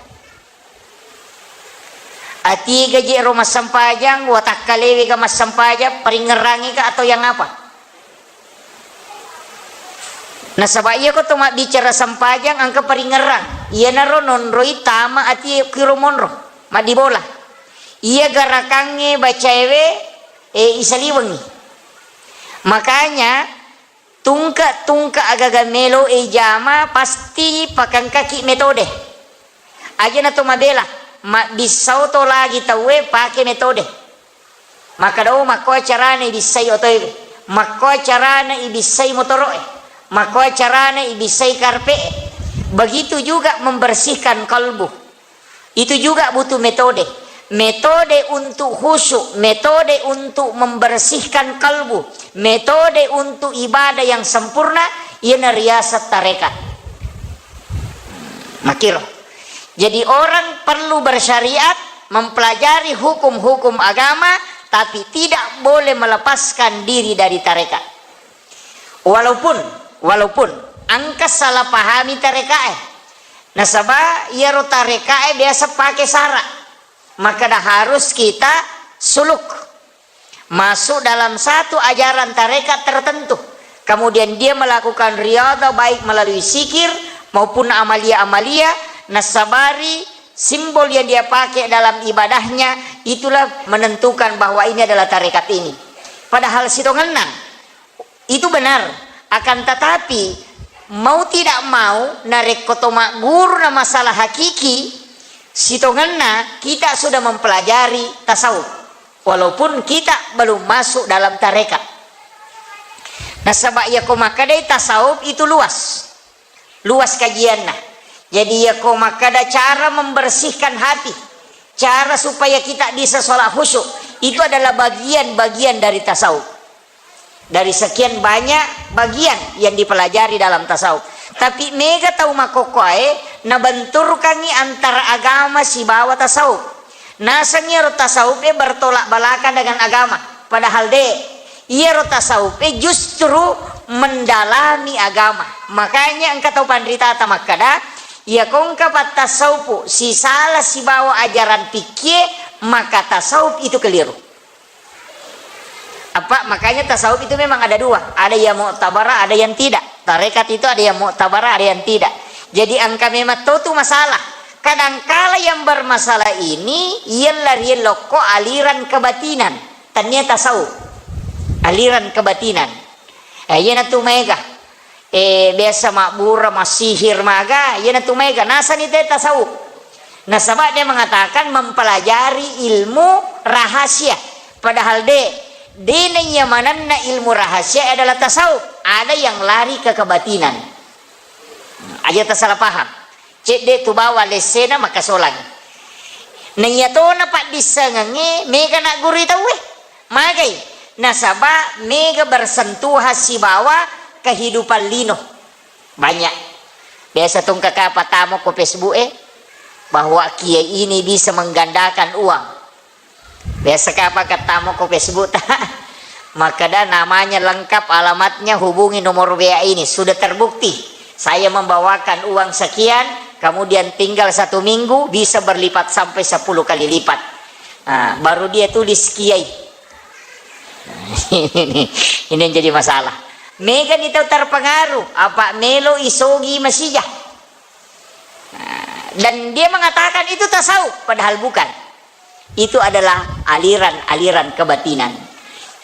Atiga je ro massempajang, watakkalewe ga massempajang, paringngerrangi ka atau yang apa? Nasaba iya ko to mabbicara sempajang engka paringngerrang. Iyanaro nonroi tama ati kiro monro, maddibola. Iya garakangnge bacaewe, e, isaliwengi. Makanya tungke-tungke agaga melo e jama pasti pakengkaki metode. Aja na to mabela, mabbissau to lagi tauwe pake metode. Makkeda, "Oh, makkoa carana ibissai otoe, makkoa carana ibissai motoro'e, makkoa carana ibissai karpe'e." Begitu juga membersihkan kalbu. Itu juga butuh metode. Metode untuk khusyuk, metode untuk membersihkan kalbu, metode untuk ibadah yang sempurna, iyana riaseng tarekat. Makkiro. Jadi orang perlu bersyariat, mempelajari hukum-hukum agama, tapi tidak boleh melepaskan diri dari tarekat. Walaupun, walaupun engka salah pahami tarekae. Nasaba iyaro tarekae biasa pake sara. Makkeda harus kita suluk. Masuk dalam satu ajaran tarekat tertentu. Kemudian dia melakukan riadhah baik melalui zikir maupun amalia-amalia, nasabari simbol yang dia pakai dalam ibadahnya, itulah menentukan bahwa ini adalah tarekat ini. Padahal sitongenna itu benar, akan tetapi mau tidak mau, narekko to magguru na masalah hakiki, sitongenna kita sudah mempelajari tasawuf. Walaupun kita belum masuk dalam tarekat. Nasaba iyako makkedai tasawuf itu luas. Luas kajianna. Jadi iyako makkeda cara membersihkan hati, cara supaya kita bisa sholat khusyuk, itu adalah bagian-bagian dari tasawuf. Dari sekian banyak bagian yang dipelajari dalam tasawuf. Tapi mega tau makkokkoe nabenturkangi antara agama sibawa tasawuf. Naseng iyaro tasawuf e bertolak belakang dengan agama. Padahal de, iyaro tasawuf e justru mendalami agama. Makanya engka tau panritata makkeda, iya kongka pattasaupu sisala sibawa ajaran fikkie, maka tasawuf itu keliru. Apa? Makanya tasawuf itu memang ada dua, ada yang muktabarah, ada yang tidak. Tarekat itu ada yang muktabarah, ada yang tidak. Jadi engka memang to tu masalah. Kadangkala yang bermasalah ini, yella riellokko aliran kebatinan. Tania tasawuf. Aliran kebatinan. Eh, iyana tu maega. Eh, biasa mabbura, massihir, maga, iyana tu maega. Nasani te tasawuf. Nasaba dia mengatakan mempelajari ilmu rahasia. Padahal de, de naiya manenna ilmu rahasia adalah tasawuf. Ada yang lari ke kebatinan. Aja tasalah paham. Cedde tu bawa lessena makasolang. Naiya tona paddissengengnge mega na guru tauwe. Magai, nasaba mega bersentuhan sibawa kehidupan lino. Banyak. Biasa tongka kapa tamo ko Facebook e, bahwa kiai ini bisa menggandakan uang. Biasa kapa ketamo ko Facebook ta. Makkeda namanya lengkap, alamatnya, hubungi nomor W A ini. Sudah terbukti. Saya membawakan uang sekian, kemudian tinggal satu minggu bisa berlipat sampai sepuluh kali lipat. Ah, baru dia tulis kiai. Ini, ini yang jadi masalah. Mega ni tau terpengaruh, apa melo isogi masija. Nah, dan dia mengatakan itu tasawuf, padahal bukan. Itu adalah aliran-aliran kebatinan.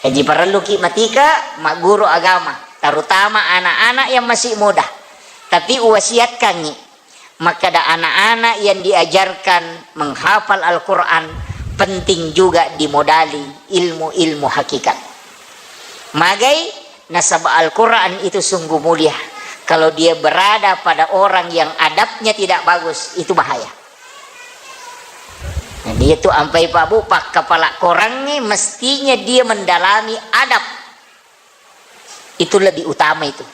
Jadi parelluki matika magguru agama, terutama anak-anak yang masih muda. Tapi uwasiatkangi, makkeda anak-anak yang diajarkan menghafal Al-Quran penting juga dimodali ilmu-ilmu hakikat. Magai, nasaba Al-Quran itu sungguh mulia. Kalau dia berada pada orang yang adabnya tidak bagus, itu bahaya. Nah, dia tu ampai Pak Bu, pakkapala korangnge mestinya dia mendalami adab. Itu lebih utama itu.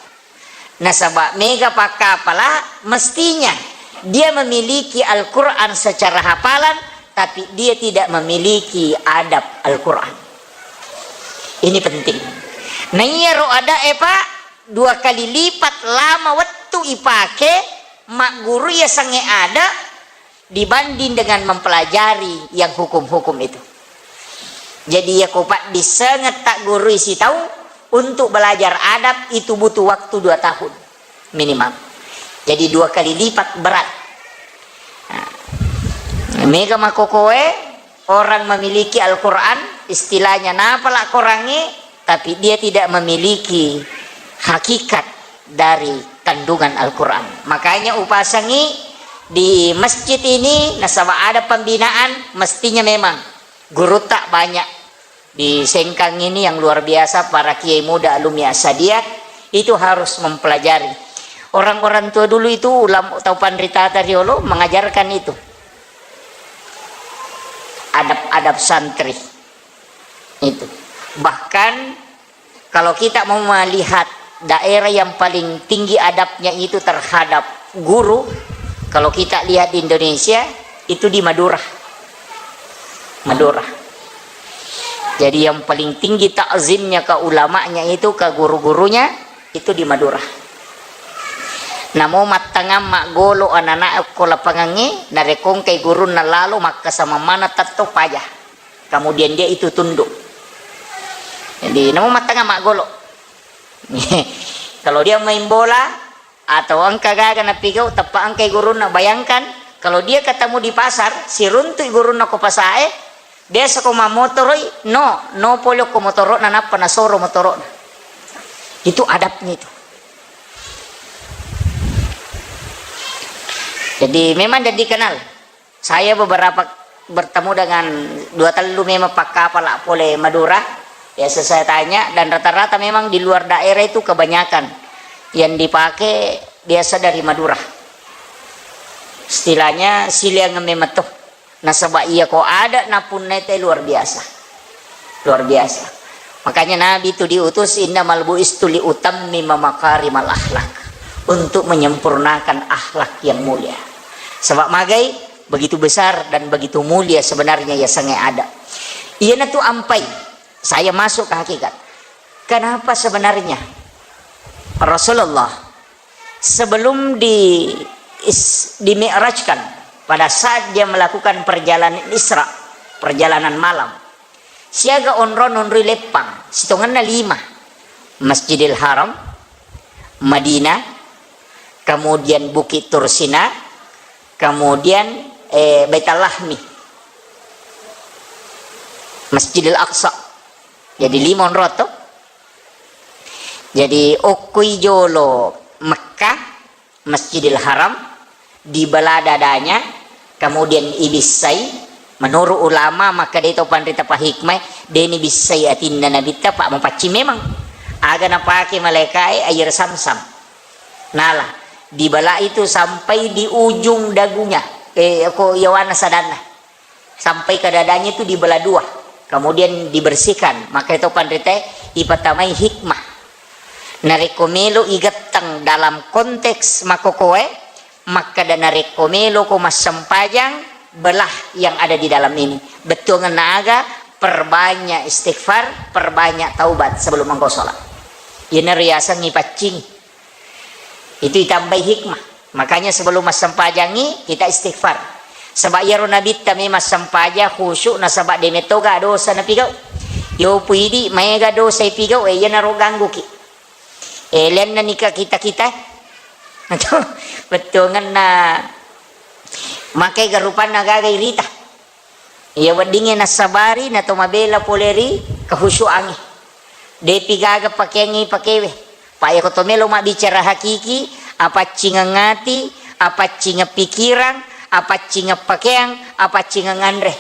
Nasaba mega pakkapala mestinya dia memiliki Al-Quran secara hafalan, tapi dia tidak memiliki adab Al-Quran. Ini penting. Nah, iyaro ada e, Pak, dua kali lipat lama wettu ipake magguru yasengnge ada dibanding dengan mempelajari yang hukum-hukum itu. Jadi, ya ko paddissengeng taggurui sitau untuk belajar adab itu butuh waktu dua tahun minimal. Jadi, dua kali lipat berat. Nah, mega makokoe orang memiliki Al-Quran, istilahnya napala korangnge, tapi dia tidak memiliki hakikat dari kandungan Al-Quran. Makanya upasangi di masjid ini, nasaba ada pembinaan, mestinya memang guru tak banyak di Sengkang ini yang luar biasa, para kiai muda alumni Asadiyah itu harus mempelajari. Orang-orang tua dulu itu, ulama atau panritata riolo mengajarkan itu. Adab-adab santri. Itu. Bahkan kalau kita mau melihat daerah yang paling tinggi adabnya itu terhadap guru, kalau kita lihat di Indonesia, itu di Madura. Madura. Jadi yang paling tinggi takzimnya ke ulamanya itu, ke guru-gurunya, itu di Madura. Namo mattangang maggolo anak-anak ko lapangangnge, narekko engkai gurunna lalo, makkasama mana tetto paja. Kemudian dia itu tunduk. Jadi, namo mattangang maggolo. Kalau dia main bola atau engka gaga napigau, teppa engkai gurunna, bayangkan kalau dia ketemu di pasar, siruntui gurunna ko pasae, biasa ko mammotoroi, no, no pole ko motoro'na, nappa nasoro motoro'na. Itu adabnya itu. Jadi, memang jadi kenal. Saya beberapa bertemu dengan dua tellu memang pakkapala pole Madura. Biasa saya tanya, dan rata-rata memang di luar daerah itu kebanyakan yang dipakai biasa dari Madura. Istilahnya sileang memang tuh. Nasaba iya ko ada napunna te luar biasa. Luar biasa. Makanya Nabi itu diutus, "Innamal bu'istu li utammima makarimal akhlak." Untuk menyempurnakan akhlak yang mulia. Sebab magai begitu besar dan begitu mulia sebenarnya yasengnge ada. Iyana tu ampai saya masuk ke hakikat. Kenapa sebenarnya Rasulullah sebelum di is-, dimi'rajkan, pada saat dia melakukan perjalanan Isra, perjalanan malam, siaga onrong onroi leppang, sitongenna lima, Masjidil Haram, Madinah, kemudian Bukit Tursina, kemudian, eh, Baitul Lahmi, Masjidil Aqsa. Jadi lima onrong to. Jadi okkoi jolo Mekkah, Masjidil Haram, di bala dadanya, Kemudian ibissai, menurut ulama, makkeda to panrita pahikmai, deni bissai atinna Nabitta, pak mapaccing memang. Aga napake malaikae air samsam. Nala, dibelah itu sampai di ujung dagunya. Eh, ko yawana sadanna. Sampai ke dadanya itu dibelah dua. Kemudian dibersihkan. Maka itu panrita ipatamai hikmah. Narekko melo igetteng dalam konteks makokoe, makkeda narekko meloko massempajang, belah yang ada di dalam ini. Bettuangenna aga, perbanyak istighfar, perbanyak taubat sebelum engkau sholat. Iyana riaseng ipaccingi. Itu itambai hikmah. Makanya sebelum massempajangi, kita istighfar. Sebab iyaro Nabitta memang sempajang khusyuk, nasaba de metoga dosa napigau. Yo puidi maega dosa ipigau, eh, iyanaro gangguki. Eh, lenna nika kita-kita. Bettuangenna makai garupanna gaga irita. Iya weddingnge nassabari nato mabela pole ri kehusyuangnge. Depi gaga pakeangnge pakewe. Pa iyako to melo mabbicara hakiki, apaccingeng ati, apaccingeng pikirang, apaccingeng pakeang, apaccingeng anre.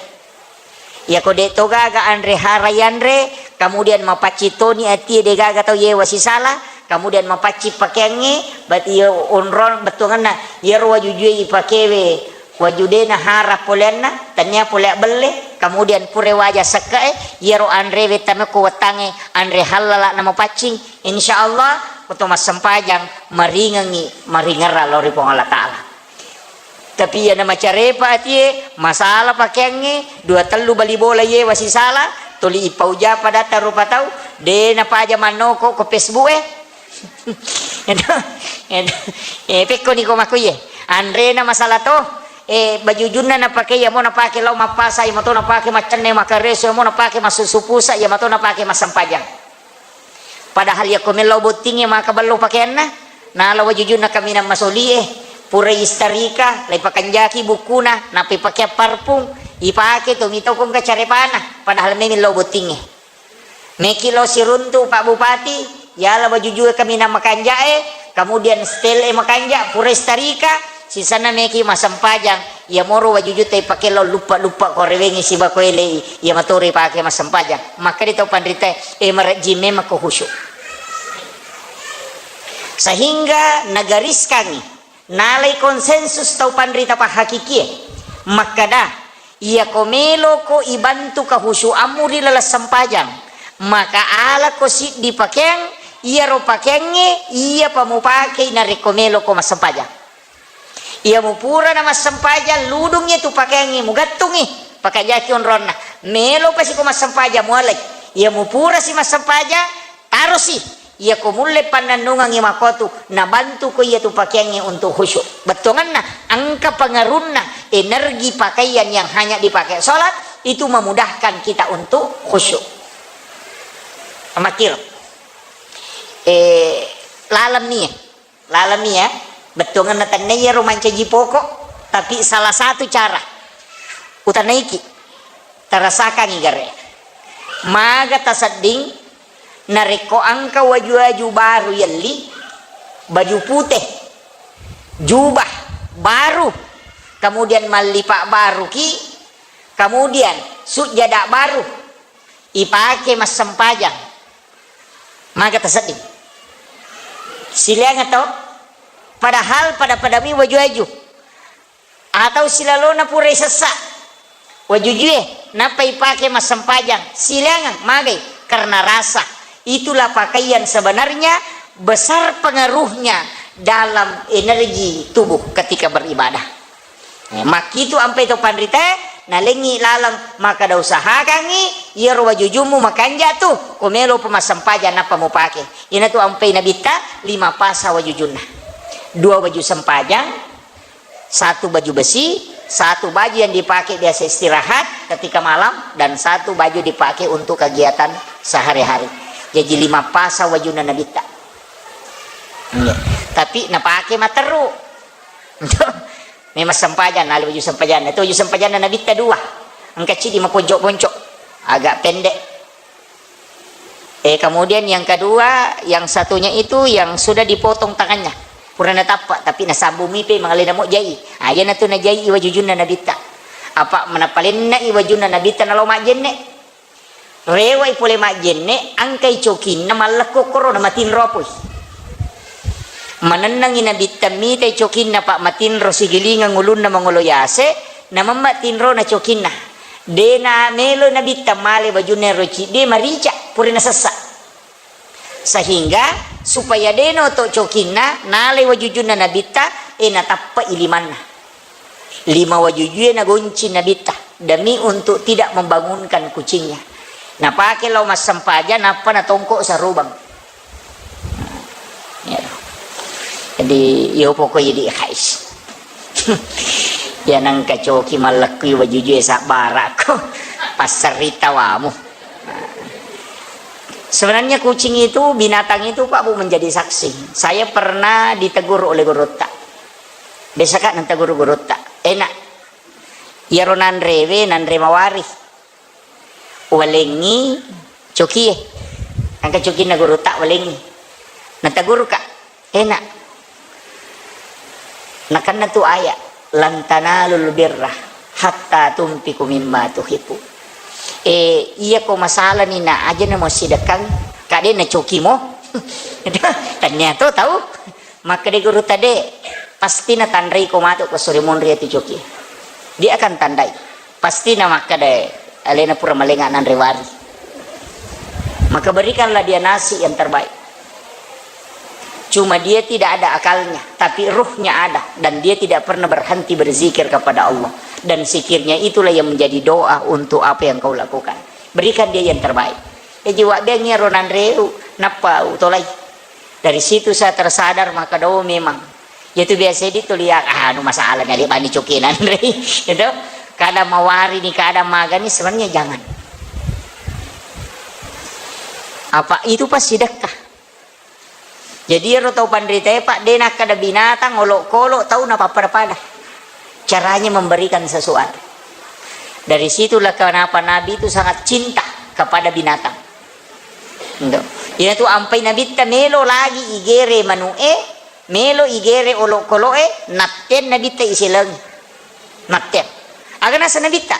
Iyako de to gaga anre hara yanre, kemudian mapaccing toni atie de gaga tau yewa sisala, kemudian mapaccing pakeangnge, berarti iya onrong bettuangenna, iyaro wajujue ipakewe Waju de nahara poleanna, tania pole abbelle, kemudian pura waja sekke'e, iyaro anrewe tamekko wettangnge anre hallala namapaccing, insya Allah, koto massempajang maringengngi, maringerra lao ri Puang Allah Ta'ala. Tapi iyana macarepa atie, masala pakeangnge, dua tellu bali bola yewa sisala, tuli ipauja padatta rupa tau, de napaja mannoko ko Facebook e. Edo, edo, eh, pekkoni ko makuye. Anrena masalah to, eh, bajujunna napake, iya mo napake lao mappasa, iya mato napake maccenne makareso, iya mo napake massusu pusa, iya mato napake massempajang. Padahal iya ko mellau bottingnge maka bello pakeanna, nala wajujunna kaminang masolie, pura istarika, lai pakanjaki bukkuna, nappa ipake parfum, ipake to mito ko engka carepana, padahal memang lao bottingnge. Meki lao siruntu Pak Bupati, yala wajujue kaminang makanja'e, kemudian setel e makanja, pura istarika, sisanna meki massempajang, iya moro wajujutta ipake lao luppa-luppa ko rewengngi siba ko elei, iya matoro ipake massempajang. Makkeda tau panritae, e marejjing memang ko khusyuk. Sehingga nagariskangngi Nalai konsensus tau panrita pahakikie makkeda, iyako meloko ibantu kahusyuammu ri laleng sempajang, maka alako siddi pakeang, iyaro pakeangnge iyapa mupakei narekko meloko massempajang. Iya mupurana massempajang, ludungngi tu pakeangnge, mugattungngi, pakajaki onronna. Melopa siko massempajang, mualai. Iya mupurasi massempajang, tarosi. Iyako mulle pannennungengngi makotu, nabantuko iyatu pakeangnge untuk khusyuk. Bettuangenna, engka pengaruhna energi pakaian yang hanya dipakai sholat, itu memudahkan kita untuk khusyuk. Amakir. Eh, laleng nia. Laleng nia. Bettuangenna tennaiya ro mancaji pokok, tapi salah satu cara. Utanaiki. Tarasakangngi gare. Maga tasedding narekko engka waju-waju baru yelli, baju pute, jubah baru, kemudian mallipa baruki, kemudian sujjada baru, ipake massempajang. Maga tasedding. Sileang atau? Padahal pada-padami waju-waju. Atau silalona purai sessa wajujue, nappa ipake massempajang, sileangeng, magai, karena rasa. Itulah pakaian sebenarnya besar pengaruhnya dalam energi tubuh ketika beribadah. Eh, makkitu ampai to panritae, nalengngi laleng, maka da usahakangngi iyaro wajujummu makanja tu, ko melo pa massempajang nappa mupake. Inatu ampai nabitta lima pasa wajujunna. Dua baju sempajang, satu baju besi, satu baju yang dipakai biasa istirahat ketika malam, dan satu baju dipakai untuk kegiatan sehari-hari. Jadi lima pasa wajuna nabitta. Iya. Tapi napake matteru. Memang sempajang, nali baju sempajang. Itu baju sempajang nabitta dua. Engka cidi maponco-ponco. Agak pendek. Eh, kemudian yang kedua, yang satunya itu yang sudah dipotong tangannya. Pura natappa, tapi nasambung mipe mangalena mo jai. Aja natu najai wajujunna nabitta. Apa manapalenna i wajunna nabitta nalo majjenne. Rewai pole majjenne, angkai cokinna mallekko korona matinro apoi. Manennangi nabitta mitai cokinna, Pak, matinro sigilingeng ulunna mangolo yase, namemma tinrona cokinna. Dena melo nabitta male wajunna ero ciddi marica, pura nasessa. Sehingga supaya deno to cokinna, nalai wajujunna nabitta, e natappa i limanna. Lima wajujue nagonci nabitta demi untuk tidak membangunkan kucingnya. Napake lao massempajang, nappa natongko sarubang. Ya. Jadi, yo pokoknya di khais. Ya nangka coki mallekkui wajujue sabbarakko. Passerri tawamu. Sebenarnya kucing itu, binatang itu, Pak Bu, menjadi saksi. Saya pernah ditegur oleh gurutta. Biasa, Kak, nang tegur gurutta. Enak. Iyaro nanrewe, nanre mawari. Walengngi cokie. Engka cokinna gurutta walengngi. Nategur, Kak. Enak. Nakenna tu ayat, "Lan tanalul birra hatta tunfiqu mimma tuhibbu." Eh, iya ko masalani na aja na mo sidekkang, kade na cokimo. Tania to tau. Makkeda guru tade, pasti na tanrei ko matu ko sore monri atu coki. Dia akan tandai. Pasti na makkeda alena pura malenga nanre wari. Maka berikanlah dia nasi yang terbaik. Cuma dia tidak ada akalnya, tapi ruhnya ada, dan dia tidak pernah berhenti berzikir kepada Allah. Dan zikirnya itulah yang menjadi doa untuk apa yang kau lakukan. Berikan dia yang terbaik. Eh, jiwa beng iyaro nanreu, nappa utolai. Dari situ saya tersadar, maka do memang. Itu biasa di tuliak, ah, anu masalah nyari bani coki nanrei. Itu kada mawari ni, kada magani, sebenarnya jangan. Apa itu pasti dekkah. Jadi, ero tau panritae, Pak, de nakkeda binatang, olokolo, tau napappada-pada. Caranya memberikan sesuatu. Dari situlah kenapa Nabi itu sangat cinta kepada binatang. Ndo. Ina tu ampai Nabitta melo lagi igere manu'e, melo igere olokolo'e, natten Nabitta iselengi. Natten. Aga nasa Nabitta?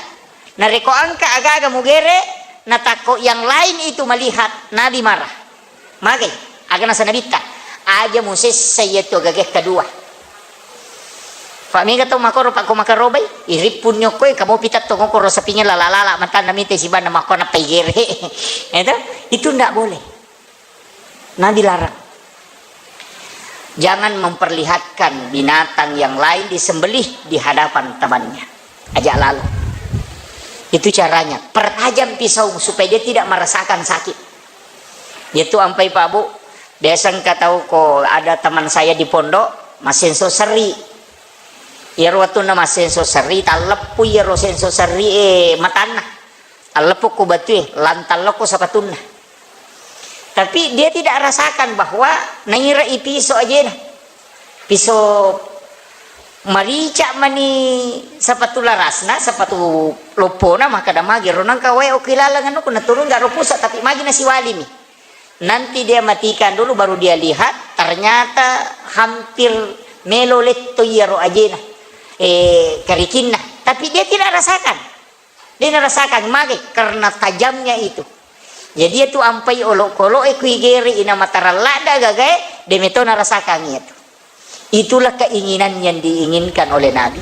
Narekko engka aga-aga mugere, natakko yang lain itu melihat, Nabi marah. Magai, aga nasa Nabitta, aja musessa iyatu agaga kedua. Fa mega tau makoro, Pak, ko makarobai, irippunni okkoe, kamu pitatto ngokoro sapinge lala-lala, matanna mite sibanna makko nappa igere. Itu, itu ndak boleh. Nabi larang. Jangan memperlihatkan binatang yang lain disembelih di hadapan temannya. Ajak lalo. Itu caranya. Pertajam pisau supaya dia tidak merasakan sakit. Dia tu ampai, Pak Bu, biasa engka tau ko ada teman saya di pondok, massenso serri. Iyaro wettunna massenso serri, talleppu iyaro senso serri e matanna. Talleppu ko batue, lantallokko sapatunna. Tapi dia tidak rasakan bahwa naira i piso ajena. Piso marica mani sapatu larasna, sapatu loppona, maka damagi ro nangka wae okki laleng anu, kuna turun gak ro pusat, tapi magi nasiwalimi. Nanti dia matikan dulu, baru dia lihat, ternyata hampir melo letto iyaro ajena, eh, karikinna. Tapi dia tidak rasakan. De narasakan magai karena tajamnya itu. Jadi, itu ampai olokolo'e kuigere ina matarallada gagae, de meto narasakan itu. Itulah keinginan yang diinginkan oleh Nabi.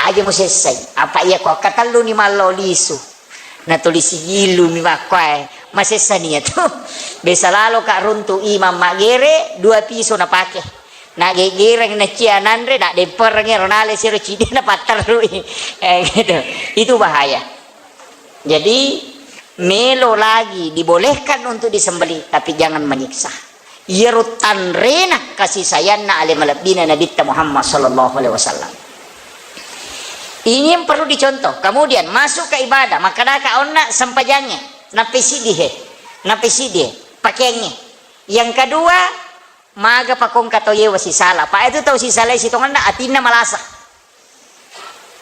Aja musessai. Apa iya ko katellu ni mallo lisu. Natuli sigilu mi makkuae. Masessa nia tu. Besa lalo ka runtu imam maggere, dua piso napake. Nageggereng nacia nanre, nadempereng ero nale siro cidi napatterrui. Eh, gitu. Itu bahaya. Jadi, melo lagi dibolehkan untuk disembelih, tapi jangan menyiksa. Iyaro tanrena kasih sayangna ale malebbina Nabitta Muhammad sallallahu alaihi wasallam. Ini yang perlu dicontoh. Kemudian masuk ke ibadah, maka daka onna sempajangnge, napesidi he, napesidi he, pakaiangnge. Yang kedua, maga pakongka tau yewa sisala. Pa itu tau sisala sitongenna atinna malasa.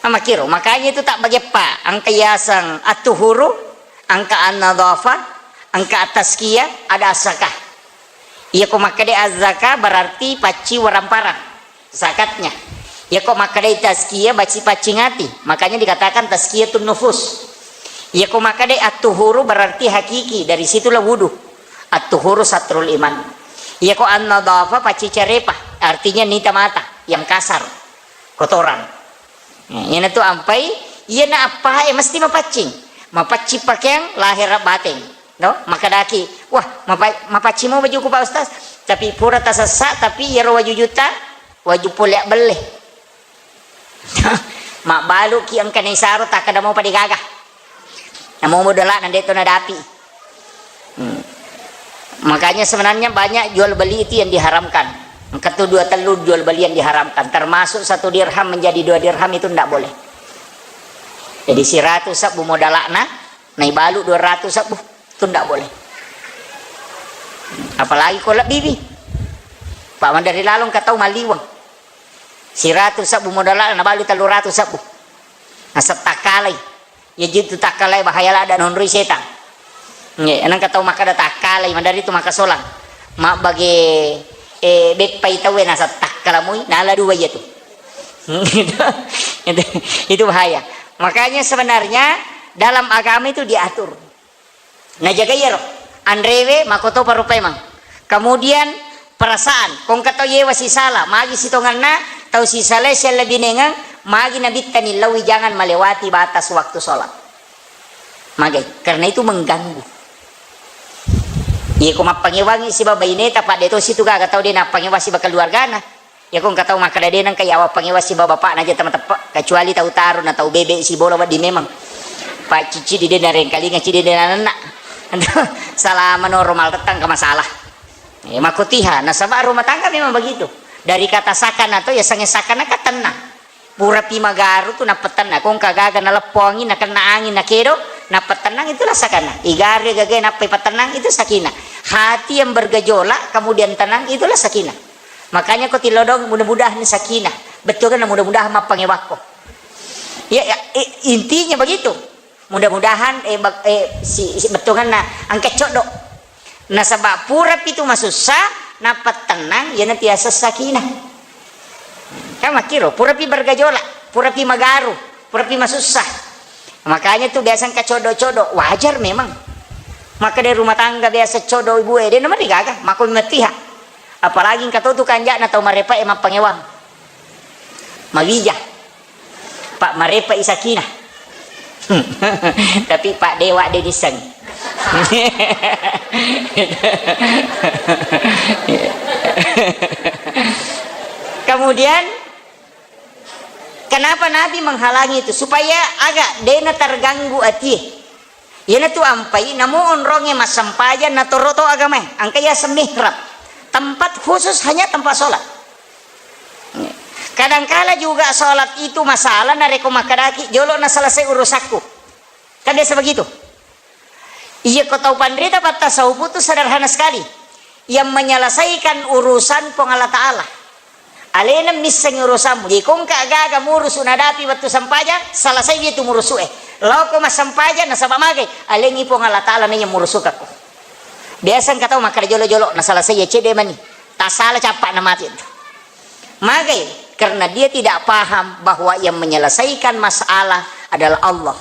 Amakkiro, makanya itu tak bageppa, engka yaseng at-tuhuru, engka an-nadhafa, engka at-tazkiyah, ada as-zakah. Iya ko makkeda azzaka berarti pacci waramparang zakatnya. Iya ko makkeda tazkiyah, baci paccing ati. Makanya dikatakan tazkiyatun nufus. Iya ko makkeda at-tuhuru berarti hakiki, dari situlah wudu. At-tuhuru satrul iman. Iya ko an-nadhafa pacci carepa, artinya nita mata yang kasar, kotoran. Nah, iyana tu ampai, iyana appae mesti mapaccing. Mapaccing pakeang lahir bateng. No, makkedaki, "Wah, mapa-, mapaccing mo bajuku, Pak Ustaz." Tapi pura tasessa, tapi iyaro wajujutta, waju pole abbelle. Mabbaluki engka naisaro, takkeda mopa degaga. Namo modala'na de to nadapi. Hmm. Makanya sebenarnya banyak jual beli itu yang diharamkan. Engka tu dua tellu jual beli yang diharamkan, termasuk satu dirham menjadi dua dirham, itu ndak boleh. Jadi siratu sebbu modala'na, naibalu dua ratu sebbu, itu ndak boleh. Apalagi ko lebbiwi. Pak, mandari lalong ka tau maliweng. Siratu sebbu modala'na, nabalu tellu ratu sebbu. Nasetta kalai. Iya jitu takkalai, bahaya ladda nonroi setang. Nggih, engka tau makkeda takkalai, mandari tu makasolang. Mabbage, eh, beppai tauwe nasetta kalamui, nala dua iya tu. Itu, itu, itu bahaya. Makanya sebenarnya dalam agama itu diatur. Najaga iyaro, anrewe makotopa rupa memang. Kemudian perasaan, ko engka tau yewa sisala, magi sitongenna tau sisalae siallebinengeng, magi nabitta nillaui jangan melewati batas waktu sholat. Magai, karena itu mengganggu. Iya ko mappangewangi siba baineta, padde to situ gaga tau de nappangewa siba keluargana. Iya ko engka tau makkeda de nengka yawa pangewa siba bapakna aja tama teppe, kecuali tau tarung na tau bebe sibola wedding memang. Pak cici di de narengkalinga, cidi de nanenna. Salama noro maltettang ke masalah. Eh, makotiha, nasaba rumah tangga memang begitu. Dari kata sakana to, ya sange sakana ka tenang. Purapi magaru tu nappa tenang. Ko engka gaga naleppo angin, nakenna angin, nakedo, nappa tenang, itulah sakana. Igaru gaga nappa ipatennang, itu sakinah. Hati yang bergejolak, kemudian tenang, itulah sakinah. Makanya ko tilodong, mudah-mudahan sakinah. Betul kan, mudah-mudahan mappangewakko. Ya, ya, i-, intinya begitu. Mudah-mudahan, eh, bak-, eh, si, si bettuanna engka coddo. Nasaba pura pitu masussa, nappa tenang, iyana tiaseng sakinah. Kan makkiro, pura pi bergejolak, pura pi magaru, pura pi masussa. Makanya tu biasa engka coddo-coddo, wajar memang. Maka dari rumah tangga biasa coddo ibu e, de nomor gaga, mako matiha. Apalagi engka to tu kanjana tau marepa e mappangewang. Mawija. Pak marepa i sakinah. Tapi Pak Dewa de niseng. Kemudian, kenapa Nabi menghalangi itu? Supaya agak dena terganggu atie. Iyanatu ampai, namo onrongnge massempajang, natoro to agamae. Engka yaseng mihrab. Tempat khusus hanya tempat sholat. Kadangkala juga sholat itu masalah, narekko makkedaki, "Jolo na selesai urusakku." Kan biasa begitu. Iya, ko tau panrita pattasawuf itu sederhana sekali. Yang menyelesaikan urusan Puang Allah Ta'ala. Alena missengi urusanmu. Jadi, ko engka gaga murusu nadapi wettu sempajang, selesai itu murusu e. Lao ko massempajang, nasaba magai, alengi Puang Allah Ta'ala na yang murusukakko. Biasa engka tau makkeda jolo-jolo, na selesai ya cedde mani. Tasala cappa na mati itu. Magai, karena dia tidak paham bahwa yang menyelesaikan masalah adalah Allah.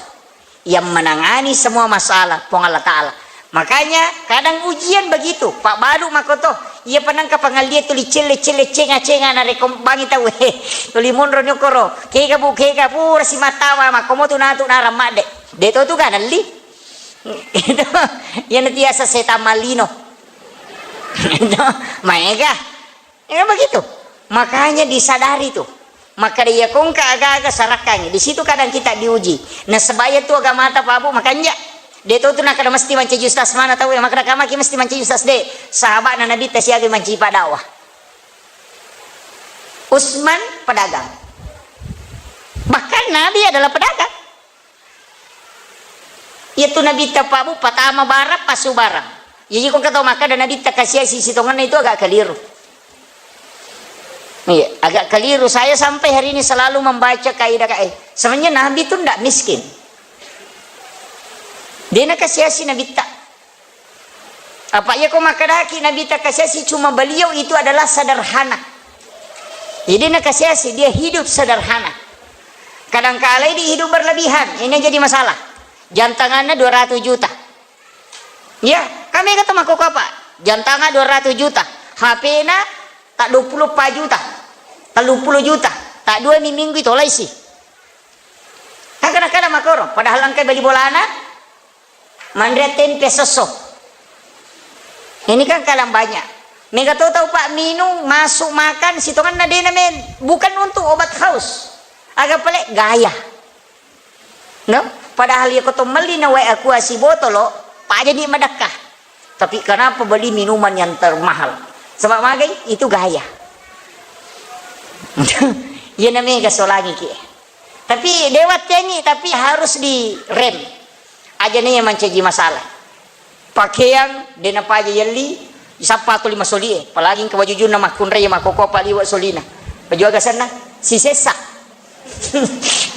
Yang menangani semua masalah, Puang Allah Ta'ala. Makanya, kadang ujian begitu, Pak Balu makoto, iya panangka pangallia tuli celle-celle, cenga-cenga, narekko bangi tau, he, tuli monro nyokoro, kega bu, kega, pura simattawa, makkomo tu natu narang madde. De to tu ganelli. Itu, iya nanti asa setan malino. Itu, maega. Ya begitu. Makanya disadari tuh. Maka dia kongka aga-aga sarakkangi. Di situ kadang kita diuji. Nah, sebaya tu agamata pabu makanja. De to tu nakada mesti mancaji ustaz mana tau ya, makada kamaki mesti mancaji ustaz de. Sahabat na Nabi tasiaga mancaji padakwah. Utsman pedagang. Bahkan Nabi adalah pedagang. Iyatu Nabitta pabu patama barang, pasu barang. Jadi ko engka tau makkada Nabitta kasiasi sitongenna, itu agak keliru. Iya, agak keliru. Saya sampai hari ini selalu membaca kaidah ka-, eh, sebenarnya Nabi itu ndak miskin. Dia na kasiasi Nabitta. Apa iya ko makkedaki Nabitta kasiasi cuma beliau itu adalah sederhana. Jadi nakasiasi, dia hidup sederhana. Kadangkala idi hidup berlebihan, ini jadi masalah. Jam tanganna dua ratus juta. Ya, kami kata mako apa? Jam tangan dua ratus juta. H P-na tak dua puluh empat juta. Tellu puluh juta. Tak dua mi minggu itu laisi. Kan kadang-kadang makoro, padahal engka beli bolana, manre tempe sosso. Ini kan kadang banyak. Mega to tau pak minum, masuk makan, sitonganna dena men. Bukan untuk obat haus. Aga pale gaya. No? Padahal iya ko to melli na wae aqua sibotolo, pajani madakka. Tapi kenapa beli minuman yang termahal? Sebab magai itu gaya. Iya namanya gasolangi ki. Tapi dewa tengi, tapi harus direm. Aja nih yang mancaji masalah. Pakeang, de napaja yelli, isappa tu lima solie, apalagi engka wajujunna makkunrai makkokopa liwe solina. Baju aga senna? Sisessa.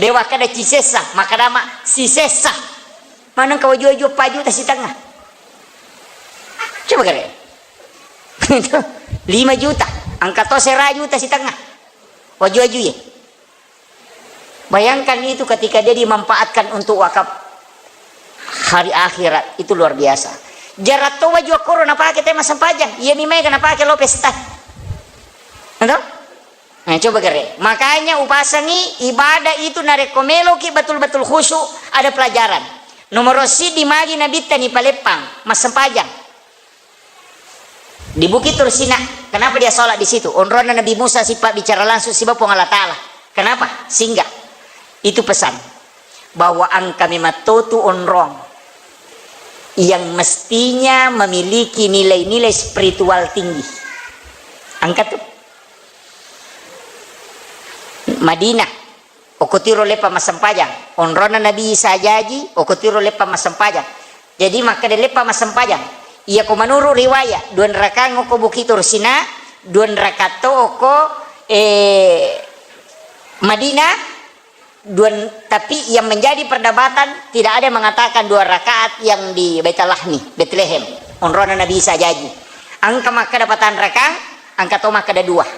Dewa kada cisessa, makadama sisessa. Mana engka waju-waju empat juta setengah. Coba kare. Lima juta, angka to sera juta setengah. Waju-waju ye. Bayangkan itu ketika dia dimanfaatkan untuk wakaf hari akhirat, itu luar biasa. Jaratto waju akkoro napake tema sempajang, iya mi maega napake lo pesta. Ento? Nah, coba gere. Makanya upasangi ibadah itu narekko meloki betul-betul khusyuk, ada pelajaran. Nomor siddi magi nabitta ni paleppang, massempajang. Di Bukit Tursina, kenapa dia sholat di situ? Onronna Nabi Musa sipabbicara langsung siba Puang Allah Ta'ala. Kenapa? Singgah. Itu pesan bahwa engka memang totu onrong yang mestinya memiliki nilai-nilai spiritual tinggi. Engka tu. Madinah, okko tiro leppa massempajang. Onronna Nabi Isa jaji, okko tiro leppa massempajang. Jadi makkeda leppa massempajang. Iya ko menurut riwayat, dua rakang okko Bukit Tursina, dua rakang to okko, eh, Madinah, dua, tapi yang menjadi perdebatan tidak ada yang mengatakan dua rakaat yang di Baitul Lahmi, Bethlehem. Onronna Nabi Isa jaji. Engka makkeda patang rakang, engka to makkeda dua.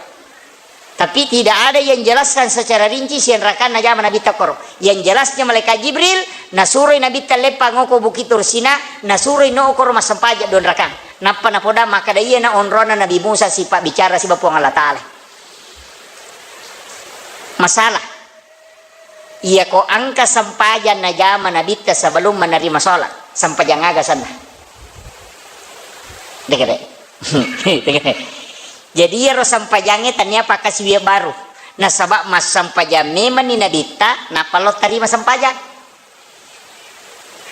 Tapi tidak ada yang jelaskan secara rinci siang rakang najama Nabi takoro. Yang jelasnya malaikat Jibril nasuroi Nabi talleppang okko Bukit Tursina, nasuroi no okoro massempajang dua rakang. Nappa napoda makkeda iya na onronna Nabi Musa sipabbicara siba Puang Allah Ta'ala. Masalah. Iya ko engka sempajang najama Nabitta sebelum menerima sholat, sempajang aga senna? Degere. Degere. Jadi iyaro sempajangnge tania pakkasiwiang baru. Nasaba massempajang memenni Nabitta, nappa lo tarima sempajang.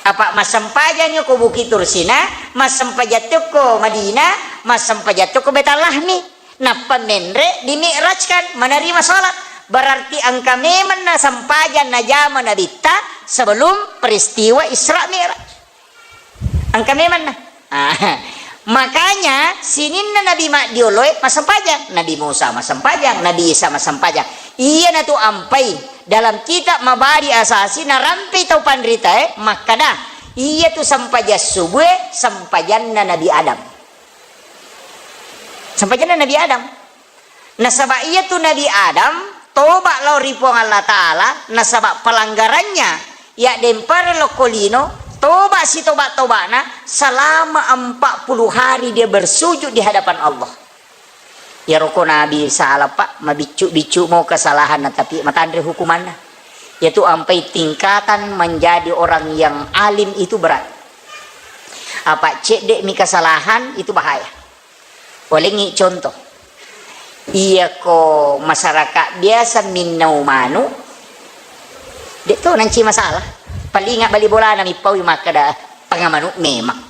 Apa massempajang ko Bukit Tursina, massempajang ko Madinah, massempajang ko Baitul Lahmi. Nappa menre di mi'rajkan, menerima sholat. Berarti engka memenna sempajang najama Nabitta sebelum peristiwa Isra Mi'raj. Engka memenna. Ah, makanya sininna Nabi maddioloe massempajang. Nabi Musa massempajang, Nabi Isa massempajang. Iyanatu ampai dalam kitab Mabadi Asasi narampei tau panritae makkada, iyatu sempajang subue sempajanna Nabi Adam. Sempajanna Nabi Adam. Nasaba iyatu Nabi Adam toba lao ri Puang Allah Ta'ala, nasaba pelanggarannya yaddempare lokko lino, toba sitoba-tobana selama empat puluh hari dia bersujud di hadapan Allah. Iyaro ko Nabi salah, Pak, mabiccu-biccu mo kesalahanna, tapi matanre hukumanna. Yaitu ampai tingkatan menjadi orang yang alim itu berat. Apa cedde mi kesalahan itu bahaya. Walengngi contoh. Iya ko masyarakat biasa minnau manu, de to nanci masalah. Palinga bali bolana mippaui makkada pangamanu memang.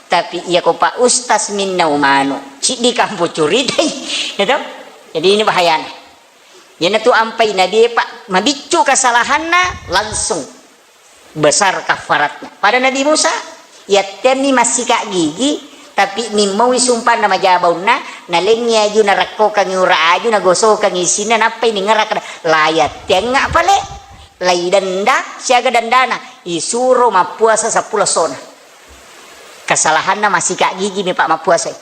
Tapi iya ko Pak Ustaz minnau manu, ciddi kampo curitai. Gitu? Jadi ini bahayana. Iyanatu ampai Nabi, Pak, mabiccu kesalahanna langsung besar kafaratnya. Pada Nabi Musa, yattenni massika gigi, tapi mimmaui sumpanna maja baunna, nalengngi aju, narakkokangi ura aju, nagosokangi isinna, nappai ningerak, la yattengnga pale, lai denda, siaga dendana, isuro mappuasa seppulo essona. Kesalahanna massika gigi mi, Pak, mappuasai.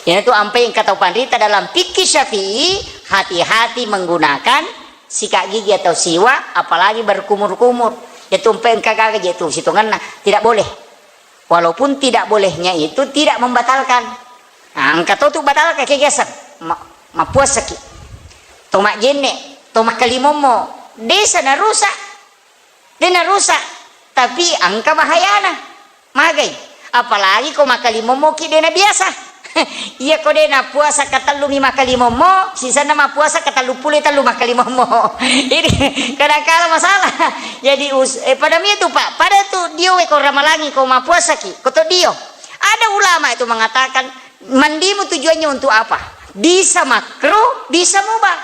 Iyanatu ampai engka tau panrita dalam fikih Syafi'i, hati-hati menggunakan sikat gigi atau siwak, apalagi berkumur-kumur. Itu ampai engka gaga je tu sitongenna, tidak boleh. Walaupun tidak bolehnya itu tidak membatalkan. Nah, engka to tu batalkan kegiatan. Ma-, mappuasaki. To majjenne, to makkalimommo. Desa narusak. De narusak, tapi engka bahayana. Magai? Apalagi ko makkalimommoki de nabiasa. Iya ko de napuasa katellumi makkalimommo, sisenna mappuasa katelluppulo tellu makkalimommo. Ini kadangkala masalah. Jadi us-, eh, pada mi tu, Pak, pada tu dio we ko ramalangi ko mappuasaki, ko to dio. Ada ulama itu mengatakan, mandimu tujuannya untuk apa? Bisa makruh, bisa mubah.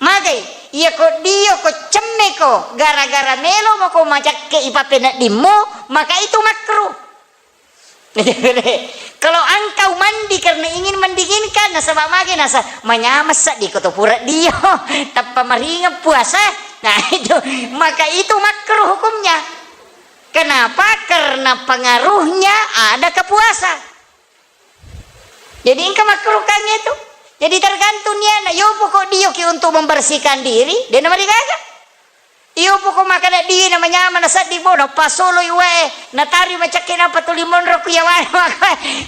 Magai, iya ko dio ko cemme ko, gara-gara melo moko macakke ipapeneddimmu, maka itu makruh. Kalau engkau mandi karena ingin mendinginkan, nasaba magai nasa manyameng seddi ko to pura dio, tappa maringeng puasa. Nah, itu, maka itu makruh hukumnya. Kenapa? Karena pengaruhnya ada ke puasa. Jadi engka makruh kangnge tu. Jadi tergantung niatna. Iyo poko dio ki untuk membersihkan diri, de namarigaga. Iyo poko makkeda dio na manyameng na seddi bo, na pasolo iwae, na tari macakke na patuli monro ku yawana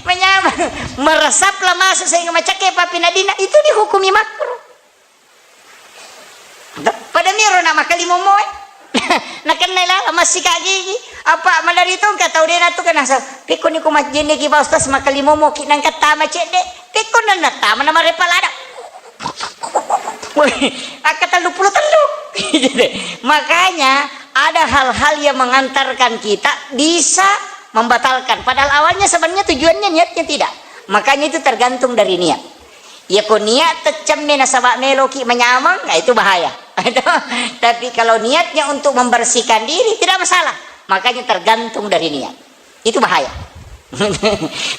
manyameng. Meresaplah masuk sehingga macakke papi nadina, itu dihukumi makruh. Pada miro na makkalimommo e. Nakenna lala massika gigi. Apa madari to engka tau de natu kenasa. Pekko ni ko majjenne ki Pak Ustaz makkalimommo ki nangka tama cedde. Pekko nanna tama na marepa lada. Woi, akka tellu pulo tellu. Makanya ada hal-hal yang mengantarkan kita bisa membatalkan. Padahal awalnya sebenarnya tujuannya niatnya tidak. Makanya itu tergantung dari niat. Iya ko niat teccemme nasaba meloki manyameng, nah itu bahaya. Tapi kalau niatnya untuk membersihkan diri, tidak masalah. Makanya tergantung dari niat. Itu bahaya.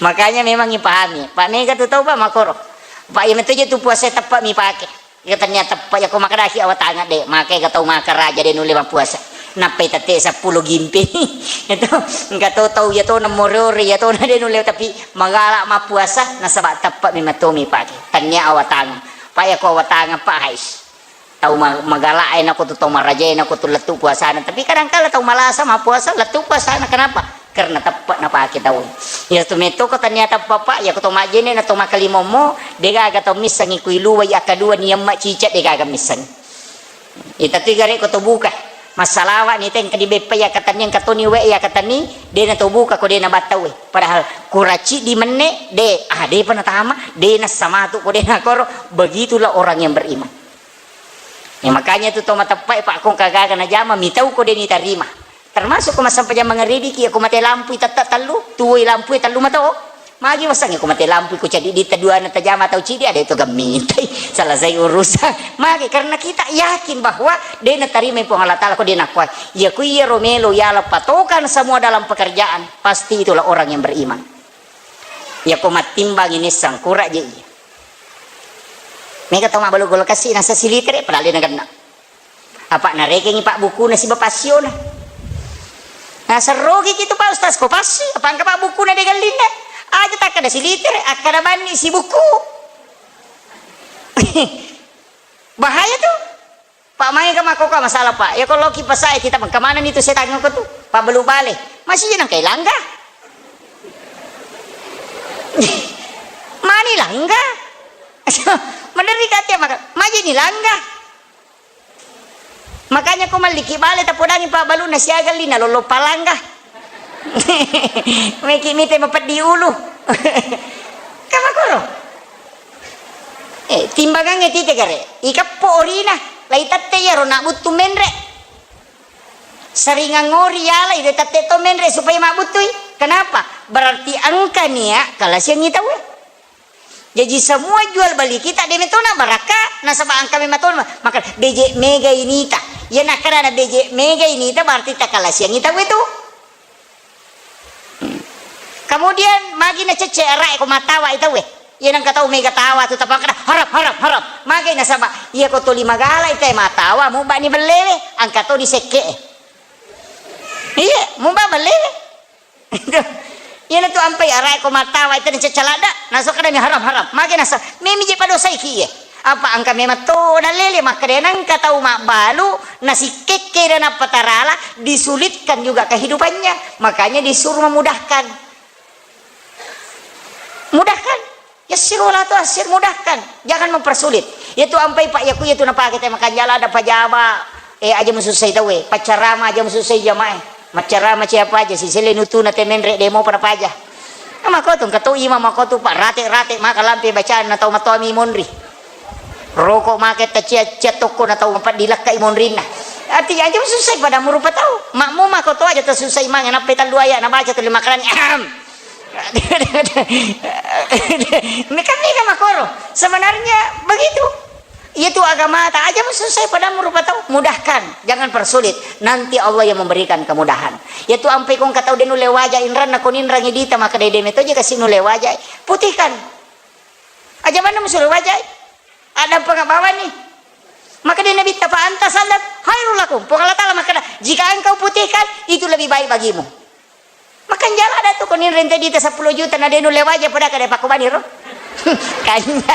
Makanya memang ipahami. Pak mega tu tau, Pak, makoro. Pak, iya metu je tu puasa teppa mi pake. Iya tania teppa, iya ko makadaki awatangeng de. Makai ga tau maka raja de nulle mappuasa. Nappai tette seppulo gimpi. Itu engka to tau iya to na more-ore iya to na de nulle, tapi magala mappuasa nasaba teppa mi matomi pake. Tania awatangeng. Pak, iya ko awatangeng, Pak, hais. Tau ma-, magala e nako tu tau maraja e nako tu lettu puasana. Tapi kadangkala tau malasa mappuasa lettu puasana. Kenapa? Karena teppa napake tau. Iya tu metto ko tania teppa, Pak, iya ko to majjenne na to makkalimommo, de gaga tau missengi kui luwai akkadua ni yamma cicak de gaga missengi. Ita tu gare ko to buka. Massalawa ni tengka di beppa iya katani engka toni we iya katani, de na to buka ko de na battau e. Padahal kuracci di menne, de, ah, de pa natama, de na samatu ko de na koro. Begitulah orang yang beriman. Ya, makanya tu to mateppa e, Pak, ko engka gaga najama mitau ko de ni tarima. Termasuk ko massempajang mangeribiki, iya ko mate lampui tette tellu, tuwoi lampui tellu mato. Magi wasengnge ko mate lampui ko ceddi di teduana tajama tau cidi ada itu gemmintai. Selesai urusan. Magi karena kita yakin bahwa de natarima Puang Allah Taala ko de nakuai. Iya ko iya ro melo yala patokan semua dalam pekerjaan, pasti itulah orang yang beriman. Iya ko mattimbangi nissang kura je iya. Mega tau mabbalu golokasi nasa silitere padahal de nagenna. Apa narekengi pabbukuna siba passiona. Naserrogi kitu Pak Ustaz ko passi, apa engka pabbukuna de gallinna. Aja takkada silitere, akkada banni sibuku. Bahaya tu. Pak, maega makkoka masalah, Pak. Iya ko loki pasae kita mengka manenni tu setang ko tu. Pabbalu bale. Masih nang kai langga. Mani langga. Meneri kate maka, maji ni langga. Makanya ko malliki bale tapodangi pabbaluna siaga lina lollo palangga. Meki mite mapeddi ulu. Kamakoro. Eh, timbangangnge tite gare. Ikeppo orina, lai tette iyaro nabbuttu menre. Seringang ngori yala, ide tette to menre supaya mabbuttui. Kenapa? Berarti engka nia kalasiangi tauwe. Jaji semua jual beli kita de metona barakka, nasaba engka mematona. Maka beje mega inita. Iya nakkada na beje mega inita berarti takalasiangi tauwe tu. Kemudian magi nacecce arae ko matawa i tauwe. Iya nengka tau mega tawa tu tapakkada haram, haram, haram. Magi nasaba iya ko toli magala i tae matawa mubani bellewe, engka to di sekke e. Iya, muba belle. Iyana tu ampai arae ko mattawa itu ni ceccaladda, naso kadami haram, haram. Mage nasa, memi je padosaiki iye. Apa engka memang to nalele, makkeda nengka tau mabbalu, nasikkekke dan apa tarala, disulitkan juga kehidupannya. Makanya disuruh memudahkan. Mudahkan. Yassiru wala tu'assir, mudahkan. Jangan mempersulit. Iyatu ampai, Pak, yaku iyatu napake te makanjala ada pajaba, eh, aja musussai tauwe. Paccarama aja musussai jamae. Maccarama siapa aja, sisele nutuna te menre demo pada paja. Nah, mako tu, engka to imam mako tu, Pak, rate-rate maka lampe bacaan na tau matoami monri. Roko make tacia-cia tokko na tau empat dilakkai monrinna. Artinya aja musussai pada murupa tau. Makmu mako to aja tasusai mange nappai tallu ayat nabaca tuli makalani. Ahem. Meka-meka makoro. Sebenarnya begitu. Itu agama ta aja musussai pada murupa tau. Mudahkan, jangan persulit. Nanti Allah yang memberikan kemudahan. Itu ampai kong katau denu lewaja inran na koninrangi dita maka dede metoje kasi nu lewaja. Putihkan. Aja mana musuh lewaja. Ada pengabawan nih. Maka dia Nabi ta, "Fa anta sallam khairul lakum." Puang Allah Ta'ala maka, "Jika engkau putihkan, itu lebih baik bagimu." Makanjala ada tu konin rente dita sepuluh juta na denu lewaja pada kada pakobani ro. Kanya.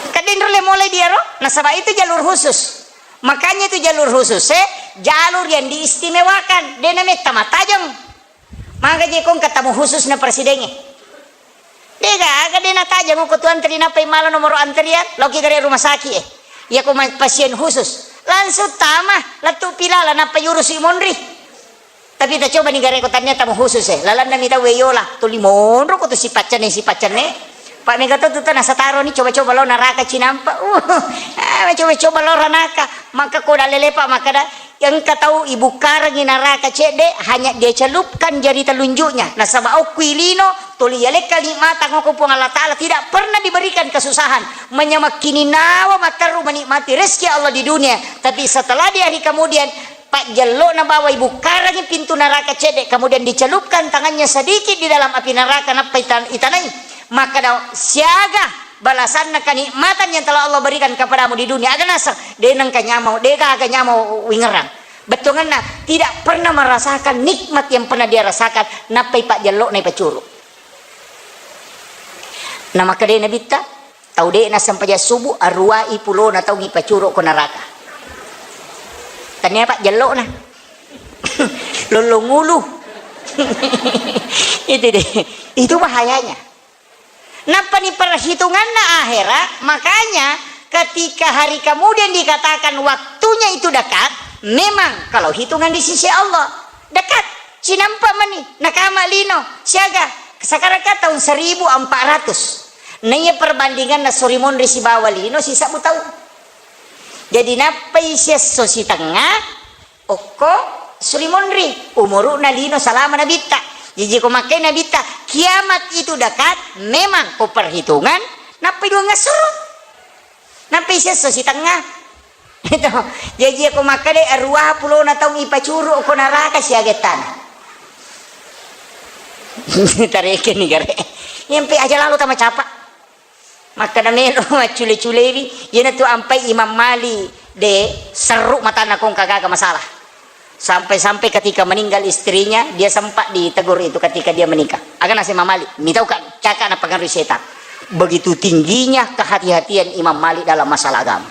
Kadin ro le mulai dia ro. Nasaba itu jalur khusus. Makanya itu jalur khusus, eh, jalur yang diistimewakan. Dena metta matajeng. Maga je kong katamu khusus na presidengnge. Dega aga dena tajang ko tu antri nappai mala nomoro antrian, loki gare rumah sakit, eh. Iya ko ma-, pasien khusus. Langsung tama, lettu pilala nappai urusi monri. Tapi ta coba ni gare ko tania tamu khusus, eh. Lalanna mi tau yola, tuli monro ko tu sipaccane, sipaccane. Pak mega to tu tana sataro ni coba-coba lo naraka cinampa. Uh, ah, coba-coba lo ranaka. Maka ko dalele Pak maka da Engka tau ibukkarengngi naraka cedde, hanya dia celupkan jari telunjuknya. Nasaba okko i lino, tuli yalekka nikmatang okko Puang Allah Ta'ala, tidak pernah diberikan kesusahan. Manyamakkini nawa matteru menikmati rezeki Allah di dunia. Tapi setelah di hari kemudian, pajjello'na bawa ibukkarengngi pintu neraka cedde, kemudian dicelupkan tangannya sedikit di dalam api neraka, nappa ita-, itanai. Makkeda, siaga balasanna kenikmatan yang telah Allah berikan kepadamu di dunia. Aga naseng, de nengka nyamau, de gaga nyamau wingerang. Bettuangenna, tidak pernah merasakan nikmat yang pernah dia rasakan, nappai pajjello'na ipacuru. Namakkedai Nabitta, tau de nassempajang subuh, aruwai pulona tau ipacuru ko neraka. Tania pajjello'na. Lollong ulu. Itu deh. Itu bahayanya. Nappani perhitunganna akhera, makanya ketika hari kemudian dikatakan waktunya itu dekat, memang kalau hitungan di sisi Allah dekat, cinampa mani, nakama lino, siaga, sekarang kan tahun seribu empat ratus. Naiya perbandinganna suri monri sibawa lino sisabbu taung. Jadi nappai siesso sitengnga, Okko suri monri, umuru'na lino salama Nabitta. Jaji ko makkai Nabitta, kiamat itu dekat, memang ko perhitungan, nappai duangngassoro. Nappai siesso sitengnga. Itu. Jaji ko makkeda aruwa pulona taung ipacuru ko neraka siaga ettana. Tarekeni gare. Yampe aja lalo tama capa. Makkeda melo maccule-culewi, iyanatu ampai Imam Malik de serru matanna kong kagaga masalah. Sampai-sampai ketika meninggal istrinya, dia sempat ditegur itu ketika dia menikah. Aga naseng Imam Malik, mitau ka caka napengaruhi setan. Begitu tingginya kehati-hatian Imam Malik dalam masalah agama.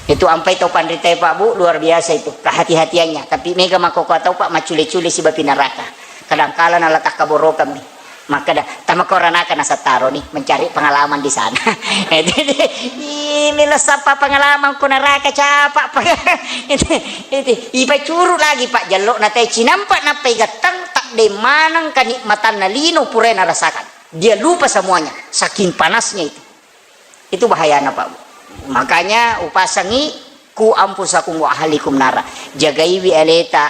Itu ampai tau panritae Pak Bu, luar biasa itu kehati-hatiannya. Tapi mega makkokkoe tau Pak maccule-cule sibawa api neraka. Kadangkala nala takkaborokammi. Makkeda, "Tama ko ranaka nasattaroni mencari pengalaman di sana." Ih, melo sappa pengalaman ko neraka capa. Itu, itu, ipacuru lagi Pak jello na te cinampa nappai gattang, takde maneng kenikmatanna lino pura narasakan. Dia lupa semuanya, saking panasnya itu. Itu bahayana, Pak. Makanya upasangi, "Ku anfusakum wa ahlikum nara." Jagaiwi aleta,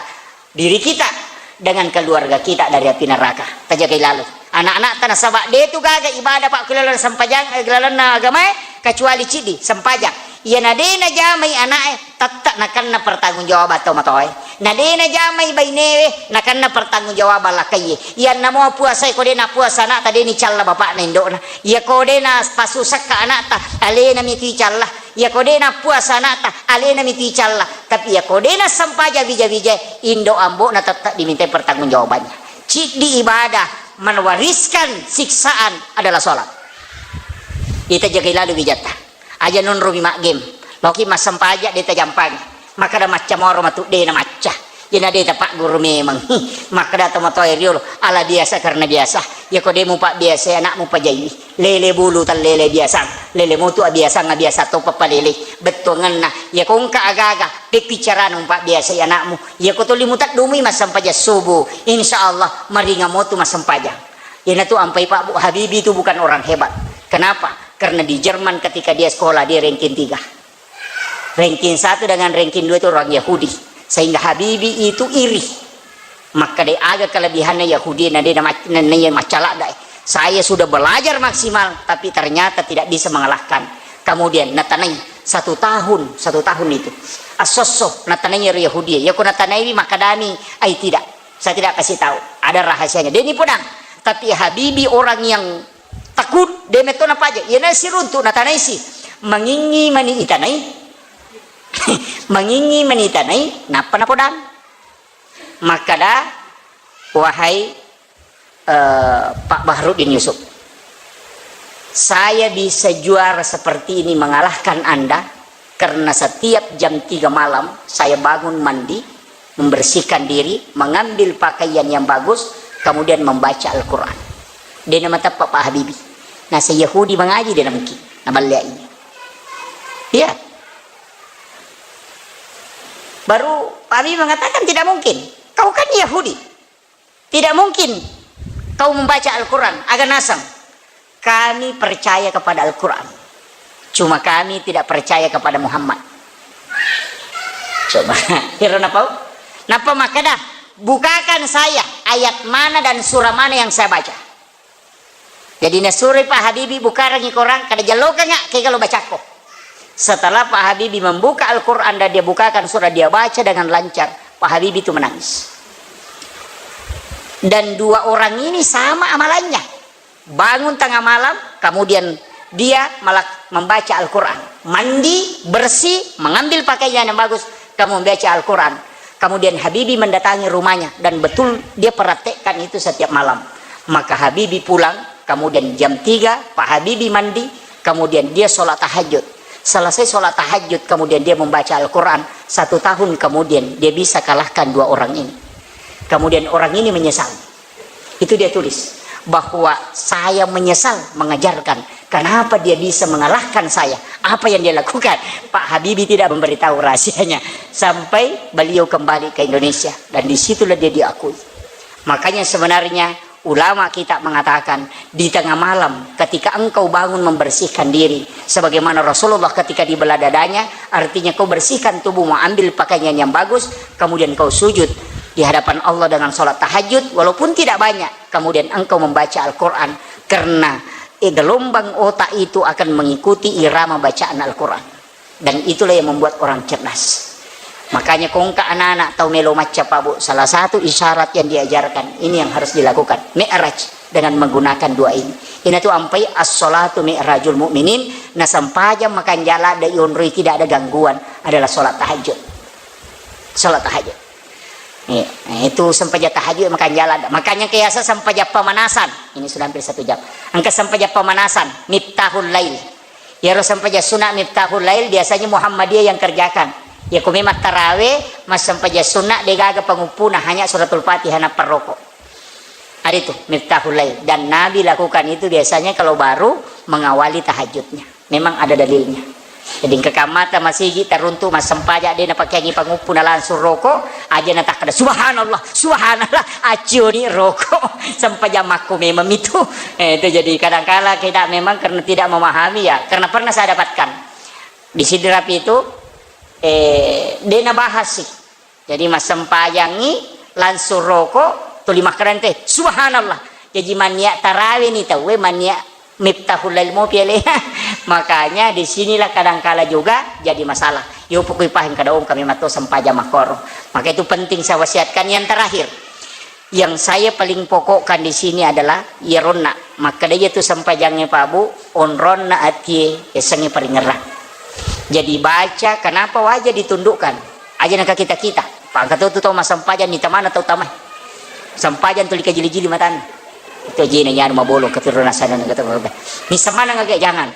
diri kita dengan keluarga kita dari api neraka. Tajagai lalo. Anak-anak ta nasaba de tu gaga ibadah, Pak, ku lalenna sempajang, eh, lalenna agamae, kecuali ciddi, sempajang. Iyana de najamai anake, tette nakenna pertanggung jawab atau matoe. Na de najamai bainewe, nakenna pertanggung jawabang lakkaie. Iyanna mua puasae, ko de napuasa anakta, de nicalla bapakna indo'na. Iya ko de napasusekka anakta, alena mitu icalla. Iya ko de napuasa anakta, alena mitu icalla. Tapi iya ko de nassempajang wija-wijae, indo ambo'na tette dimintai pertanggung jawabannya. Ciddi ibadah mewariskan siksaan adalah sholat. Ita jagai lalu wijatta. Aja nonromi maggem. Loki massempajang de tajampangi. Makkeda macca moro matu de na macca. Iyana de tapagguru memeng. Makkeda tomatoae riolo, ala biasa karena biasa. Iya ko de mupabbiasai anakmu pajaiwi. Lele bulu tallele biasang. Lele motu abiasang, abiasa to pappalele. Bettuangenna. Iya ko engka agaga, pekki carana mupabbiasai anakmu. Iya ko tuli muteddumui massempajang subuh. Insya Allah maringa motu massempajang. Iyanatu ampai Pak Bu, Habibie itu bukan orang hebat. Kenapa? Karena di Jerman ketika dia sekolah, dia ranking tiga. Ranking satu dengan ranking dua itu orang Yahudi. Sehingga Habibie itu iri. Makkeda aga kelebihanna Yahudi, na de na mac-, na, na iya macca ladda. Saya sudah belajar maksimal, tapi ternyata tidak bisa mengalahkan. Kemudian natanai satu tahun, satu tahun itu. Assosso, natanai ero Yahudi. Iya ko natanaiwi, makkedami, "Ai tidak, saya tidak kasih tahu. Ada rahasianya." Deni podang. Tapi Habibie orang yang tekun, de metto napaja. Iyana siruntu natanaisi. Mangingngi mani itanai. Mangingngi mani itanai, nappa napodang. Makkeda, "Wahai, eh, Pak Bahruddin Yusuf, saya bisa juara seperti ini, mengalahkan Anda, karena setiap jam tiga malam saya bangun, mandi, membersihkan diri, mengambil pakaian yang bagus, kemudian membaca Al-Quran." De namateppa Pak Habibie. Nasa Yahudi mangaji, de namungkin. Naballeai. Iya. Baru Pak Habibie mengatakan, "Tidak mungkin. Kau kan Yahudi. Tidak mungkin kau membaca Al-Quran." Aga naseng? "Kami percaya kepada Al-Quran. Cuma kami tidak percaya kepada Muhammad." Coba, iro napau? Nappa makkeda, "Bukakan saya ayat mana dan surah mana yang saya baca." Jadi nasuroi Pak Habibie bukarangi Quran, kada jallokanga kega lo bacakko. Setelah Pak Habibie membuka Al-Quran dan dia bukakan surah, dia baca dengan lancar, Pak Habibie itu menangis. Dan dua orang ini sama amalannya. Bangun tengah malam, kemudian dia malah membaca Al-Quran. Mandi, bersih, mengambil pakaian yang bagus, kamu membaca Al-Quran. Kemudian Habibie mendatangi rumahnya dan betul dia praktekkan itu setiap malam. Maka Habibie pulang, kemudian jam tiga, Pak Habibie mandi, kemudian dia sholat tahajud. Selesai sholat tahajud, kemudian dia membaca Al-Quran. Satu tahun kemudian, dia bisa kalahkan dua orang ini. Kemudian orang ini menyesal. Itu dia tulis, bahwa saya menyesal mengajarkan. Kenapa dia bisa mengalahkan saya? Apa yang dia lakukan? Pak Habibie tidak memberitahu rahasianya sampai beliau kembali ke Indonesia. Dan disitulah dia diakui. Makanya sebenarnya ulama kita mengatakan, di tengah malam ketika engkau bangun membersihkan diri, sebagaimana Rasulullah ketika dibelah dadanya, artinya kau bersihkan tubuhmu, ambil pakaian yang bagus, kemudian kau sujud di hadapan Allah dengan sholat tahajud, walaupun tidak banyak, kemudian engkau membaca Al-Quran, karena, eh, gelombang otak itu akan mengikuti irama bacaan Al-Quran. Dan itulah yang membuat orang cerdas. Makanya kongka anak-anak tau melo macca, Pak Bu, salah satu isyarat yang diajarkan, ini yang harus dilakukan. Mi'raj dengan menggunakan dua ini. Inatu ampai as-salatu mi'rajul mu'minin, nasempajang makanjala ada ionroi tidak ada gangguan adalah sholat tahajud. Sholat tahajud. Iya, nah, itu sempajang tahajud makanjala ada. Makanya keasa sempajang pemanasan. Ini sudah hampir satu jam. Engka sempajang pemanasan, miftahul lail. Iyaro sempajang sunat miftahul lail biasanya Muhammadiyah yang kerjakan. Ya, ko memang tarawih, massempajang sunat, degaga panguppuna, hanya suratul Fatihah nappa roko. Ada itu miftahul lail. Dan Nabi lakukan itu biasanya kalau baru mengawali tahajudnya. Memang ada dalilnya. Jadi, engka kammata masigi taruntu massempajang, de napakeangi panguppu, na langsung roko, aja natakkada, "Subhanallah, subhanallah," accioni roko. Sempajang makko memang itu. Eh, itu jadi kadangkala kita memang karena tidak memahami, ya, karena pernah saya dapatkan di Sidrap itu, eh, de nabahas sih. Jadi massempajangngi langsung roko, tuli makkedante, "Subhanallah." Jaji mannia tarawih ni tauwe, mannia miftahul lail mopi alena. Makanya di sinilah kadangkala juga jadi masalah. Yo pokoi paheng kada ong kami matto sempajang makkoro. Maka itu penting saya wasiatkan. Yang terakhir, yang saya paling pokokkan di sini adalah iyaronna makkeda iya tu sempajangnge Pak Bu, onronna atie, essengnge paringerrang. Jadi baca, kenapa wajah ditundukkan? Aja naka kita-kita. Pak, engka tau tu tau massempajang, ni tamana tau tamai. Sempajang tuli kajili-jili matanna. Itu jina nyanu mabolong kafirun nasana kata. Ni semana ngage, jangan.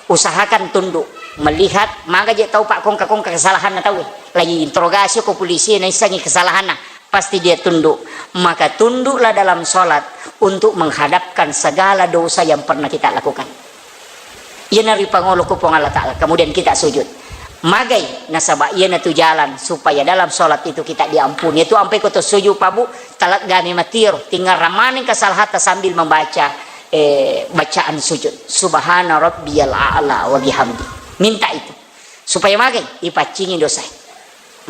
Usahakan tunduk, melihat, maga je tau pak kongka-kongka kesalahanna tau. Lagi interogasi ko polisi, naissengi kesalahanna, pasti dia tunduk. Maka tunduklah dalam sholat untuk menghadapkan segala dosa yang pernah kita lakukan. Iyana ripangolo ku Puang Allah Ta'ala, kemudian kita sujud. Magai, nasaba iyana tu jalan supaya dalam sholat itu kita diampuni. Itu ampai ko to sujud, Pak Bu, talegga mi matiro, tinggal ramaning kesalahan sambil membaca, eh, bacaan sujud. Subhana rabbiyal a'la wa bihamdi. Minta itu. Supaya magai, ipaccingi dosa.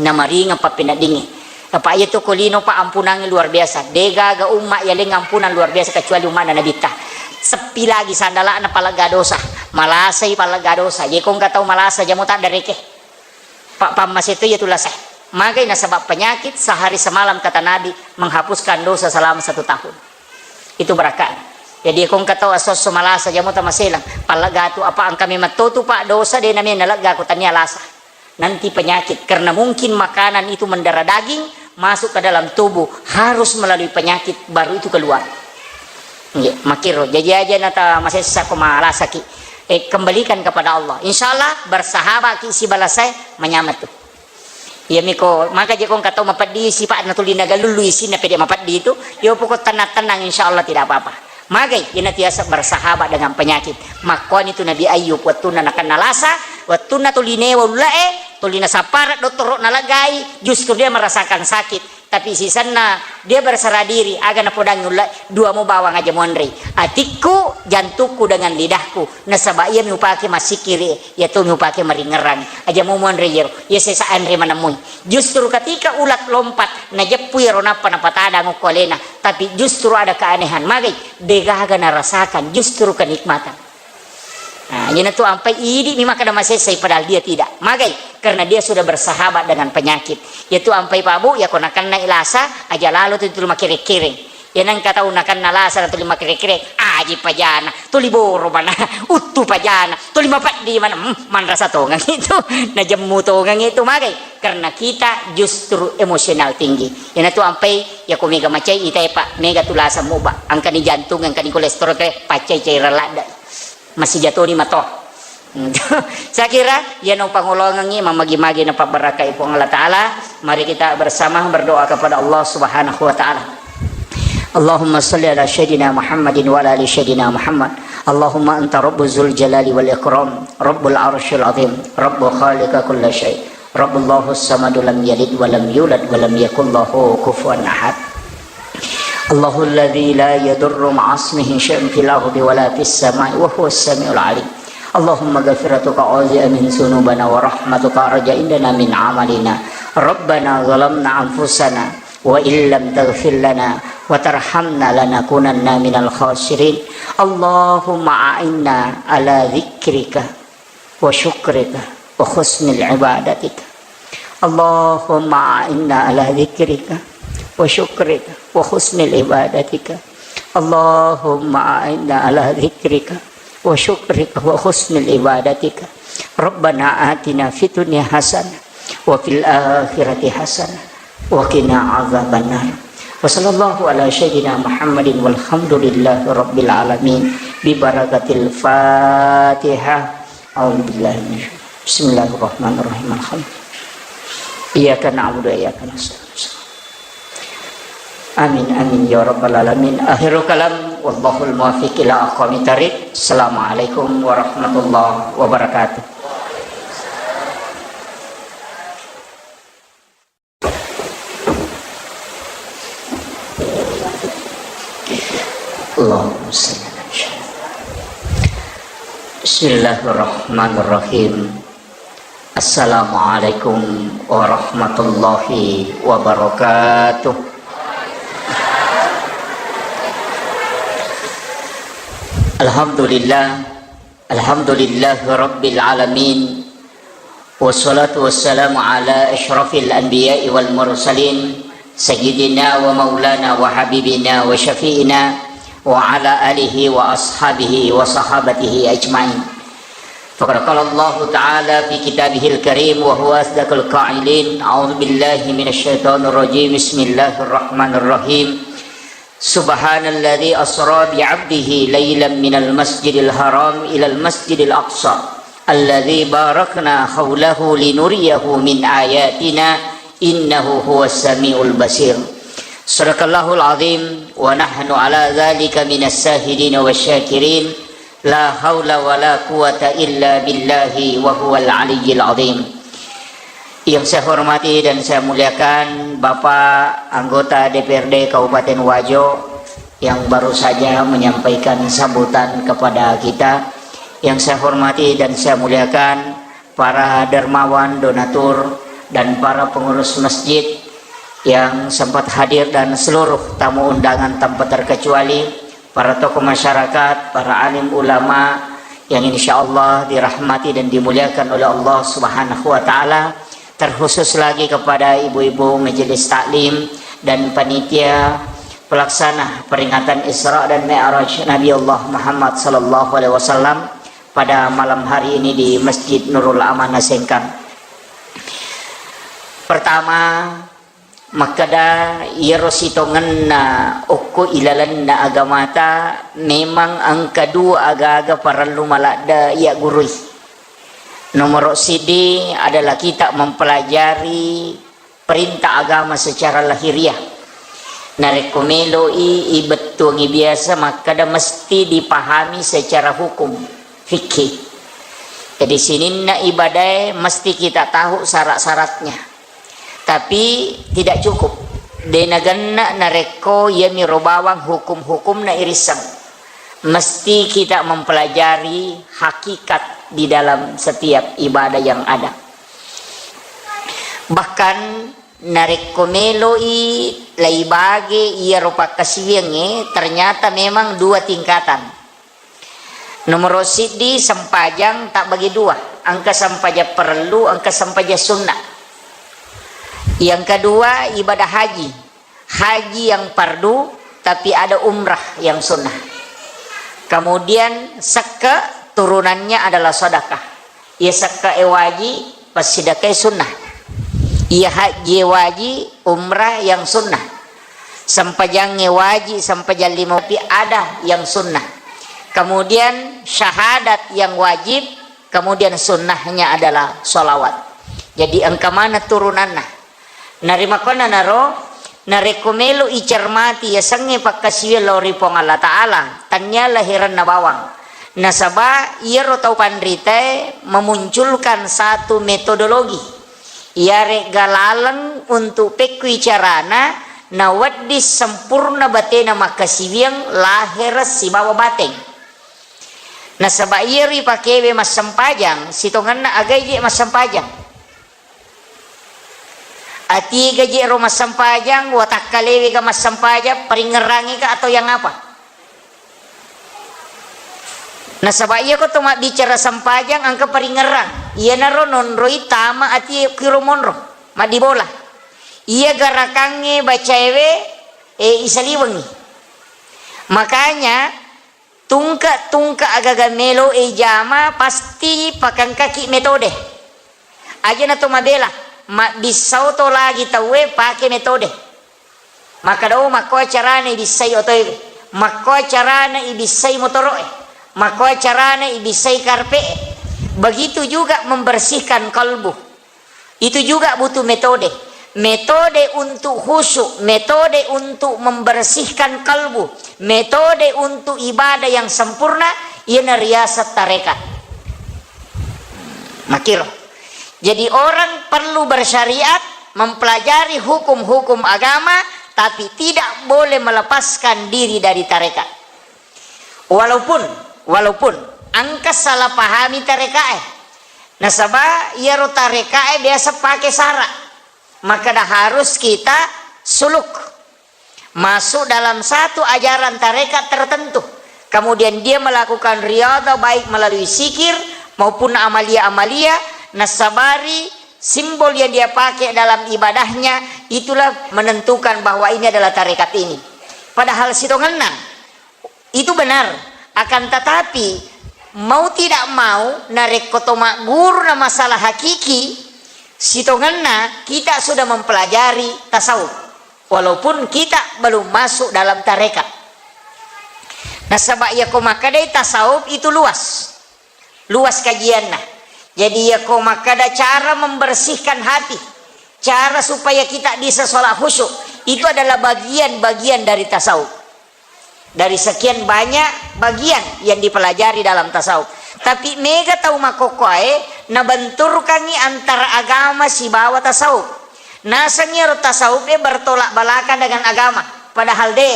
Namaringeng pappeneddingnge. Apa iya to ko lino, Pak, ampunangnge luar biasa. De gaga umma yaleng ampunan luar biasa kecuali ummana Nabitta. Seppi lagi sandala'na palegga dosa. Malasai palegga dosa. Jekong ka tau malasa jamo taddareke. Pak, pammasei to iya tu lasa. Magai nasaba penyakit sehari semalam kata Nabi menghapuskan dosa selama satu tahun. Itu barakka. Jadi kong ka tau asosso malasa jamo tamaselang. Palegga tu apa engka memang to tu, Pak, dosa de name nalegga ko tania lasa. Nanti penyakit, karena mungkin makanan itu mendarah daging, masuk ke dalam tubuh, harus melalui penyakit, baru itu keluar. Iya, makkiro. Jadi aja nata masessa ko malasaki. Eh, kembalikan kepada Allah. Insya Allah, bersahabat ki sibalasai, manyameng tu. Iya miko, maka je kong katau mapeddi sipa'na tuli nagalullu isinna pede mapeddi itu, yo pokok tenang-tenang, insya Allah tidak apa-apa. Magai, ina tiasa bersahabat dengan penyakit. Makkuani tu Nabi Ayub, wettunna nakenna lasa, wettunna tuli newa ullae, tuli nasappara dottoro nalegai, justru dia merasakan sakit. Tapi sisenna dia berserah diri, aga napodangi ullae, dua mo bawang aja monrei. Atikku, jantungku dengan lidahku, nasaba iyami upake massikiri, iyatomi upake maringerrang. Aja mo monrei iyaro, iya sesa anre manemmui. Justru ketika ulat lompat, najeppu iyaro nappa napatadang okko alena. Tapi justru ada keanehan. Magai, degaga narasakan justru kenikmatan. Nah, iyana tu ampai idi mi makkeda masessai, padahal dia tidak. Magai, karena dia sudah bersahabat dengan penyakit. Iyatu ampai pabu, iyako nakennai lasa, aja lalo tu tuli makkere-kere. Iyana engka tau nakenna lasa na tuli makkere-kere, aji pajana, tuli boro mana, uttu pajana, tuli mapeddi mana, hmm, manrasa tongeng itu, najemmu tongeng itu. Magai, karena kita justru emosional tinggi. Iyana tu ampai, iyako mega macai itai, Pak, mega tu lasa muba, engkani jantung, engkani kolesterol, te, pacai cairan ladda. Masijatoni mato. Saya kira, iyana upangolongengngi, mamagi-magi napabbarakai Puang Allah Ta'ala. Mari kita bersama berdoa kepada Allah Subhanahu wa Ta'ala. Allahumma salli ala Sayyidina Muhammadin wa ala ali Sayyidina Muhammad. Allahumma anta Rabbu Zul Jalali wal Ikram, Rabbul Arsyil Azim, Rabbu khaliqa kulla syai. Rabbullahu samadu lam yalid wa lam yulad wa lam yakul lahu kufuwan ahad. Allahul ladzi la yadurru ma'asmihi syai'un fil ardi wa la fis sama'i wa huwas sami'ul alim. Allahumma ghafiratuka a'zamu min dzunubina wa rahmatuka arja indana min amalina. Rabbana zalamna anfusana wa illam taghfir lana wa tarhamna lanakunanna minal khasirin. Allahumma a'inna ala dzikrika wa syukrika wa husnil ibadatika. Allahumma a'inna ala dzikrika wa syukrika wa husnil ibadatika. Allahumma a'inna ala dzikrika wa syukrika wa husnil ibadatika. Rabbana atina fid dunya hasanah wa fil akhirati hasanah wa qina adzabannar. Wa sallallahu ala sayyidina Muhammadin walhamdulillahi rabbil alamin bi barakatil Fatihah. A'udzubillahi minasyaitonir rajim. Bismillahirrahmanirrahim. Alhamdulillah. Iyyaka na'budu wa iyyaka nasta'in. Amin, amin, ya rabbal alamin. Akhirul kalam, wallahul muwaffiq ila aqwamit thariq. Assalamualaikum warahmatullahi wabarakatuh. Allahumma shalli ala Muhammad. Bismillahirrahmanirrahim. Assalamualaikum warahmatullahi wabarakatuh. Alhamdulillah. Alhamdulillahi rabbil alamin. والصلاة والسلام على أشرف الأنبياء والمرسلين سيدنا ومولانا وحبيبنا وشفيعنا وعلى آله وأصحابه وصحابته أجمعين. فقد قال الله تعالى في كتابه الكريم وهو أصدق القائلين: أعوذ بالله من الشيطان الرجيم. بسم الله الرحمن الرحيم. سبحان الذي أسرى بعبده ليلا من المسجد الحرام إلى المسجد الأقصى الذي باركنا حوله لنريه من آياتنا إنه هو السميع البصير. صدق الله العظيم ونحن على ذلك من الشاهدين والشاكرين. La haula wala quwata illa billahi wa huwal aliyyil azim. Yang saya hormati dan saya muliakan Bapak Anggota D P R D Kabupaten Wajo yang baru saja menyampaikan sambutan kepada kita. Yang saya hormati dan saya muliakan para dermawan, donatur, dan para pengurus masjid yang sempat hadir dan seluruh tamu undangan tanpa terkecuali, para tokoh masyarakat, para alim ulama yang insya Allah dirahmati dan dimuliakan oleh Allah Subhanahu wa Ta'ala, terkhusus lagi kepada ibu-ibu majelis taklim dan panitia pelaksana peringatan Isra dan Mi'raj Nabi Allah Muhammad sallallahu alaihi wasallam pada malam hari ini di Masjid Nurul Amanah Sengkang. Pertama, makkeda, iyaro sitongenna okko ilalenna agamata memang engka dua aga-aga parellu maladde iyaggurui. Nomoro siddi adalah kita mempelajari perintah agama secara lahiriah. Narekko melo'i ibettuangi biasa makkeda mesti dipahami secara hukum fikih. Jadi sininna ibadae mesti kita tahu syarat-syaratnya. Tapi tidak cukup. De nagenna narekko iyamiro bawang hukum-hukumna irisseng. Mesti kita mempelajari hakikat di dalam setiap ibadah yang ada. Bahkan narekko melo'i laibage iyaro pakkasiwiangnge, ternyata memang dua tingkatan. Nomoro siddi, sempajang tabbagi dua, engka sempajang parellu, engka sempajang sunna. Yang kedua, ibadah haji. Haji yang fardu, tapi ada umrah yang sunnah. Kemudian sekke turunannya adalah sedekah. Iya sekke e waji, passidekah e sunnah. Iya haji e waji, umrah yang sunnah. Sempajang e waji, sempajang lima, tapi ada yang sunnah. Kemudian syahadat yang wajib, kemudian sunnahnya adalah sholawat. Jadi engka mana turunanna. Narimakkuannanaro, narekko melo icermati yasengnge pakkasiwiang lao ri Puang Allah Ta'ala, tania lahiranna bawang. Nasaba iyaro tau panritae memunculkan satu metodologi. Iyaregga laleng untuk pekkui carana nawedding sempurna batena makkasiwiang lahera sibawa bateng. Nasaba iyaro ipakewe massempajang, sitongenna agai je massempajang. Atiga je ro massempajang, watakkalewe ga massempajang, paringngerrangi ka atau yang apa? Nasaba iyako to mabbicara sempajang engka paringngerrang. Iyanaro nonroi tama ati kiro monro, maddibola. Iya garakangnge bacaewe, e, isaliwengi. Makanya tungke-tungke agaga melo e jama pasti pakengkaki metode. Aja na to mabela, mabbissau to lagi tauwe pake metode. Makkeda, "Oh, makkoa carana ibissai otoe, makkoa carana ibissai motoro'e, makkoa carana ibissai karpe'e." Begitu juga membersihkan kalbu. Itu juga butuh metode. Metode untuk khusyuk, metode untuk membersihkan kalbu, metode untuk ibadah yang sempurna, iyana riaseng tarekat. Makkiro. Jadi orang perlu bersyariat, mempelajari hukum-hukum agama, tapi tidak boleh melepaskan diri dari tarekat. Walaupun, walaupun engka salah pahami tarekae. Nasaba iyaro tarekae biasa pake sara. Makkeda harus kita suluk. Masuk dalam satu ajaran tarekat tertentu. Kemudian dia melakukan riadhah baik melalui zikir maupun amalia-amalia Nasabari simbol yang dia pakai dalam ibadahnya, itulah menentukan bahwa ini adalah tarekat ini. Padahal sitongenna itu benar, akan tetapi mau tidak mau, narekko to magguru na masalah hakiki, sitongenna kita sudah mempelajari tasawuf, walaupun kita belum masuk dalam tarekat. Nasaba iyako makkedai tasawuf itu luas. Luas kajianna. Jadi, iyako makkeda cara membersihkan hati, cara supaya kita bisa sholat khusyuk, itu adalah bagian-bagian dari tasawuf. Dari sekian banyak bagian yang dipelajari dalam tasawuf. Tapi mega tau makkokkoe nabenturkangi antara agama sibawa tasawuf. Nasengngi ro tasawuf e bertolak belakang dengan agama. Padahal de,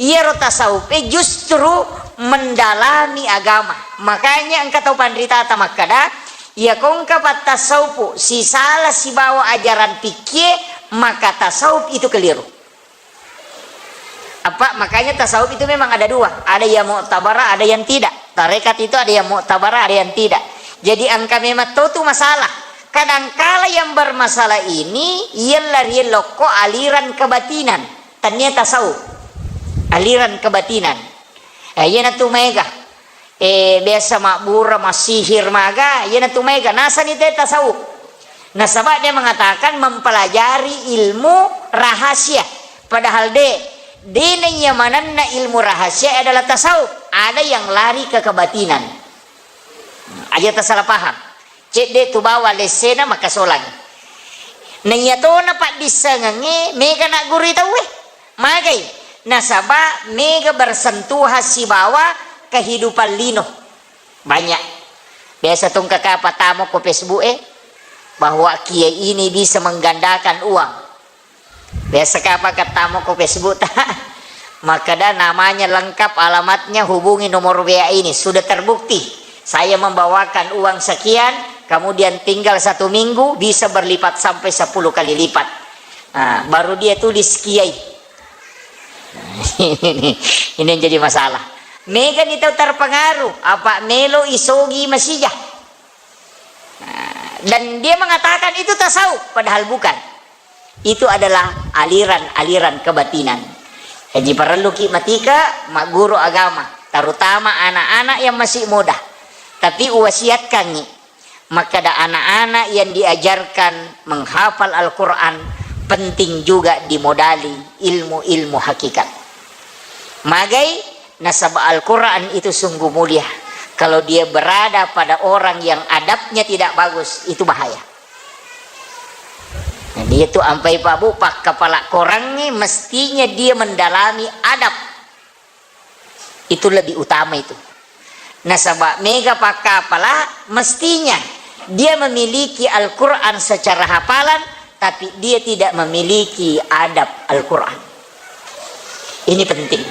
iyaro tasawuf e justru mendalami agama. Makanya engka tau panritata makkeda, iyako engka pattasawufu sisala sibawa ajaran fikkie, maka tasawuf itu keliru. Apa, makanya tasawuf itu memang ada dua, ada yang muktabarah, ada yang tidak. Tarekat itu ada yang muktabarah, ada yang tidak. Jadi engka memang to tu masalah. Kadangkala yang bermasalah ini, iyalla rielokko aliran kebatinan. Tania tasawuf. Aliran kebatinan. Eh, iyana tu maega. Eh, biasa mabbura, massihir maga, iyana tu maega. Nasani te tasawuf. Nasaba dia mengatakan mempelajari ilmu rahasia. Padahal de, de naiya manenna ilmu rahasia adalah tasawuf. Ada yang lari ke kebatinan. Aja tersalah paham. Cedde tu bawa lessena makasolang. Naiya tona paddissengengnge mega naggurui tauwe. Magai? Nasaba mega bersentuhan sibawa kehidupan lino. Banyak. Biasa tongka kapa tamo ko Facebook e, bahwa kiai ini bisa menggandakan uang. Biasa kapa kattamo ko Facebook ta. Makkeda namanya lengkap, alamatnya, hubungi nomor W A ini. Sudah terbukti. Saya membawakan uang sekian, kemudian tinggal satu minggu bisa berlipat sampai sepuluh kali lipat. Nah, baru dia tulis kiai. Ini, ini yang jadi masalah. Mega ni tau terpengaruh, apa melo isogi masija. Nah, dan dia mengatakan itu tasawuf, padahal bukan. Itu adalah aliran-aliran kebatinan. Jadi parelluki matika magguru agama, terutama anak-anak yang masih muda. Tapi uwasiatkangi, makkeda anak-anak yang diajarkan menghafal Al-Quran penting juga dimodali ilmu-ilmu hakikat. Magai? Nasaba Al-Quran itu sungguh mulia. Kalau dia berada pada orang yang adabnya tidak bagus, itu bahaya. Nah, dia tu ampai Pak Bu, pakkapala korangnge mestinya dia mendalami adab. Itu lebih utama itu. Nasaba mega pakkapala, mestinya dia memiliki Al-Quran secara hafalan, tapi dia tidak memiliki adab Al-Quran. Ini penting.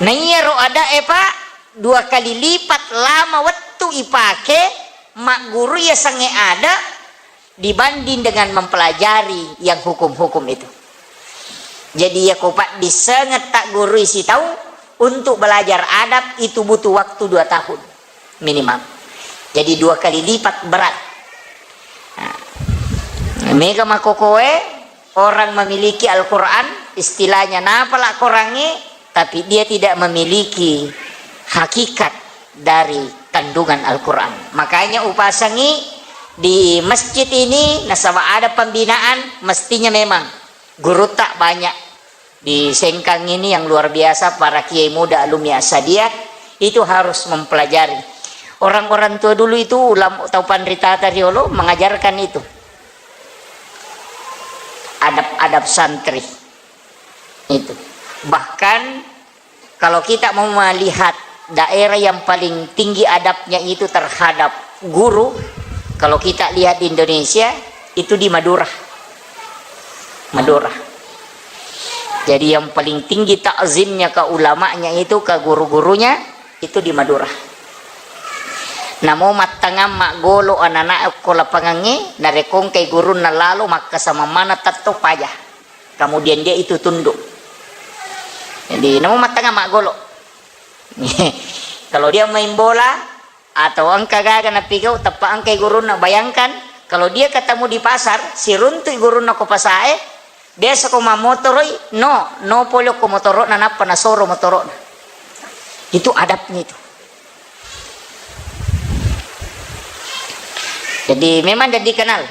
Nah, iyaro ada e, Pak, dua kali lipat lama wettu ipake magguru yasengnge ada dibanding dengan mempelajari yang hukum-hukum itu. Jadi, yako paddissengeng taggurui sitau untuk belajar adab itu butuh waktu dua tahun minimal. Jadi, dua kali lipat berat. Nah, mega makokoe orang memiliki Al-Quran, istilahnya napala Qurangnge, tapi dia tidak memiliki hakikat dari kandungan Al-Quran. Makanya upasangi di masjid ini, nasaba ada pembinaan, mestinya memang gurutta banyak di Sengkang ini yang luar biasa, para kiai muda alumni Asadiah itu harus mempelajari. Orang-orang tua dulu itu, ulama, tau panritata riolo mengajarkan itu. Adab-adab santri. Itu. Bahkan kalau kita mau melihat daerah yang paling tinggi adabnya itu terhadap guru, kalau kita lihat di Indonesia, itu di Madura. Madura. Jadi yang paling tinggi takzimnya ke ulamanya itu, ke guru-gurunya, itu di Madura. Namo mattangang maggolo anana okko lapangangnge, narekko engkai gurunna lalo, makkasama mana tetto paja. Kemudian dia itu tunduk. Jadi, namo mattangang maggolo. Kalau dia main bola atau engka gaga napigau, teppa engkai gurunna, bayangkan Kalau dia ketemu di pasar, siruntu'i gurunna ko pasae, biasa ko mammotoroi, no, no pole ko motoro'na, nappa nasoro motoro'na. Itu adabnya itu. Jadi memang jadi kenal.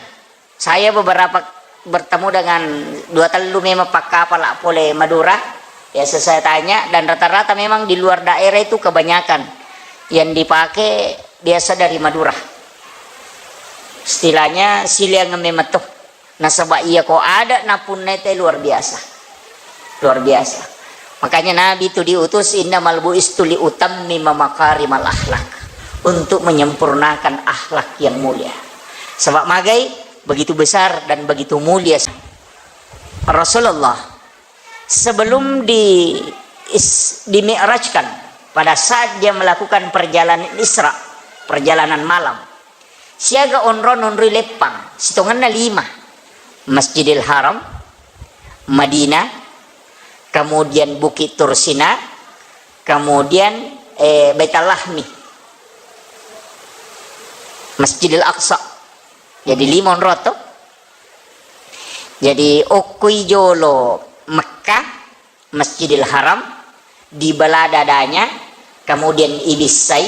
Saya beberapa bertemu dengan dua tellu memang pakkapala pole Madura. Biasa saya tanya, dan rata-rata memang di luar daerah itu kebanyakan yang dipakai biasa dari Madura. Istilahnya siliang memang tuh. Nasaba iya ko ada napunna te luar biasa. Luar biasa. Makanya Nabi itu diutus, "Innamal bu'istu li utammima makarimal akhlak." Untuk menyempurnakan akhlak yang mulia. Sebab magai begitu besar dan begitu mulia Rasulullah. Sebelum di is-, dimi'rajkan, pada saat dia melakukan perjalanan Isra, perjalanan malam, siaga onrong onroi leppang, sitongenna lima. Masjidil Haram, Madinah, kemudian Bukit Tursina, kemudian, eh, Baitul Lahmi, Masjidil Aqsa. Jadi lima onrong to. Jadi okkoi jolo Mekkah, Masjidil Haram, dibela dadanya, kemudian ibissai.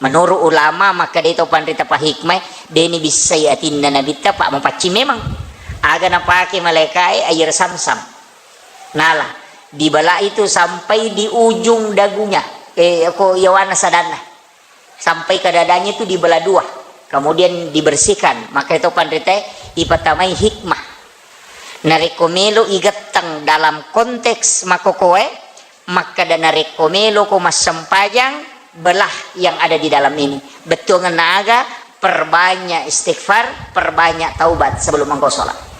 Menurut ulama, makkeda to panrita pahikmai, de nibissai atinna Nabitta, pak mapaccing memang. Aga napake malaikae air Samsam. Nala, dibela itu sampai di ujung dagunya, eh, ko yawana sadanna. Sampai ke dadanya itu dibelah dua, kemudian dibersihkan. Maka itu panrita ipatamai hikmah. Narekko melo igetteng dalam konteks makokoe, makkeda narekko melo ko massempajang, belah yang ada di dalam ini. Bettuangenna aga, perbanyak istighfar, perbanyak taubat sebelum engkau sholat.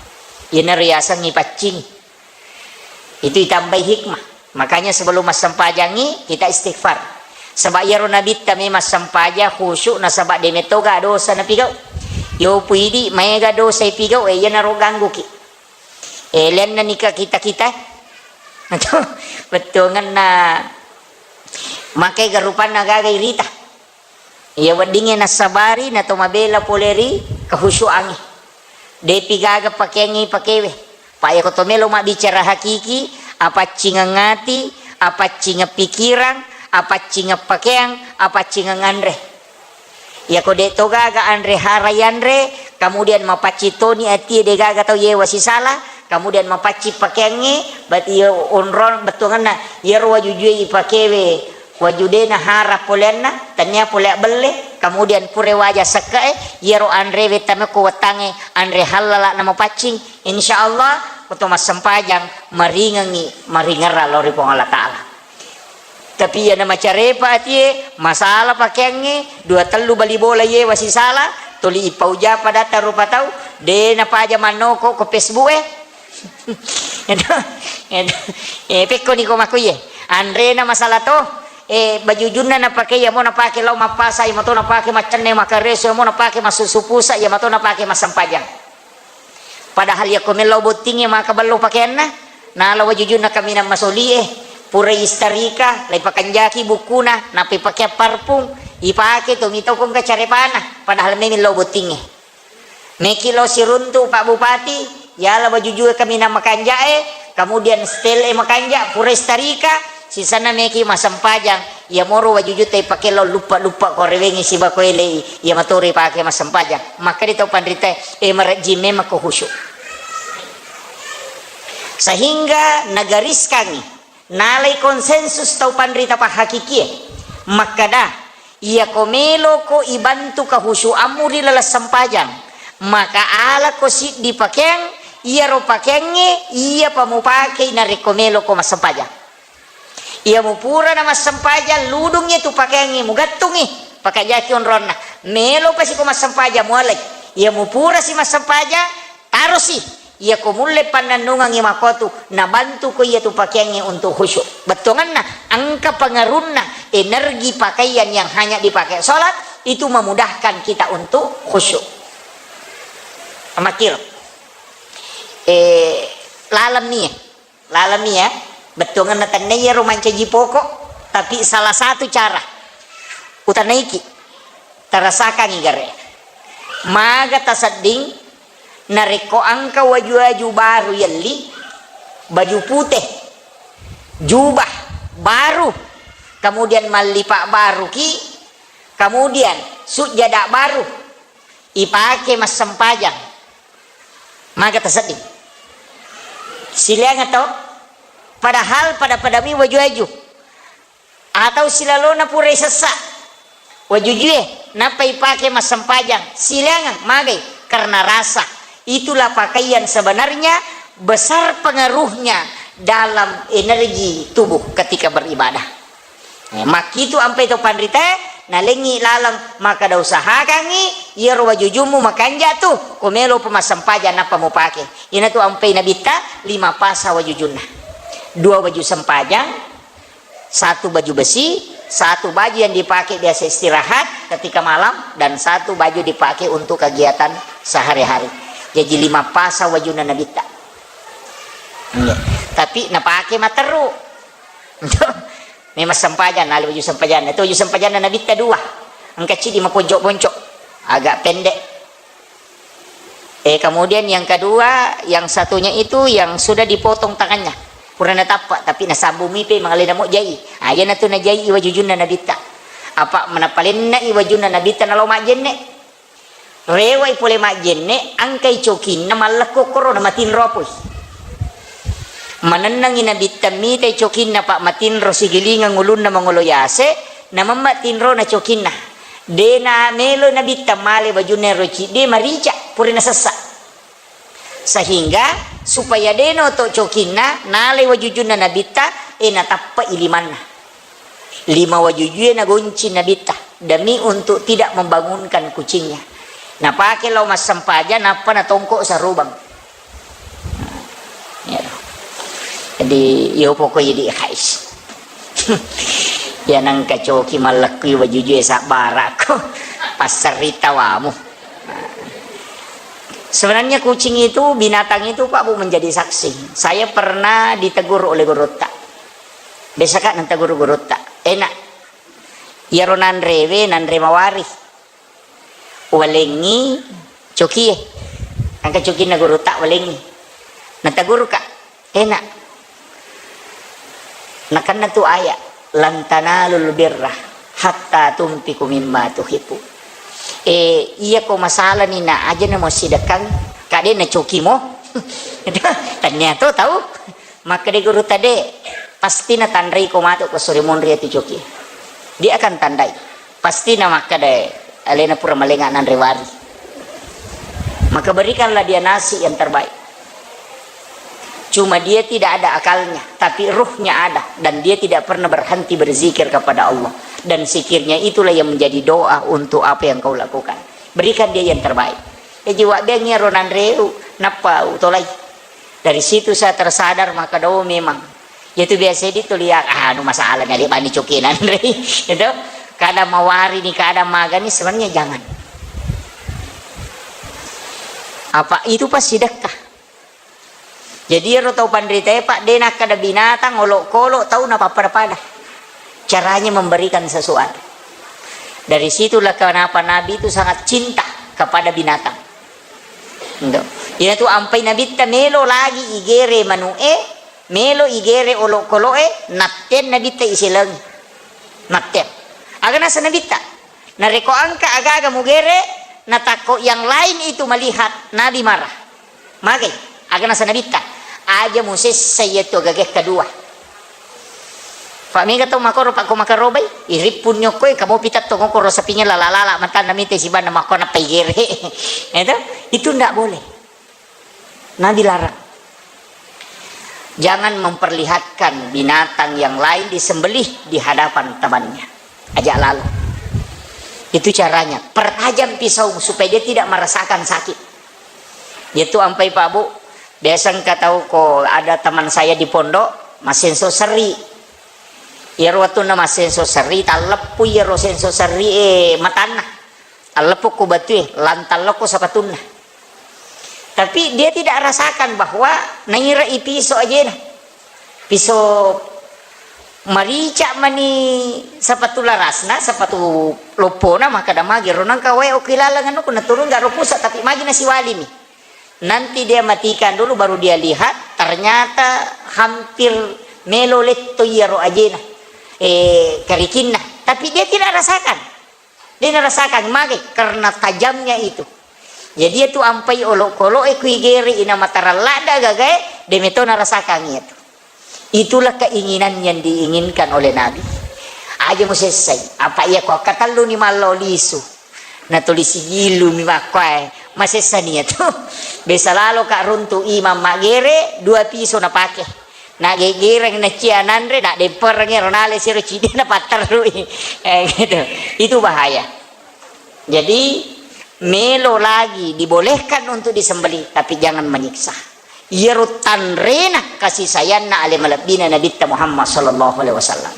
Iyana riaseng ipaccingi. Itu itambai hikmah. Makanya sebelum massempajangi, kita istighfar. Sebab iyaro Nabitta memang sempajang khusyuk, nasaba de metoga dosa napigau. Yo puidi maega dosa ipigau, eh, iyanaro gangguki. Eh, lianna nika kita-kita. Bettuangenna makai garupanna gaga irita. Iya weddingnge nassabari nato mabela pole ri kehusyuangnge. Depi gaga pakeangnge ipakewe. Pa iyako to melo mabbicara hakiki, apaccingeng ati, apaccingeng pikirang, apaccingeng pakeang, apaccingeng anre. Iyako de to gaga anre hara yanre, kemudian mapaccing toni atie de gaga tau yewa sisala, kemudian mapaccing pakeangnge, berarti iya onrong bettuangenna, iyaro wajujue ipakewe, waju de nahara poleanna, tania pole abbelle, kemudian pura waja sekke'e, iyaro anrewe tamekko wettangnge anre hallala namapaccing, insya Allah, ko to massempajang maringengngi, maringerra lao ri Puang Allah Ta'ala. Tapi iyana macarepa atie, masala pakeangnge, dua tellu bali bola yewa sisala, tuli ipauja padatta rupa tau, de napaja mannoko ko Facebook e. Edo, edo, eh, pekkoni ko makkuye. Anrena masalah to, eh, bajujunna napake, iyamo napake lao mappasa, iyamo to napake maccenne makareso, iyamo napake massusu pusa, iyamo to napake massempajang. Padahal yakko mellau bottingnge maka bello pakeanna, nala wajujunna kaminang masolie, pura istarika, laipakanjaki bukkuna, nappa ipakeang parfum, ipake to mito ko engka carepana, padahal memang lao bottingnge. Meki lao siruntu Pak Bupati, yala wajujue kaminang makanjae, kemudian setel e makanja, pura istarika, sisanna meki massempajang, iyamoro wajujutta ipake lao luppa-luppa ko rewengngi siba ko elei, iya matoro ipake massempajang. Makkeda to panrita, e, marejjing memang ko khusyuk. Sehingga nagariskangngi, nalai konsensus tau panrita pahakikie makkeda, iyako meloko ibantu kahusyuammu ri laleng sempajang, maka alako siddi pakeang, iyaro pakeangnge iyapa mupakei narekko meloko massempajang. Iya mupurana massempajang, ludungngi tu pakeangnge, mugattungngi, pakajaki onronna. Melo pasiko massempajang, mualai. Iya mupurasi massempajang, tarosi. Iyako mulle pannennungengngi makotu, nabantuko iyatu pakeangnge untuk khusyuk. Bettuangenna, engka pengaruhna energi pakaian yang hanya dipakai sholat, itu memudahkan kita untuk khusyuk. Amakiro. Eh, laleng nia. Laleng nia, bettuangenna tennai iyaro mancaji pokok, tapi salah satu cara utanaiki, tarasakangngi gare. Maga tasedding narekko engka waju-waju baru yelli, baju pute, jubah baru, kemudian mallipa baruki, kemudian sujjada baru ipake massempajang. Maga tasedding. Silaingeng to? Padahal pada-padami waju-waju. Atau silalona pura isessa wajujue, nappa ipake massempajang, silaingeng, magai, karena rasa. Itulah pakaian sebenarnya besar pengaruhnya dalam energi tubuh ketika beribadah. Eh, makkitu ampai to panritae, nalengngi laleng, makkeda usahakangngi iyaro wajujummu makanja tu, ko melopa massempajang nappa mupake. Iyanatu ampai Nabitta, lima pasa wajujunna. Dua baju sempajang, satu baju besi, satu baju yang dipakai biasa istirahat ketika malam, dan satu baju dipakai untuk kegiatan sehari-hari. Jadi lima pasa wajunna Nabitta. Iya. Tapi napake materru. Memang sempajang, nale baju sempajang. Itu baju sempajang Nabitta dua. Engka cidi maponco-ponco. Agak pendek. Eh, kemudian yang kedua, yang satunya itu yang sudah dipotong tangannya. Pura natappa, tapi nasambung mipe mangalena mo jai. Ah, iyanatu najai wajujunna Nabitta. Apa manapalenna i wajunna Nabitta nalo majjenne. Rewai pole majjenne, angkai cokinna mallekko koro na matinro apoi. Manennangi Nabitta mitai cokinna, Pak, matinro sigilingeng ulunna mangolo yase, namemma tinrona cokinna. De namelo Nabitta male wajunna ero cidde marica, pura nasessa. Sehingga supaya deno to cokinna, nalai wajujunna Nabitta, e natappa i limanna. Lima wajujue nagonci Nabitta demi untuk tidak membangunkan kucingnya. Napake lao massempajang, nappa natongko sarubang. Ya. Jadi, yo pokoknya di hais. Ya nangka coki mallekkui wajujue sabbarako. Passerri tawamu. Sebenarnya kucing itu, binatang itu, Pak Bu, menjadi saksi. Saya pernah ditegur oleh gurutta. Biasa, Kak, nang tegur gurutta. Enak. Iyaro nanrewe, nanre mawari. Walengngi cokie. Engka cokinna gurutta walengngi. Nataguru, Kak. Enak. Nakenna tu ayat, "Lan tanalul birra hatta tunfiqu mimma tuhibbu." Eh, iya ko masalani na aja na mo sidekkang, kade na coki mo. Tania to tau. Makkeda gurutta, "De, pasti natanrai ko matu ko sore monri atu coki. Dia akan tandai. Pasti na makkeda alena pura malenga nanre wari." Maka berikanlah dia nasi yang terbaik. Cuma dia tidak ada akalnya, tapi ruhnya ada, dan dia tidak pernah berhenti berzikir kepada Allah. Dan zikirnya itulah yang menjadi doa untuk apa yang kau lakukan. Berikan dia yang terbaik. Ya, jiwa biang iyaro nanreu, nappa utolai. Dari situ saya tersadar, maka do memang. Itu biasa di tulia, ah, anu masalah nyali bani coki nanre. Itu kadang mawari ni, kadang magani, sebenarnya jangan. Apa itu pasti dekkah? Jadi, ero tau panritae, Pak, de nakkeda binatang, olokolo, tau napappada-pada. Caranya memberikan sesuatu. Dari situlah kenapa Nabi itu sangat cinta kepada binatang. Ndo. Iyanatu ampai Nabitta melo lagi igere manu'e, melo igere olokolo'e, natten Nabitta iselengi. Natten. Aga nasa Nabitta? Narekko engka aga-aga mugere, natakko yang lain itu melihat, Nabi marah. Magai, aga nasa Nabitta, aja musessa iyatu agaga kedua. Pak, mega tau makoro, Pak, ko makarobai, irippunni okkoe, kamu pitatto ngokoro sapinge lala-lala, matanna mite sibanna makko nappa igere. Itu, itu ndak boleh. Nabi larang. Jangan memperlihatkan binatang yang lain disembelih di hadapan temannya. Ajak lalo. Itu caranya. Pertajam pisau supaya dia tidak merasakan sakit. Itu ampai, Pak Bu. Biasa engka tau ko ada teman saya di pondok, massenso serri. Iyaro wettunna massenso serri, talleppu iyaro senso serri e matanna. Talleppu ko batue, lantallokko sapatunna. Tapi dia tidak rasakan bahwa naira'i piso ajena. Piso Marica mani sepatu larasna, sepatu loppona, makkeda, "Magi ro nengka wae okki laleng anu, ko naturung gak ro pusat, tapi magi nasiwalimi." Nanti dia matikan dulu, baru dia lihat, ternyata hampir melo letto iyaro ajena, eh, kerikinna. Tapi dia tidak rasakan. Dia narasakan, magai, karena tajamnya itu. Jadi, itu ampai olokolo'e kui gere ina mataran ladda gagae, de meto narasakan itu. Itulah keinginan yang diinginkan oleh Nabi. Aja musessai. Apa iya ko katellu ni mallo lisu. Natuli sigilu mi makkuae. Masessa nia tu. Biasa lalo ka runtu imam maggere, dua piso napake. Nageggereng nacia nanre, nadempereng ero nale siro cide napatterrui. Eh, gitu. Itu bahaya. Jadi, melo lagi dibolehkan untuk disembelih, tapi jangan menyiksa. Iyaro tanrena kasih sayangna ale malebbina Nabitta Muhammad sallallahu alaihi wasallam.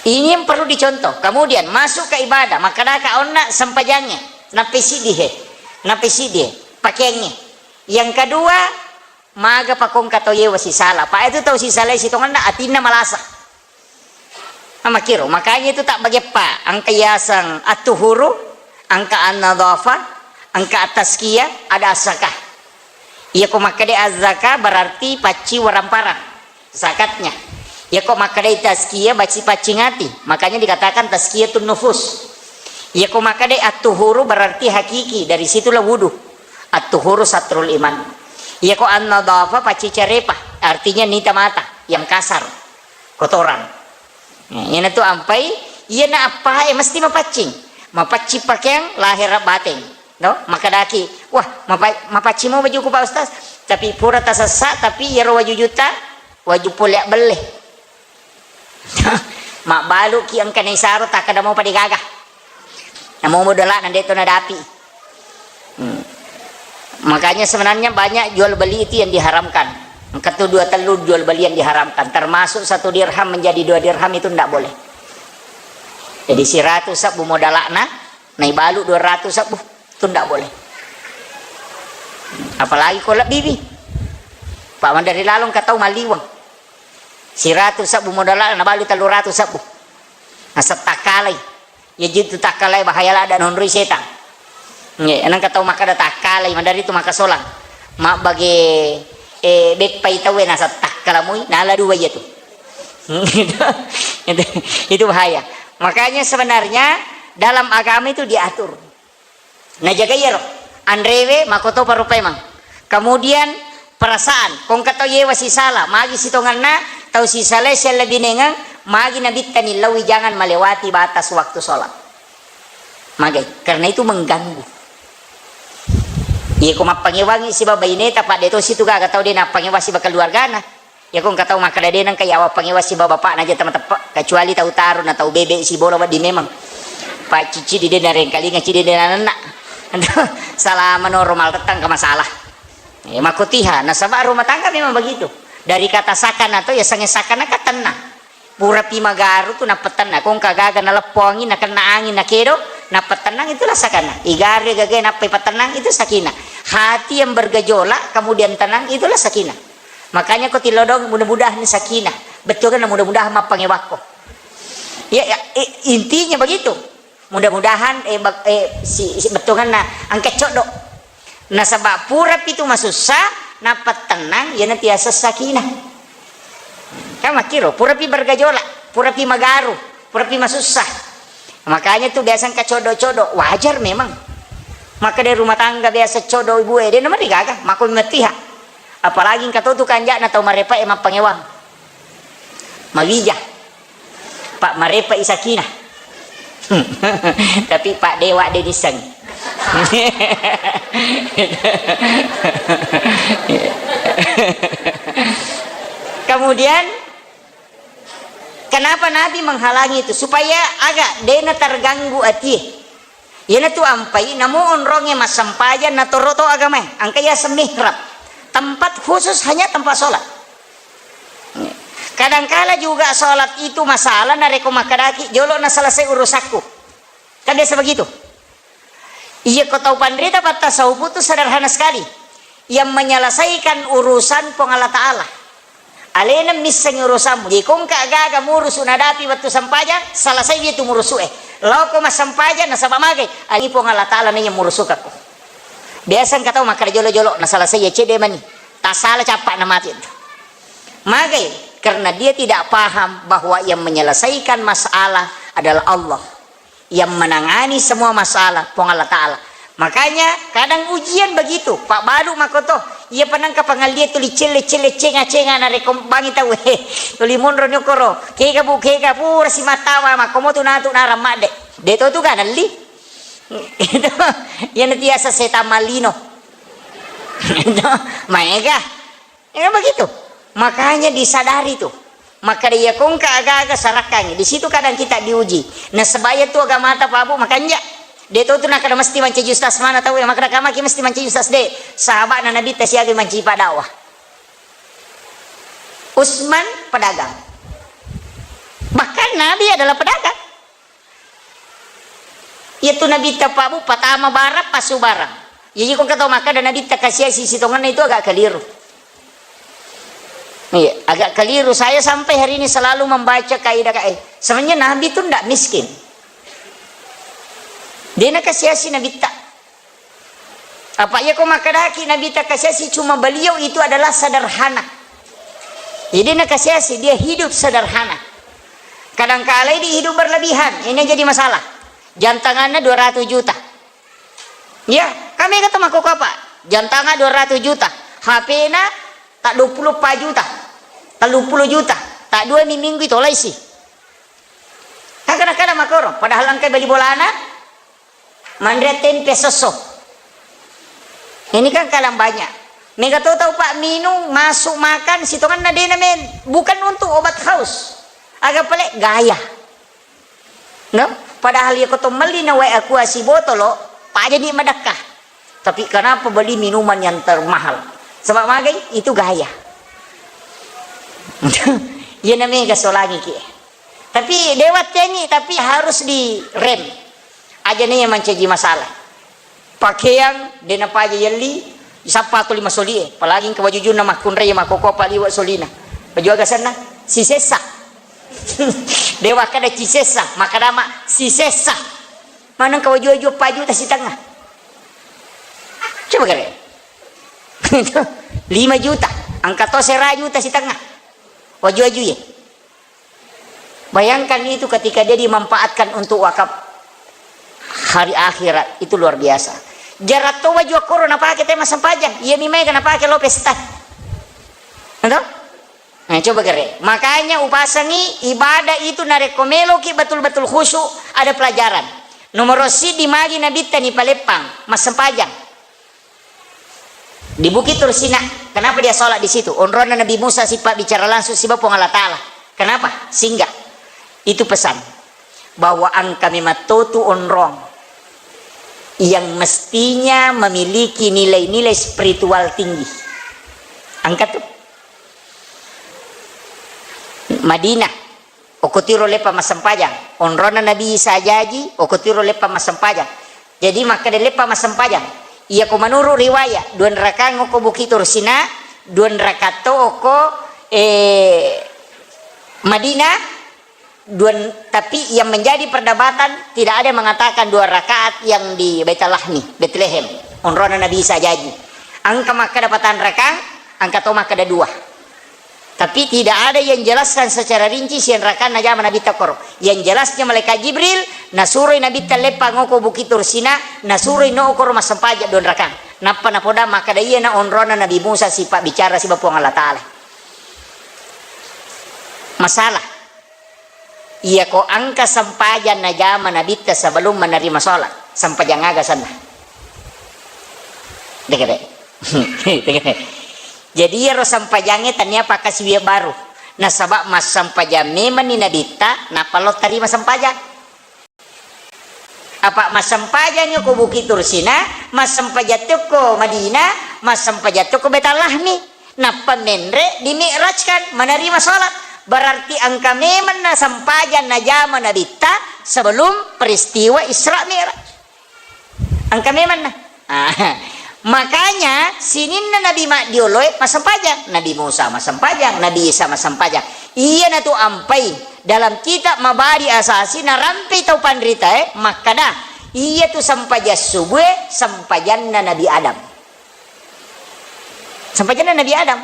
Ini yang perlu dicontoh. Kemudian masuk ke ibadah, makkedaka onna sempajangnge, napesidihe, napesidihe, pakeangnge. Yang kedua, maga pakongka tau yewa sisala. Pa itu tau sisala sitongenna atinna malasa. Makkiro, makanya itu tak bageppa, engka yaseng at-tuhuru, engka an-nadhafa, engka at-tazkiyah, ada az-zakah. Iya ko makkeda az-zakah berarti pacci waramparang zakatnya. Iya ko makkeda tazkiyah, pacci, paccing ati. Makanya dikatakan tazkiyatun nufus. Iya ko makkeda at-tuhuru berarti hakiki, dari situlah wudu. At-tuhuru satrul iman. Iya ko an-nadhafa pacci carepa, artinya nita mata yang kasar. Kotoran. Nah, iyana tu ampai, iyana appae mesti mapaccing. Mapaccing pakeang lahir bateng. No? Makkedaki, "Wah, mapa-, mapaccing mo bajuku, Pak Ustaz." Tapi pura tasessa, tapi iyaro wajujutta, waju pole abbelle. Mabbaluki engka naisaro takkeda mo pada gaga. Namo modala'na de' to nadapi. Hmm. Makanya sebenarnya banyak jual beli itu yang diharamkan. Engka tu dua tellu jual beli yang diharamkan. Termasuk satu dirham menjadi dua dirham itu ndak boleh. Jadi siratu sebbu modala'na, naibalu dua ratu sebbu, itu ndak boleh. Apalagi ko lebbi pi. Pak mandari lalong katau maliwang. Siratu sebbu modala'na, nabalu tellu ratu sebbu. Naseng takkalai. Iya jitu takkalai bahaya ladda nonroi setang. Nggih, engka tau makkeda takkalai, madari tu makasolang. Mabbage, eh, beppai tauwe naseng takkalamui, nala dua iya tu. Itu, itu, itu bahaya. Makanya sebenarnya dalam agama itu diatur. Najaga iyaro, anrewe, makotopa rupa emang. Kemudian perasaan, ko engka tau yewa sisala, magi sitongenna, tau sisalae siallebinengeng, magi nabitta nillauwi jangan melewati batas waktu sholat. Magai, karena itu mengganggu. Iya ko mappangewangi siba baineta, padde tosi tu gaga tau de nappangewang siba keluargana. Iya ko engka tau makkeda de nengka yawa pangewa siba bapakna aja tama teppe, kecuali tau tarung na tau bebe sibola wedding memang. Pak cici di de narengkalinga cidi de nanenna. Salama no romal tettang ke masalah. Ya, makotiha, nasaba rumah tangga memang begitu. Dari kata sakana to, ya sange sakana ka tenang. Purapi magaru tu nappa tenang. Ko engka gaga naleppo angin, nakenna angin, nakedo, nappa tenang, itulah sakana. Igaru gaga nappa ipatennang, itu sakinah. Hati yang bergejolak, kemudian tenang, itulah sakinah. Makanya ko tilodong, mudah-mudahan sakinah. Betul kan, mudah-mudahan mappangewakko. Ya, ya, i-, intinya begitu. Mudah-mudahan, eh, bak-, eh, si, si bettuanganna engka coddo. Nasaba pura pitu masussa, nappa tenang, iyana tiaseng sakinah. Kan makkiro, pura pi bergejolak, pura pi magaru, pura pi masussa. Makanya tu biasa engka coddo-coddo, wajar memang. Maka dari rumah tangga biasa coddo ibu e, de nomor digaga, mako matiha. Apalagi engka to tu kanjana tau marepa e mappangewang. Mawija. Pak marepa i sakinah. Tapi Pak Dewa de disseng. Kemudian, kenapa Nabi menghalangi itu? Supaya agak dena terganggu atie. Iyanatu ampai, namo onrongnge massempajang, natoroto agamae, engka yaseng mihrab, tempat khusus hanya tempat sholat. Kadangkala juga sholat itu masalah, narekko makkedaki, "Jolo na selesai urusakku." Kan biasa begitu. Iya, ko tau panrita pattasawuf itu sederhana sekali. Yang menyelesaikan urusan Puang Allah Ta'ala. Alena missengngi urusammu. Jadi, ko engka aga-aga murusu nadapi wettu sempajang, selesai itu murusu'e. Laoko massempajang, nasaba magai? Alai Puang Allah Ta'ala mega murusukakko. Biasa engka tau makkeda jolo-jolo, na selesai ya cedde mani. Tasala cappa na mati itu. Magai? Karena dia tidak paham bahwa yang menyelesaikan masalah adalah Allah. Yang menangani semua masalah, Puang Allah Ta'ala. Makanya, kadang ujian begitu, pabbalu makoto. Iya pa nengka pangallia tuli celle-celle, cenga-cenga, narekko bangi tau, he, tuli monro ni okoro. Kega, Bu, kega, pura simattawa, makkomo tu natu narang madde. De to tu ga nelli. Itu, iyana tiasa setan malino. Itu, maega. Ya, begitu. Makanya disadari tuh. Makkeda iya ko engka aga-aga sarakkangi. Di situ kadang kita diuji. Nasaba iya tu agamata, Pak Bu, makanja. De to tu nakkeda mesti mancaji ustaz mana tau, ya, makkeda kamaki mesti mancaji ustaz, de. Sahabana Nabitta siaga mancaji padakwah. Utsman pedagang. Bahkan Nabi adalah pedagang. Iyatu Nabitta, Pak Bu, patama barang, passu barang. Jadi, ko engka tau makkeda Nabitta kasiasi sitongenna, itu agak keliru. Iya, agak keliru. Saya sampai hari ini selalu membaca kaidah, eh, sebenarnya Nabi itu ndak miskin. De nakasiasi Nabitta. Apa iya ko makkedaki Nabitta kasiasi, cuma beliau itu adalah sederhana. Jadi nakasiasi, dia hidup sederhana. Kadangkala idi hidup berlebihan, ini jadi masalah. Jam tanganna dua ratus juta. Ya, kami kata mako apa? Jam tangan dua ratus juta. H P-na tak dua puluh empat juta. Tellu puluh juta. Tak dua mi minggu itu laisi. Kadang-kadang makoro, padahal engka beli bolana, manre tempe sosso. Ini kan kadang banyak. Mega to tau, Pak, minum, masuk makan, sitongenna dena men, bukan untuk obat haus. Aga pale gaya. No? Padahal iya ko to melli na wae aqua sibotolo, pajani madakka. Tapi kenapa beli minuman yang termahal? Sebab magai itu gaya. Iya namanya gasolangi ki. Tapi dewa tengi, tapi harus direm. Aja nih yang mancaji masalah. Pakeang, de napaja yelli, isappa tuli masolie, apalagi engka wajujunna makkunrai makkoko paliwe solina. Waju aga senna? Sisessa. De wakkeda cisessa, makkeda ma sisessa. Maneng ka waju-waju empat juta sitengnga. Coba gare. Lima juta, engka to sera juta sitengnga. Waju-waju ye. Bayangkan itu ketika dia dimanfaatkan untuk wakaf hari akhirat, itu luar biasa. Jaratto waju akkoro napake tema sempajang, iya mi maega napake lo pesta. Betul? Nah, coba gare. Makanya upasangi ibadah itu narekko meloki betul-betul khusyuk, ada pelajaran. Nomor siddi magi Nabitta ni paleppang, massempajang. Di Bukit Tursina, kenapa dia sholat di situ? Onronna Nabi Musa sipabbicara langsung siba Puang Allah Ta'ala. Kenapa? Singgah. Itu pesan bahwa engka memang totu onrong yang mestinya memiliki nilai-nilai spiritual tinggi. Angkat tuh. Madinah, okko tiro leppa massempajang. Onronna Nabi Isa jaji, okko tiro leppa massempajang. Jadi makkeda leppa massempajang. Iya ko menurut riwayat, dua rakang okko Bukit Tursina, dua rakang to okko, eh, Madinah, dua, tapi yang menjadi perdebatan tidak ada yang mengatakan dua rakaat yang di Baitul Lahmi, Bethlehem. Onronna Nabi Isa jaji. Engka makkeda patang rakang, engka to makkeda dua. Tapi tidak ada yang jelaskan secara rinci siang rakang najama Nabitta koro. Yang jelasnya malaikat Jibril nasuroi Nabitta leppang okko Bukit Tursina, nasuroi no okoro massempajang dua rakang. Nappa napoda makkeda iyana onronna Nabi Musa sipabbicara siba Puang Allah Ta'ala. Masalah. Iya ko engka sempajang najama Nabitta sebelum menerima sholat, sempajang aga senna? Dek, dek. Jadi iyaro sempajangnge tania pakkasiwiang baru. Nasaba massempajang memanni Nabitta, nappa lo tarima sempajang. Apa massempajang ko Bukit Tursina, massempajang ko Madinah, massempajang ko Baitul Lahmi. Nappa menre dimi'rajkan, menerima sholat. Berarti engka memang na sempajang najama Nabitta sebelum peristiwa Isra Mi'raj. Engka memang na. Ah, Makanya, sininna nabi maddioloe massempajang. Nabi Musa massempajang, Nabi Isa massempajang. Iyanatu ampai dalam kitab Mabadi Asasi narampei tau panritae makkada, iyatu sempajang subue sempajanna Nabi Adam. Sempajanna Nabi Adam.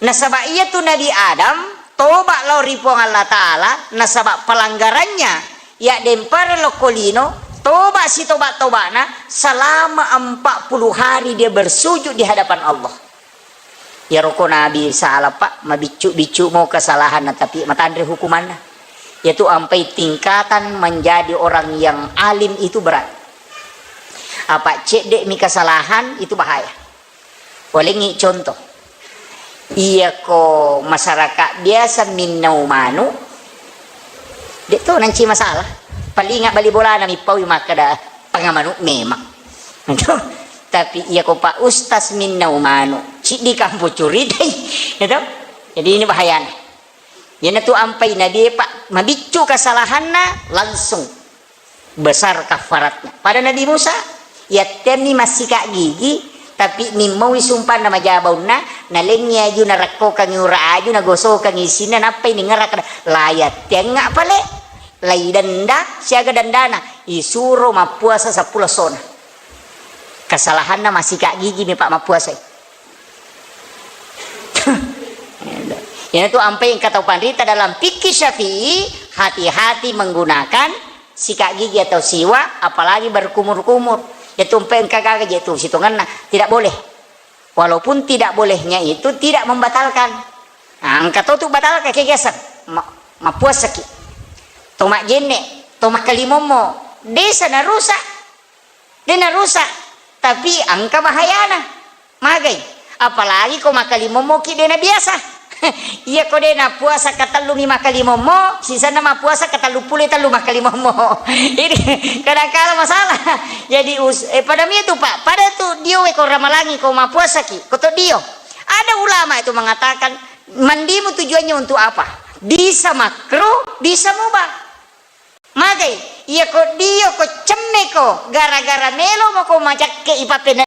Nasaba iyatu Nabi Adam toba lao ri Puang Allah Ta'ala, nasaba pelanggarannya, yaddempare lokko lino, toba sitoba-tobana selama empat puluh hari dia bersujud di hadapan Allah. Iyaro ko Nabi salah, Pak, mabiccu-biccu mo kesalahanna, tapi matanre hukumanna. Yaitu ampai tingkatan menjadi orang yang alim itu berat. Apa cedde mi kesalahan itu bahaya. Walengngi contoh. Iyako masyarakat biasa minnau manu, de to nanci masalah. Palinga bali bolana mippaui makkada pangamanu memang. Tapi iyako Pak Ustaz minnau manu, ciddi kampo curitai. Ya to? Jadi ini bahayana. Iyanatu ampai Nabi, Pak, mabiccu kesalahanna langsung besar kafaratna. Pada Nabi Musa, yattemmi massika gigi, tapi mimmaui sumpanna majabaunna, nalengngi aju narakkokangi ura aju, nagosokangi isinna, nappai ningeraka, la yattengnga pale, lai denda, siaga dendana, isuro mappuasa seppulo essona. Kesalahanna massika gigi mi, Pak, mappuasai. Iyanatu ampai engka tau panrita dalam fikih Syafi'i, hati-hati menggunakan sikat gigi atau siwak, apalagi berkumur-kumur. Yatu ampai engka gaga je tu sitongenna, tidak boleh. Walaupun tidak bolehnya itu tidak membatalkan. Nah, engka to tu batalkan kegiatan. Ma-, mappuasaki. To majjenne, to makkalimommo, desa narusak. De narusak, tapi engka bahayana. Magai? Apalagi ko makkalimommoki de nabiasa. Iya ko de napuasa katellu mi makkalimommo, sisenna mappuasa katellu pulo tellu makkalimommo. Jadi kadangkala masalah. Jadi us-, eh, pada mi tu, Pak, pada tu dio we ko ramalangi ko mappuasaki, ko to dio. Ada ulama itu mengatakan, mandimu tujuannya untuk apa? Bisa makruh, bisa mubah. Magai, iya ko dio ko cemme ko, gara-gara melo moko macakke ipapena